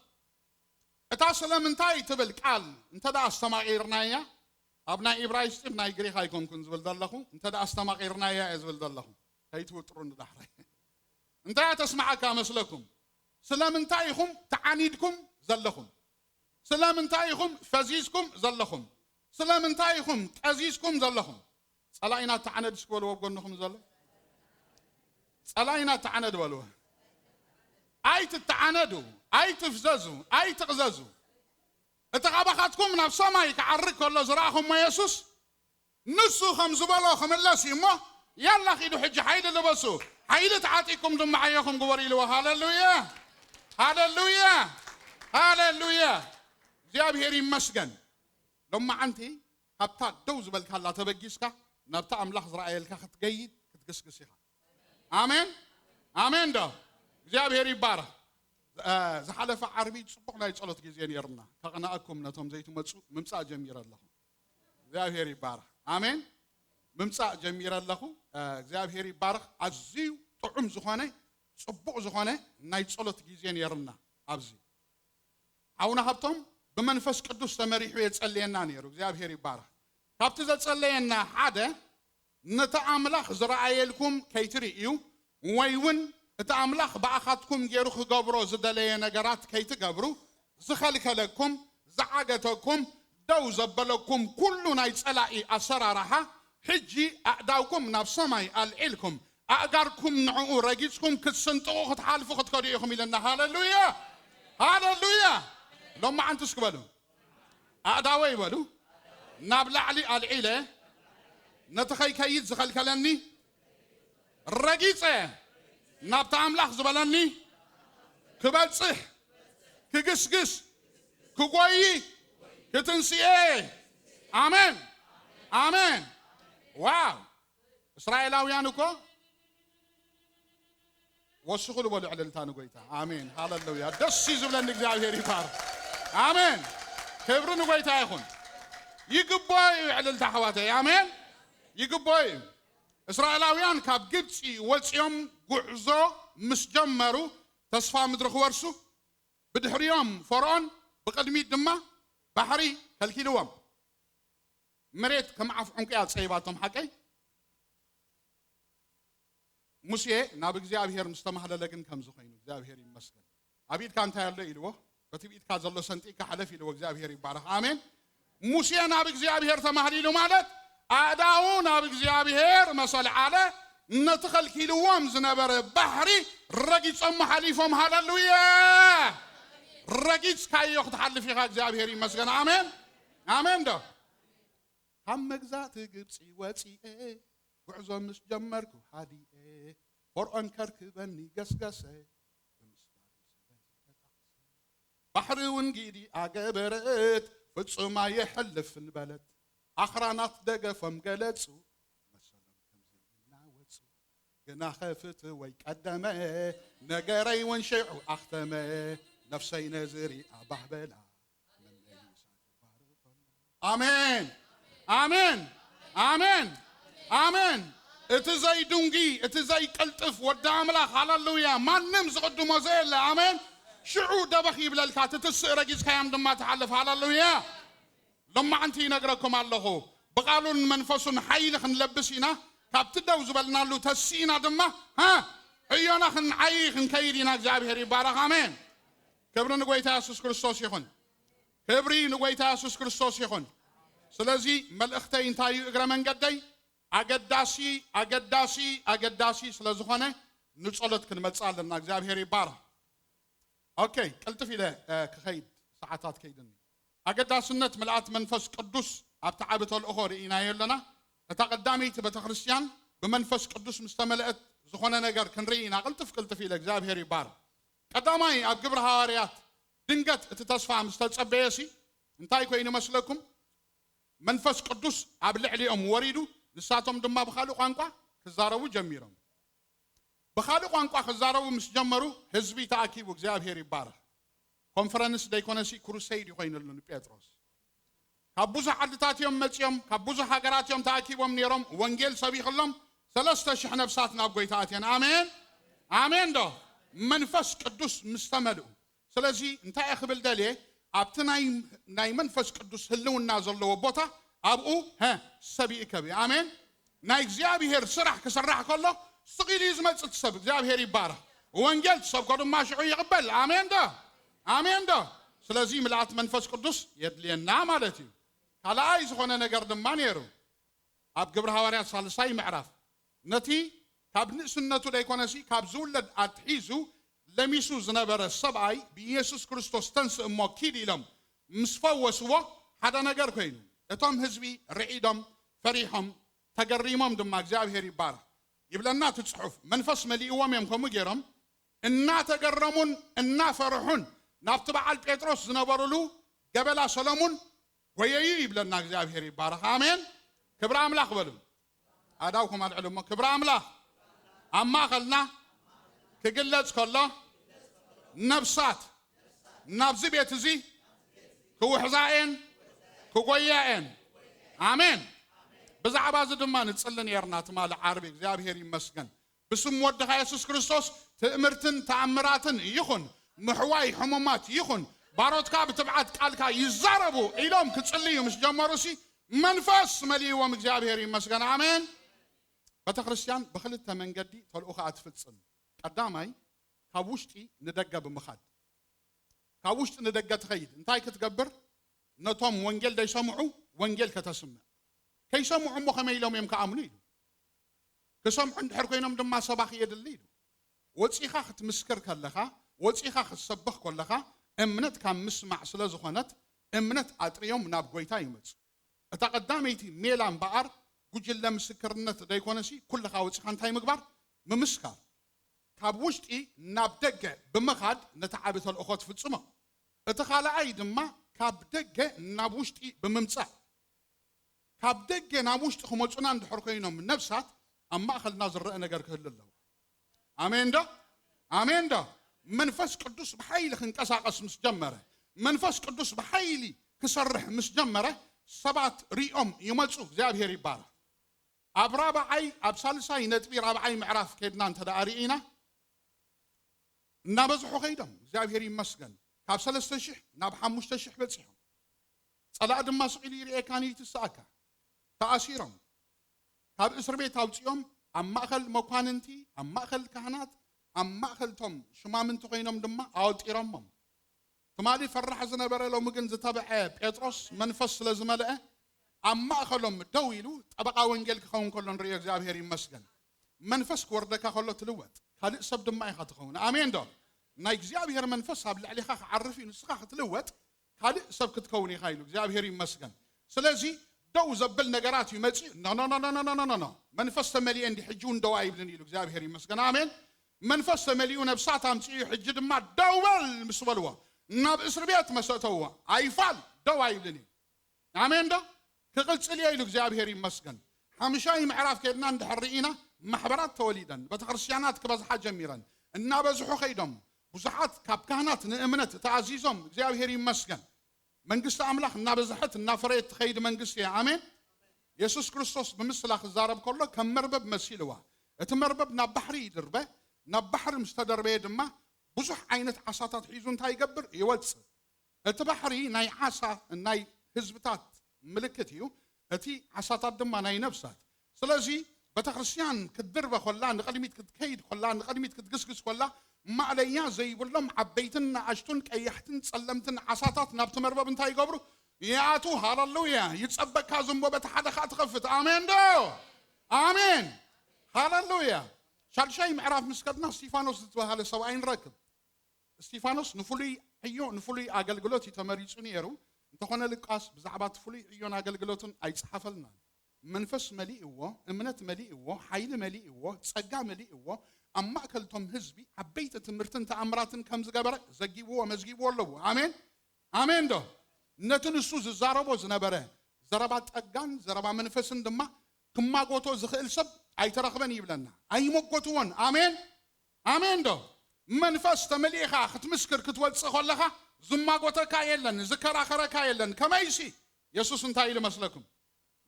እታ ስለምንታይ ትብል ቃል እንተ ደኣ ኣስተማቒርናያ፣ ኣብ ናይ ኢብራይስጢ፣ ናይ ግሪኽ ኣይኮንኩን ዝብል ዘለኹ፣ እንተ ደኣ ኣስተማቒርናያ እየ ዝብል ዘለኹ። ከይትውጥሩ ንዳሕራይ። እንታይ እያ ተስምዓካ መስለኩም? ስለምንታይ ኢኹም ተዓኒድኩም ዘለኹም? ስለምንታይ ኢኹም ፈዚዝኩም ዘለኹም? ስለምንታይ ኢኹም ቀዚዝኩም ዘለኹም? ጸላኢና ተዓነድ እስኪ በልዎ ኣብ ጎንኹም ዘሎ። ጸላኢና ተዓነድ በልዎ። ኣይትተዓነዱ፣ ኣይትፍዘዙ፣ ኣይትቕዘዙ። እቲ ካባኻትኩም ናብ ሰማይ ክዓርግ ከሎ ዝረኣኹሞ የሱስ፣ ንሱ ከም ዝበሎ ክምለስ እዩ እሞ፣ ያላ ኺዱ ሕጂ ሓይሊ ልበሱ፣ ሓይሊ ተዓጢቅኩም ድማ ዓየኹም ግበሩ ኢልዎ። ሃሌሉያ! ሃሌሉያ! ሃሌሉያ! እግዚኣብሔር ይመስገን። ሎማዓንቲ ካብታ ደው ዝበልካላ ተበጊስካ ናብታ ኣምላኽ ዝረኣየልካ ክትገይድ ክትግስግስ ኢኻ። ኣሜን፣ ኣሜን ዶ? እግዚኣብሔር ይባረኽ። እ፣ ዝሓለፈ ዓርቢ ጽቡቕ ናይ ጸሎት ግዜ ነይርና። ከቕንኣኩም ነቶም ዘይትመጹ ምምጻእ ጀሚረ ኣለኹ። እግዚኣብሔር ይባረኽ። ኣሜን። ምምጻእ ጀሚረ ኣለኹ። እ፣ እግዚኣብሔር ይባረኽ። ኣዝዩ ጥዑም ዝኾነ፣ ጽቡቕ ዝኾነ ናይ ጸሎት ግዜ ነይርና ኣብዚ። ሓውና ሃብቶም ብመንፈስ ቅዱስ ተመሪሑ የጸልየና ነይሩ። እግዚኣብሔር ይባረኽ። ካብቲ ዘጸለየና ሓደ፣ ነቲ ኣምላኽ ዝረኣየልኩም ከይትርእዩ፣ ወይ እውን እቲ ኣምላኽ ብኣኻትኩም ገይሩ ክገብሮ ዝደለየ ነገራት ከይትገብሩ ዝኸልከለኩም፣ ዝዓገተኩም፣ ደው ዘበለኩም ኩሉ ናይ ጸላኢ ኣሰራርሓ፣ ሕጂ ኣእዳውኩም ናብ ሰማይ ኣልዒልኩም፣ ኣእጋርኩም ንዕኡ ረጊጽኩም ክትስንጥቑ ክትሓልፉ ክትከዱ ኢኹም ኢለና። ሃለሉያ! ሃለሉያ! ሎማዓንቲ እስኪ በሉ፣ ኣእዳወይ በሉ፣ ናብ ላዕሊ ኣልዒለ፣ ነቲ ከይከይድ ዝኸልከለኒ ረጊጸ፣ ናብቲ ኣምላኽ ዝበለኒ ክበጽሕ፣ ክግስግስ፣ ክጎዪ፣ ክትንስኤ። ኣሜን፣ ኣሜን። ዋው! እስራኤላውያን እኮ ወስኹ ዝበሉ ዕልልታ ንጎይታ። ኣሜን፣ ሃለሉያ። ደስ እዩ ዝብለኒ፣ እግዚኣብሔር ይባርኽ። ኣሜን፣ ክብሪ ንጎይታ ይኹን። ይግባእ እዩ ዕልልታ ኣሕዋተይ። ኣሜን፣ ይግባእ እዩ። እስራኤላውያን ካብ ግብፂ ወፂኦም ጉዕዞ ምስ ጀመሩ፣ ተስፋ ምድሪ ክወርሱ፣ ብድሕሪኦም ፈርዖን፣ ብቕድሚት ድማ ባሕሪ ከልኪልዎም። መሬት ከም ዓፍ ዕንቁ እያ ፀይባቶም። ሓቀይ? ሙሴ ናብ እግዚኣብሔር ምስ ተማህለለ ግን ከምዚ ኮይኑ፣ እግዚኣብሔር ይመስገን። ኣብ ኢድካ እንታይ ኣሎ ኢልዎ፣ በቲ ብኢድካ ዘሎ ሰንጢቅካ ሕለፍ ኢልዎ። እግዚኣብሔር ይባረኽ። ኣሜን። ሙሴ ናብ እግዚኣብሔር ተማህሊሉ ማለት፣ ኣእዳዉ ናብ እግዚኣብሔር መሰል ዓለ፣ ነቲ ከልኪልዎም ዝነበረ ባሕሪ ረጊጾሞ ሓሊፎም። ሃለሉያ! ረጊጽካዮ ክትሓልፍ ኢኻ። እግዚኣብሔር ይመስገን። ኣሜን፣ ኣሜን ዶ? ካብ መግዛእቲ ግብፂ ወፂኤ፣ ጉዕዞ ምስ ጀመርኩ ሃዲኤ፣ ፈርዖን ከርክበኒ ገስገሰ፣ ብምስጋዱ ስለ ዝተጣዕሰ። ባሕሪ እውን ጊዲ ኣገበረት፣ ፍጹም ኣይሕልፍን በለት። ኣኽራናት ደገፎም ገለጹ፣ መሰሎም ከም ዘይናወጹ። ግናኸ ፍትወይ ቀደመ፣ ነገረይ እውን ሽዑ ኣኽተመ። ነፍሰይ ነዚ ሪኣ ባህ በላ፣ መለይ ምሳት ባርኾላ። ኣሜን፣ ኣሜን፣ ኣሜን፣ ኣሜን። እቲ ዘይድንጉይ፣ እቲ ዘይቅልጥፍ ወዲ ኣምላኽ፣ ሃለሉያ፣ ማንም ዝቕድሞ ዘየለ፣ ኣሜን። ሽዑ ደበኽ ይብለልካ፣ ትትስእ፣ ረጊጽካዮም ድማ ትሓልፍ። ሃለሉያ። ሎማዓንቲ ይነግረኩም ኣለኹ፣ ብቓሉን መንፈሱን ሓይሊ ክንለብስ ኢና። ካብቲ ደው ዝበልናሉ ተሲእና ድማ፣ ሃ፣ ዕዮና ክንዓዪ ክንከይድ ኢና። እግዚኣብሔር ይባረኽ። ኣሜን። ክብሪ ንጎይታ የሱስ ክርስቶስ ይኹን። ክብሪ ንጎይታ የሱስ ክርስቶስ ይኹን። ስለዚ መልእኽተይ እንታይ እዩ? እግረ መንገደይ ኣገዳሲ፣ ኣገዳሲ፣ ኣገዳሲ ስለ ዝኾነ ንጸሎት ክንመጽእ ኣለና። እግዚኣብሔር ይባረኽ። ኦኬ፣ ቅልጥፍ ኢለ፣ እ፣ ክኸይድ፣ ሰዓታት ከይድኒ። ኣገዳስነት ምልኣት መንፈስ ቅዱስ ኣብቲ ዓቢ ተልእኾ ርኢናዮ ኣለና። እታ ቀዳመይቲ ቤተ ክርስቲያን ብመንፈስ ቅዱስ ምስ ተመልአት ዝኾነ ነገር ክንርኢ ኢና። ቅልጥፍ ቅልጥፍ ኢለ፣ እግዚኣብሔር ይባረኽ። ቀዳማይ ኣብ ግብሪ ሃዋርያት ድንገት እቲ ተስፋ ምስ ተጸበየሲ እንታይ ኮይኑ መስለኩም? መንፈስ ቅዱስ ኣብ ልዕሊኦም ወሪዱ፣ ንሳቶም ድማ ብኻልእ ቋንቋ ክዛረቡ ጀሚሮም። ብኻልእ ቋንቋ ክዛረቡ ምስ ጀመሩ፣ ህዝቢ ተኣኪቡ፣ እግዚኣብሔር ይባረኽ። ኮንፈረንስ ደይኮነሲ፣ ክሩሰይድ ይኾይነሉ ንጴጥሮስ። ካብ ብዙሕ ዓድታት እዮም መጺኦም፣ ካብ ብዙሕ ሃገራት እዮም ተኣኪቦም ነይሮም። ወንጌል ሰቢኽሎም፣ ሰለስተ ሽሕ ነፍሳት ናብ ጎይታ ኣትየን። ኣሜን፣ ኣሜን ዶ? መንፈስ ቅዱስ ምስ ተመልኡ። ስለዚ እንታይ እየ ክብል ደልየ? ኣብቲ ናይ፣ ናይ መንፈስ ቅዱስ ህልውና ዘለዎ ቦታ ኣብኡ፣ ሀ፣ ሰብ ይእከብ እዩ። ኣሜን። ናይ እግዚኣብሔር ስራሕ ክስራሕ ከሎ ስቕ ኢሉ እዩ ዝመጽእ እቲ ሰብ። እግዚኣብሔር ይባረኽ። ወንጌል ትሰብኮ ድማ ሽዑ ይቕበል። ኣሜን ዶ? ኣሜን ዶ? ስለዚ ምልኣት መንፈስ ቅዱስ የድልየና ማለት እዩ። ካልኣይ ዝኾነ ነገር ድማ ነይሩ። ኣብ ግብሪ ሃዋርያት ሳልሳይ ምዕራፍ፣ ነቲ ካብ ንእስነቱ ደይኮነሲ ካብ ዝውለድ ኣትሒዙ ለሚሱ ዝነበረ ሰብኣይ ብኢየሱስ ክርስቶስ ተንስእ እሞ ኪድ ኢሎም ምስ ፈወስዎ ሓደ ነገር ኮይኑ፣ እቶም ህዝቢ ርዒዶም፣ ፈሪሖም፣ ተገሪሞም ድማ። እግዚኣብሔር ይባረኽ። ይብለና እቲ ጽሑፍ፣ መንፈስ መሊእዎም እዮም ከምኡ ገይሮም፣ እናተገረሙን እናፈርሑን ናብቲ በዓል ጴጥሮስ ዝነበሩሉ ገበላ ሰለሙን ጎየዩ ይብለና። እግዚኣብሔር ይባረኽ። ኣሜን። ክብሪ ኣምላኽ በሉ። ኣእዳውኩም ኣልዕሉ እሞ፣ ክብሪ ኣምላኽ ኣብ ማእኸልና ክግለጽ ከሎ፣ ነፍሳት ናብዚ ቤት እዚ ክውሕዛ እየን፣ ክጎያ እየን። ኣሜን። ብዛዕባ እዚ ድማ ንጽሊ ነርና ትማሊ ዓርቢ። እግዚኣብሔር ይመስገን። ብስም ወድኻ የሱስ ክርስቶስ ትእምርትን ተኣምራትን ይኹን፣ ምሕዋይ ሕሙማት ይኹን፣ ባሮትካ ብትብዓት ቃልካ ይዛረቡ ኢሎም ክጽልዩ ምስ ጀመሩ ሲ መንፈስ መሊእዎም። እግዚኣብሔር ይመስገን። ኣሜን። ቤተ ክርስቲያን ብክልተ መንገዲ ተልእኾኣ ትፍጽም። ቀዳማይ ካብ ውሽጢ ንደገ ብምኻድ። ካብ ውሽጢ ንደገ ትኸይድ። እንታይ ክትገብር? ነቶም ወንጌል ዘይሰምዑ ወንጌል ከተስምዕ። ከይሰምዑ እሞ ከመይ ኢሎም እዮም ክኣምኑ ኢሉ። ክሰምዑ እንድሕር ኮይኖም ድማ ሰባኺ የድሊ ኢሉ። ወፂኻ ክትምስክር ከለኻ፣ ወፂኻ ክትሰብኽ ከለኻ እምነት ካብ ምስማዕ ስለ ዝኾነት እምነት ኣጥርዮም ናብ ጎይታ ይመፁ። እታ ቀዳመይቲ ሜላ እምበኣር ጉጅለ ምስክርነት ደይኮነሲ ኩልኻ ወፂኻ እንታይ ምግባር? ምምስካር። ካብ ውሽጢ ናብ ደገ ብምኻድ ነቲ ዓቢ ተልእኾ ትፍጽሞ። እቲ ካልኣይ ድማ ካብ ደገ ናብ ውሽጢ ብምምጻእ። ካብ ደገ ናብ ውሽጢ ክመጹና እንድሕር ኮይኖም ነፍሳት ኣብ ማእኸልና ዝረአ ነገር ክህሉ ኣለዎ። ኣሜን ዶ? ኣሜን ዶ? መንፈስ ቅዱስ ብሓይሊ ክንቀሳቐስ ምስ ጀመረ፣ መንፈስ ቅዱስ ብሓይሊ ክሰርሕ ምስ ጀመረ ሰባት ሪኦም ይመጹ። እግዚኣብሔር ይባረክ። ኣብ ራብዓይ ኣብ ሳልሳይ ነጥቢ ራብዓይ ምዕራፍ ከድና እንተ ደኣ ርኢና እናበዝሑ ከይዶም እግዚኣብሔር ይመስገን ካብ ሰለስተ ሽሕ ናብ ሓሙሽተ ሽሕ በጺሖም። ጸላእ ድማ ስቕ ኢሉ ይርእየካን እዩ ትስኣካ። ተኣሲሮም ካብ እስር ቤት ኣውጺኦም ኣብ ማእከል መኳንንቲ ኣብ ማእከል ካህናት ኣብ ማእከል ቶም ሽማምንቲ ኮይኖም ድማ ኣወጢሮሞም። ትማሊ ፈራሕ ዝነበረ ሎሚ ግን ዝተብዐ ጴጥሮስ መንፈስ ስለ ዝመልአ ኣብ ማእኸሎም ደው ኢሉ ጠበቓ ወንጌል ክኸውን ከሎ ንርእዮ እግዚኣብሔር ይመስገን። መንፈስ ክወርደካ ከሎ ትልወጥ ካልእ ሰብ ድማ ኢኻ ትኸውን። ኣሜን ዶ? ናይ እግዚኣብሔር መንፈስ ኣብ ልዕሊኻ ክዓርፍ እዩ ንስኻ ክትልወጥ ካልእ ሰብ ክትከውን ኢኻ ኢሉ እግዚኣብሔር ይመስገን። ስለዚ ደው ዘብል ነገራት እዩ መፂኡ። ኖ ኖ ኖ ኖ ኖ ኖ ኖ መንፈስ ተመሊኤ እንዲ ሕጂ እውን ደው ኣይብልን ኢሉ እግዚኣብሔር ይመስገን። ኣሜን። መንፈስ ተመሊኡ ነብሳት ኣምፂኡ ሕጂ ድማ ደው በል ምስ በልዎ ናብ እስር ቤት መሰተዎ ኣይፋል ደው ኣይብልን እዩ። ኣሜን ዶ? ክቕጽል እየ ኢሉ እግዚኣብሔር ይመስገን። ሓምሻይ ምዕራፍ ከድና እንድሕር ርኢና ማሕበራት ተወሊደን ቤተክርስትያናት ክበዝሓ ጀሚረን እናበዝሑ ከይዶም ብዙሓት ካብ ካህናት ንእምነት ተኣዚዞም እግዚኣብሔር ይመስገን። መንግስቲ ኣምላኽ እናበዝሐት እናፈረየት ትኸይድ መንግስቲ እያ። ኣሜን። የሱስ ክርስቶስ ብምስላ ክዛረብ ከሎ ከም መርበብ መሲልዋ። እቲ መርበብ ናብ ባሕሪ ይድርበ። ናብ ባሕሪ ምስ ተደርበየ ድማ ብዙሕ ዓይነት ዓሳታት ሒዙ እንታይ ይገብር? ይወጽእ። እቲ ባሕሪ ናይ ዓሳ ናይ ህዝብታት ምልክት እዩ። እቲ ዓሳታት ድማ ናይ ነፍሳት። ስለዚ ቤተክርስትያን ክትድርበ ኮላ ንቕድሚት ክትከይድ ኮላ ንቕድሚት ክትግስግስ ኮላ ማእለያ ዘይብሎም ዓበይትን ንኣሽቱን ቀያሕትን ጸለምትን ዓሳታት ናብቲ መርበብ እንታይ ይገብሩ? ይኣቱ። ሃለሉያ። ይጸበካ ዝንቦ በቲ ሓደ ከዓ ትኸፍት። ኣሜን ዶ? ኣሜን። ሃለሉያ። ሻድሻይ ምዕራፍ ምስ ከድና እስጢፋኖስ ዝተባሃለ ሰብኣይ ንረክብ። እስጢፋኖስ ንፍሉይ ዕዮ ንፍሉይ ኣገልግሎት እዩ ተመሪጹ ነይሩ። እንተኾነ ሉቃስ ብዛዕባ እቲ ፍሉይ ዕዮን ኣገልግሎትን ኣይጸሓፈልናን። መንፈስ መሊእዎ፣ እምነት መሊእዎ፣ ሓይሊ መሊእዎ፣ ጸጋ መሊእዎ፣ ኣብ ማእከል እቶም ህዝቢ ዓበይቲ ትምህርትን ተኣምራትን ከም ዝገበረ ዘጊብዎ መዝጊብዎ ኣለዎ። ኣሜን ኣሜን ዶ? ነቲ ንሱ ዝዛረቦ ዝነበረ ዘረባ ጸጋን ዘረባ መንፈስን ድማ ክማጎቶ ዝኽእል ሰብ ኣይተረኽበን ይብለና። ኣይመጎትዎን። ኣሜን ኣሜን ዶ? መንፈስ ተመሊእኻ ክትምስክር ክትወጽእ ከለኻ ዝማጎተካ የለን፣ ዝከራኸረካ የለን። ከመይሲ የሱስ እንታይ ኢሉ መስለኩም?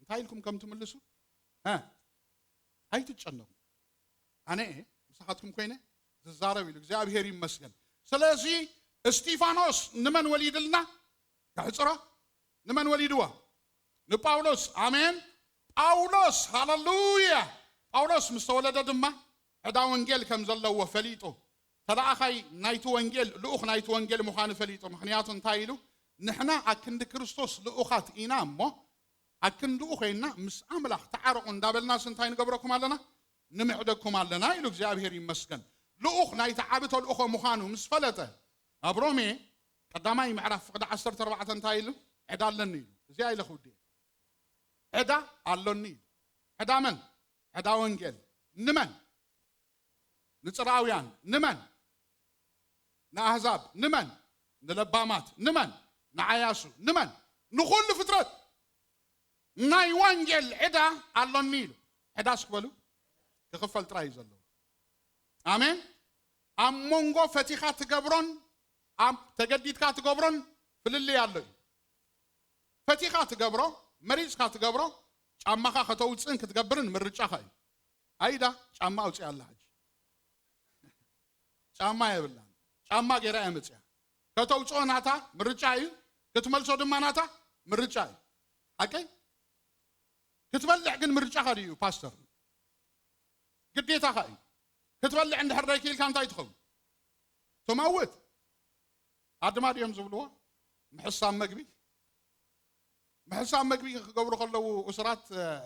እንታይ ኢልኩም ከም ትምልሱ እ? ኣይትጨነቁ። ኣነ እየ ምሳኻትኩም ኮይነ ዝዛረብ ኢሉ እግዚኣብሔር ይመስገን። ስለዚ እስጢፋኖስ ንመን ወሊድልና? ከሕፅሮ ንመን ወሊድዎ? ንጳውሎስ። ኣሜን። ጳውሎስ ሃለሉያ። ጳውሎስ ምስ ተወለደ ድማ ዕዳ ወንጌል ከም ዘለዎ ፈሊጡ ተለኣኻይ ናይቲ ወንጌል ልኡኽ ናይቲ ወንጌል ምዃኑ ፈሊጡ። ምኽንያቱ እንታይ ኢሉ? ንሕና ኣክንዲ ክርስቶስ ልኡኻት ኢና እሞ ኣክንድኡ ኮይንና ምስ ኣምላኽ ተዓረቑ እንዳበልናስ እንታይ ንገብረኩም ኣለና? ንምዕደኩም ኣለና ኢሉ እግዚኣብሔር ይመስገን። ልኡኽ ናይቲ ዓቢ ተልእኾ ምዃኑ ምስ ፈለጠ ኣብ ሮሜ ቀዳማይ ምዕራፍ ፍቕዲ ዓሰርተ ኣርባዕተ እንታይ ኢሉ? ዕዳ ኣለኒ ኢሉ። እዚኣ ኢለ ክውድእ ዕዳ ኣሎኒ ኢሉ። ዕዳ መን? ዕዳ ወንጌል ንመን? ንጽርኣውያን ንመን? ንኣህዛብ ንመን? ንለባማት ንመን? ንዓያሱ ንመን? ንኹሉ ፍጥረት ናይ ወንጌል ዕዳ ኣሎኒ ኢሉ። ዕዳ እስክበሉ ክኽፈል ጥራይ እዩ ዘለዎ። ኣሜን። ኣብ መንጎ ፈቲኻ ትገብሮን ኣብ ተገዲድካ ትገብሮን ፍልልይ ኣሎ እዩ። ፈቲኻ ትገብሮ መሪፅካ ትገብሮ ጫማኻ ከተውፅእን ክትገብርን ምርጫኻ እዩ። ኣይዳ ጫማ ኣውፅያ ኣላ ሕጂ ጫማ የብላን። ጫማ ገይራ እያ መፅያ። ከተውፅኦ ናታ ምርጫ እዩ፣ ክትመልሶ ድማ ናታ ምርጫ እዩ። ሓቀይ ክትበልዕ ግን ምርጫኻ ድዩ ፓስተር? ግዴታኻ እዩ። ክትበልዕ እንድሕር ደይክኢልካ እንታይ ትኸውን? ትመውት። ኣድማ ድዮም ዝብልዎ? ምሕሳብ መግቢ፣ ምሕሳብ መግቢ ክገብሩ ከለዉ እሱራት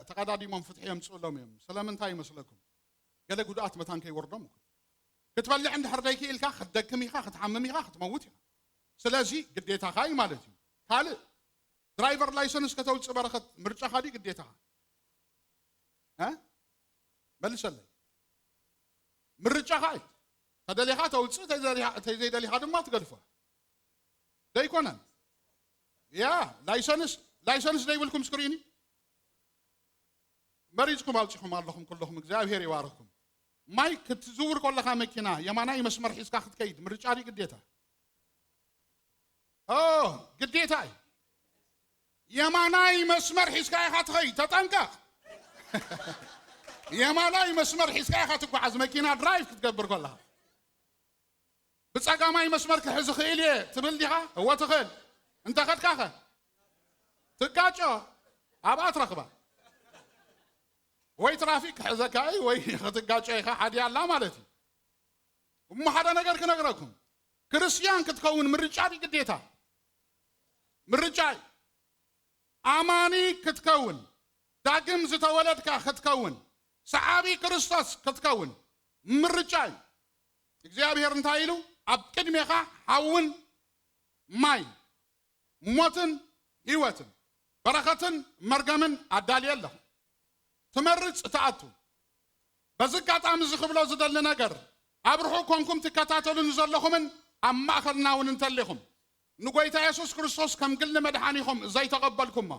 ተቐዳዲሞም ፍትሒ የምፅእሎም እዮም። ስለምንታይ ይመስለኩም? ገለ ጉድኣት መታን ከይወርዶም እኮ። ክትበልዕ እንድሕር ደይክኢልካ ክትደክም ኢኻ፣ ክትሓምም ኢኻ፣ ክትመውት ኢኻ። ስለዚ ግዴታኻ እዩ ማለት እዩ። ካልእ ድራይቨር ላይሰንስ ከተውፅእ በረኸት ምርጫኻ ድዩ ግዴታኻ? እ? መልሰለይ። ምርጫኻ እዩ። ተደሊኻ ተውፅእ፣ ተዘይደሊኻ ድማ ትገድፎ። ደይኮነን? ያ ላይሰንስ ላይሰንስ ደይብልኩም ስክሪኒ መሪፅኩም ኣውፂኹም ኣለኹም። ኩለኹም እግዚኣብሔር ይባርኽኩም። ማይ ክትዝውር ከለኻ መኪና የማናይ መስመር ሒዝካ ክትከይድ ምርጫ ድዩ ግዴታ? ኦ ግዴታ እዩ። የማናይ መስመር ሒዝካ ኢኻ ትኸይድ፣ ተጠንቀቕ። የማናይ መስመር ሒዝካ ኢኻ ትጓዓዝ መኪና ድራይቭ ክትገብር ከለኻ። ብጸጋማይ መስመር ክሕዝ እኽእል እየ ትብል ዲኻ? እወ ትኽእል። እንተ ኸድካኸ ትጋጮ፣ ኣብኣ ትረኽባ። ወይ ትራፊክ ክሕዘካ እዩ ወይ ክትጋጮ ኢኻ፣ ሓዲኣ ኣላ ማለት እዩ። እሞ ሓደ ነገር ክነግረኩም፣ ክርስትያን ክትከውን ምርጫ ድዩ ግዴታ? ምርጫ እዩ። ኣማኒ ክትከውን፣ ዳግም ዝተወለድካ ክትከውን፣ ሰዓቢ ክርስቶስ ክትከውን ምርጫ እዩ። እግዚኣብሔር እንታይ ኢሉ? ኣብ ቅድሜኻ ሓውን ማይ፣ ሞትን ህይወትን፣ በረኸትን መርገምን ኣዳልየ ኣለኹ። ትመርጽ ትኣቱ። በዚ ኣጋጣሚ እዚ ክብሎ ዝደሊ ነገር፣ ኣብ ርሑቕ ኮንኩም ትከታተሉኒ ዘለኹምን ኣብ ማእኸልና እውን እንተሊኹም፣ ንጎይታ የሱስ ክርስቶስ ከም ግሊ መድሓኒኹም ዘይተቐበልኩሞ፣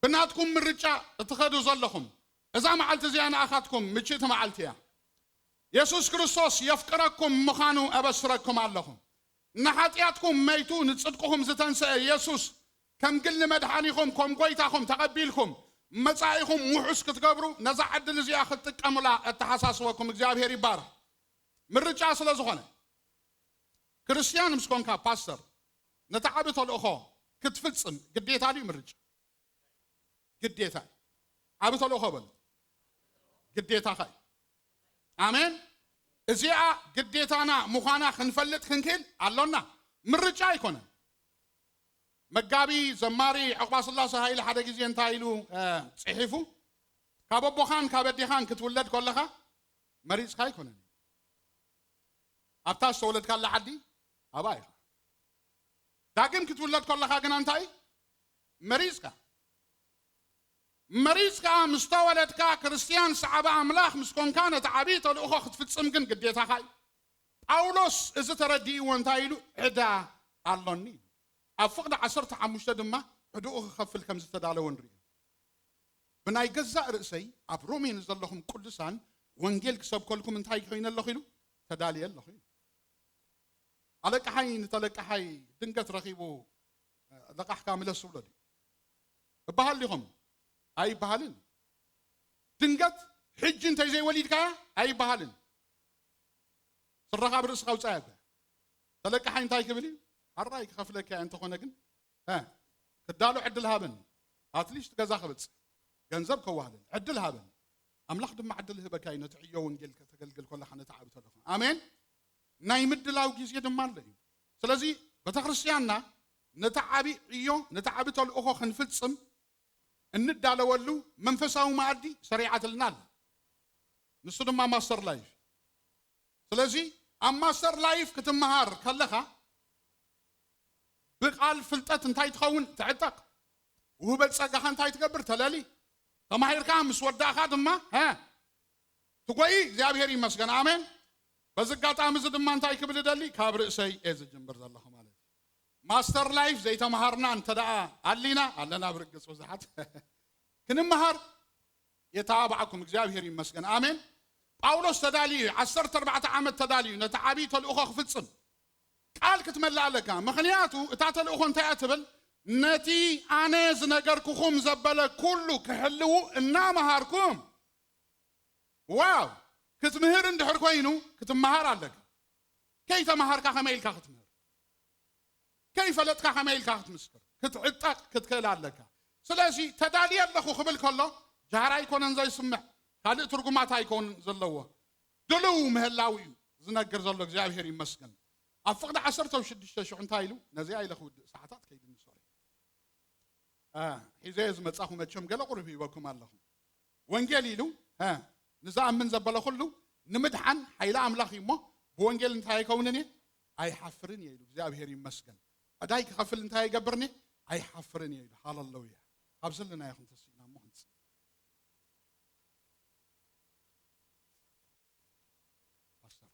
ብናትኩም ምርጫ እትኸዱ ዘለኹም፣ እዛ መዓልቲ እዚኣ ንኣኻትኩም ምችእቲ መዓልቲ እያ። የሱስ ክርስቶስ የፍቅረኩም ምዃኑ ኣበስረኩም ኣለኹ። ንሓጢኣትኩም መይቱ ንጽድቅኹም ዝተንስአ የሱስ ከም ግሊ መድሓኒኹም፣ ከም ጎይታኹም ተቐቢልኩም መጻኢኹም ውሑስ ክትገብሩ ነዛ ዕድል እዚኣ ክትጥቀሙላ ኣተሓሳስበኩም እግዚኣብሔር ይባረኽ። ምርጫ ስለ ዝኾነ ክርስትያን ምስ ኮንካ ፓስተር ነቲ ዓቢ ተልእኾ ክትፍጽም ግዴታ ድዩ ምርጫ? ግዴታ እዩ። ዓቢ ተልእኾ በሉ። ግዴታኻ እዩ። ኣሜን። እዚኣ ግዴታና ምዃና ክንፈልጥ ክንክእል ኣሎና። ምርጫ ኣይኮነን። መጋቢ ዘማሪ ዕቑባ ስላሰ ሃይለ ሓደ ግዜ እንታይ ኢሉ፣ እ፣ ጽሒፉ፣ ካብ ኣቦኻን ካብ ኣዴኻን ክትውለድ ከለኻ መሪጽካ ኣይኮነን። ኣብታ ዝተወለድካላ ዓዲ ኣብኣ ኢኻ። ዳግም ክትውለድ ከለኻ ግና እንታይ መሪጽካ? መሪጽካ ምስ ተወለድካ ክርስትያን ሰዓቢ ኣምላኽ ምስ ኮንካ ነቲ ዓብዪ ተልእኾ ክትፍጽም ግን ግዴታኻ እዩ። ጳውሎስ እዚ ተረዲእዎ እንታይ ኢሉ? ዕዳ ኣሎኒ ኢሉ። ኣብ ፍቕዲ ዓሰርተ ሓሙሽተ ድማ ዕዳኡ ክኸፍል ከም ዝተዳለወ ንርኢ። ብናይ ገዛእ ርእሰይ ኣብ ሮሜ ንዘለኹም ቅዱሳን ወንጌል ክሰብከልኩም እንታይ ኮይነ ኣለኹ ኢሉ? ተዳልየ ኣለኹ ኢሉ። ኣለቃሓይ ንተለቃሓይ ድንገት ረኺቡ፣ ለቃሕካ ምለስ ብሎ ድዩ? እበሃል ዲኹም? ኣይበሃልን። ድንገት ሕጂ እንተይዘይወሊድካያ ኣይበሃልን። ስረኻ ኣብ ርእስኻ ውጻእ እያ። ተለቃሓይ እንታይ ክብል እዩ? ኣራይ ክኸፍለካ እየ፣ እንተኾነ ግን፣ እ፣ ክዳሎ ዕድል ሃበኒ። ኣትሊስት ገዛ ክበጽሕ፣ ገንዘብ ከዋህለል ዕድል ሃበኒ። ኣምላኽ ድማ ዕድል ህበካ እዩ፣ ነቲ ዕዮ ወንጌል ከተገልግል ከለኻ ነቲ ዓቢ ተልእኾ። ኣሜን። ናይ ምድላው ግዜ ድማ ኣሎ እዩ። ስለዚ ቤተክርስትያንና ነቲ ዓቢ ዕዮ፣ ነቲ ዓቢ ተልእኾ ክንፍጽም እንዳለወሉ መንፈሳዊ መኣዲ ሰሪዓትልና ኣላ። ንሱ ድማ ማስተር ላይፍ። ስለዚ ኣብ ማስተር ላይፍ ክትመሃር ከለኻ ብቓል ፍልጠት እንታይ ትኸውን? ትዕጠቕ። ውህበት ጸጋኻ እንታይ ትገብር? ተለሊ። ተማሂርካ ምስ ወዳእኻ ድማ፣ ሀ፣ ትጎይ። እግዚኣብሔር ይመስገን። ኣሜን። በዚ ኣጋጣሚ እዚ ድማ እንታይ ክብል እደሊ? ካብ ርእሰይ እየ ዝጅምር ዘለኹ ማለት እዩ። ማስተር ላይፍ ዘይተምሃርና እንተ ደኣ ኣሊና፣ ኣለና ብርግጽ ብዙሓት፣ ክንምሃር የተባብዓኩም። እግዚኣብሔር ይመስገን። ኣሜን። ጳውሎስ ተዳልዩ እዩ። ዓሰርተ ኣርባዕተ ዓመት ተዳልዩ ነቲ ዓብዪ ተልእኾ ክፍጽም። ቃል ክትመልእ ኣለካ። ምኽንያቱ እታ ተልእኾ እንታይ እያ ትብል? ነቲ ኣነ ዝነገርኩኹም ዘበለ ኩሉ ክሕልዉ እናመሃርኩም። ዋው! ክትምህር እንድሕር ኮይኑ ክትመሃር ኣለካ። ከይተመሃርካ ከመይ ኢልካ ክትምህር? ከይፈለጥካ ከመይ ኢልካ ክትምስክር? ክትዕጠቕ ክትክእል ኣለካ። ስለዚ ተዳልየ ኣለኹ ክብል ከሎ ጃህራ ኣይኮነን ዘስምዕ፣ ካልእ ትርጉማት ኣይኮን ዘለዎ። ድልው ምህላው እዩ ዝነግር ዘሎ። እግዚኣብሔር ይመስገን። ኣብ ፍቕዲ ዓሰርተ ሽዱሽተ ሽዑ እንታይ ኢሉ? ነዚኣ ኢለ ክውድእ፣ ሰዓታት ከይድኒ፣ ሶሪ። እ፣ ሒዘ ዝመጻኹ መቸም ገለ ቁሩብ ሂበኩም ኣለኹ። ወንጌል ኢሉ፣ እ፣ ንዝኣምን ዘበለ ኩሉ ንምድሓን ሓይሊ ኣምላኽ እዩ እሞ፣ ብወንጌል እንታይ ኣይከውንን እየ? ኣይሓፍርን እየ ኢሉ። እግዚኣብሔር ይመስገን። ዕዳይ ክኸፍል እንታይ ኣይገብርን እየ? ኣይሓፍርን እየ ኢሉ። ሃለሉያ። ካብ ዘለናዮ ክንተስኢና እሞ ክንጽ ፓስተር።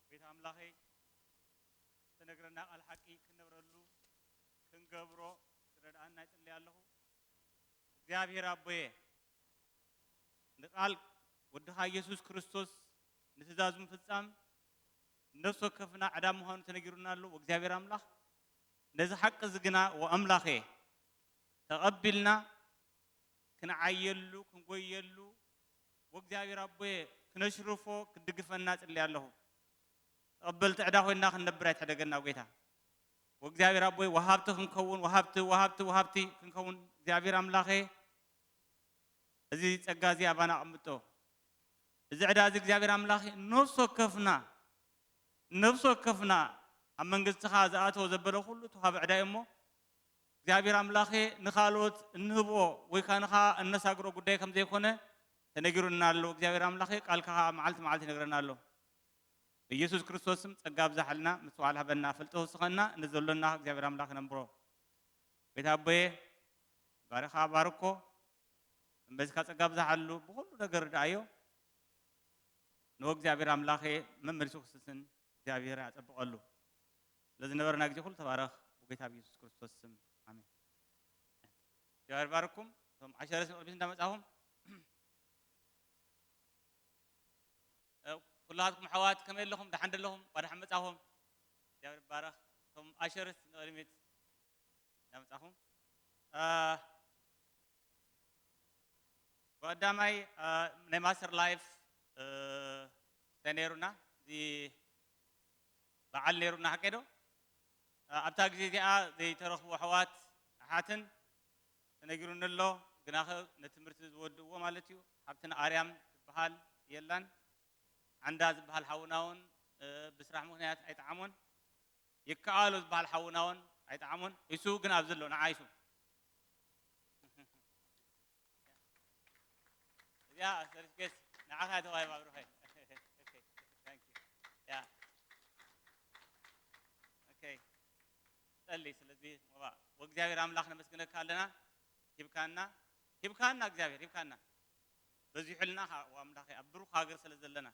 ቤት ኣምላኸይ፣ ዝተነግረና ቃል ሓቂ ክንነብረሉ፣ ክንገብሮ ክረድኣና ይጽልይ ኣለኹ። እግዚኣብሔር ኣቦየ፣ ንቃል ወድኻ ኢየሱስ ክርስቶስ ንትእዛዙ ምፍጻም ነፍሲ ወከፍና ዕዳ ምዃኑ ተነጊሩና ኣሎ። ወእግዚኣብሔር ኣምላኽ፣ ነዚ ሓቂ እዚ ግና፣ ወኣምላኸ፣ ተቐቢልና ክንዓየሉ፣ ክንጎየሉ፣ ወእግዚኣብሔር ኣቦየ፣ ክነሽርፎ ክትድግፈና እጽሊ ኣለኹ። ተቐበልቲ ዕዳ ኮይንና ክንነብር ኣይትሕደገና ጎይታ። ወእግዚኣብሔር ኣቦይ፣ ወሃብቲ ክንከውን፣ ወሃብቲ፣ ወሃብቲ፣ ወሃብቲ ክንከውን እግዚኣብሔር ኣምላኸ፣ እዚ ጸጋ እዚ ኣባና ኣቐምጦ። እዚ ዕዳ እዚ እግዚኣብሔር ኣምላኸ፣ ነፍሲ ወከፍና፣ ነፍሲ ወከፍና ኣብ መንግስትኻ ዝኣተወ ዘበለ ኩሉ ተዋህበ ዕዳ እዩ እሞ፣ እግዚኣብሔር ኣምላኸ፣ ንኻልኦት እንህብኦ ወይ ከኣ ንኻ እነሳግሮ ጉዳይ ከም ዘይኮነ ተነጊሩና ኣሎ። እግዚኣብሔር ኣምላኸ፣ ቃልካ ከኣ መዓልቲ መዓልቲ ይነግረና ኣሎ። ብኢየሱስ ክርስቶስ ስም ጸጋ ኣብዝሓልና፣ ምስትውዓል ሃበና፣ ፍልጠት ወስኸና፣ ንዘሎና እግዚኣብሔር ኣምላኽ ነንብሮ። ቤት ኣቦየ፣ ባርኻ ባርኮ፣ እምበዚካ ጸጋ ኣብዝሓሉ፣ ብኹሉ ነገር ርድኣዮ። ንወ እግዚኣብሔር ኣምላኸ መመሊሱ ክስስን እግዚኣብሔር ያጸብቐሉ። ስለዝነበረና ግዜ ኩሉ ተባረኽ፣ ብጎይታ ብኢየሱስ ክርስቶስ ስም፣ ኣሜን። እግዚኣብሔር ባርኩም። እቶም ዓሸረስ ንቕድሚት እንዳመጻኹም፣ እ፣ ኩላትኩም ኣሕዋት ከመይ ኣለኹም? ደሓን ዶ ኣለኹም? እንኳዕ ደሓን መጻኹም። እግዚኣብሔር ይባረኽ። እቶም ኣሸርስ ንቕድሚት እንዳመጻኹም። እ፣ ብቐዳማይ፣ እ፣ ናይ ማስተር ላይፍ፣ እ፣ እንታይ ነይሩና? እዚ በዓል ነይሩና፣ ሓቀይ ዶ? እ፣ ኣብታ ግዜ እዚኣ ዘይተረኽቡ ኣሕዋት ኣሓትን ተነጊሩኒ ኣሎ፣ ግናኸ ነቲ ትምህርቲ ዝወድእዎ ማለት እዩ። ሓብትና ኣርያም ዝበሃል የላን። ዓንዳ ዝበሃል ሓውና እውን፣ እ፣ ብስራሕ ምኽንያት ኣይጠዓሞን። ይከኣሎ ዝበሃል ሓውና እውን ኣይጠዓሞን። ኢሱ ግን ኣብዚ ኣሎ፣ ንዓ ኢሱ። እዚኣ ሰርቲፊኬት ንዓኻ እያ ተዋሂባ ብሩኸይ። ኦኬ፣ ታንክ ዩ። ያ። ኦኬ። ጸሊ፣ ስለዚ ሞባ፣ ወእግዚኣብሔር ኣምላኽ ነመስግነካ ኣለና። ሂብካና፣ ሂብካና እግዚኣብሔር፣ ሂብካና። በዚሑልና ኸ-፣ ወኣምላኸ፣ ኣብ ብሩኽ ሃገር ስለ ዘለና።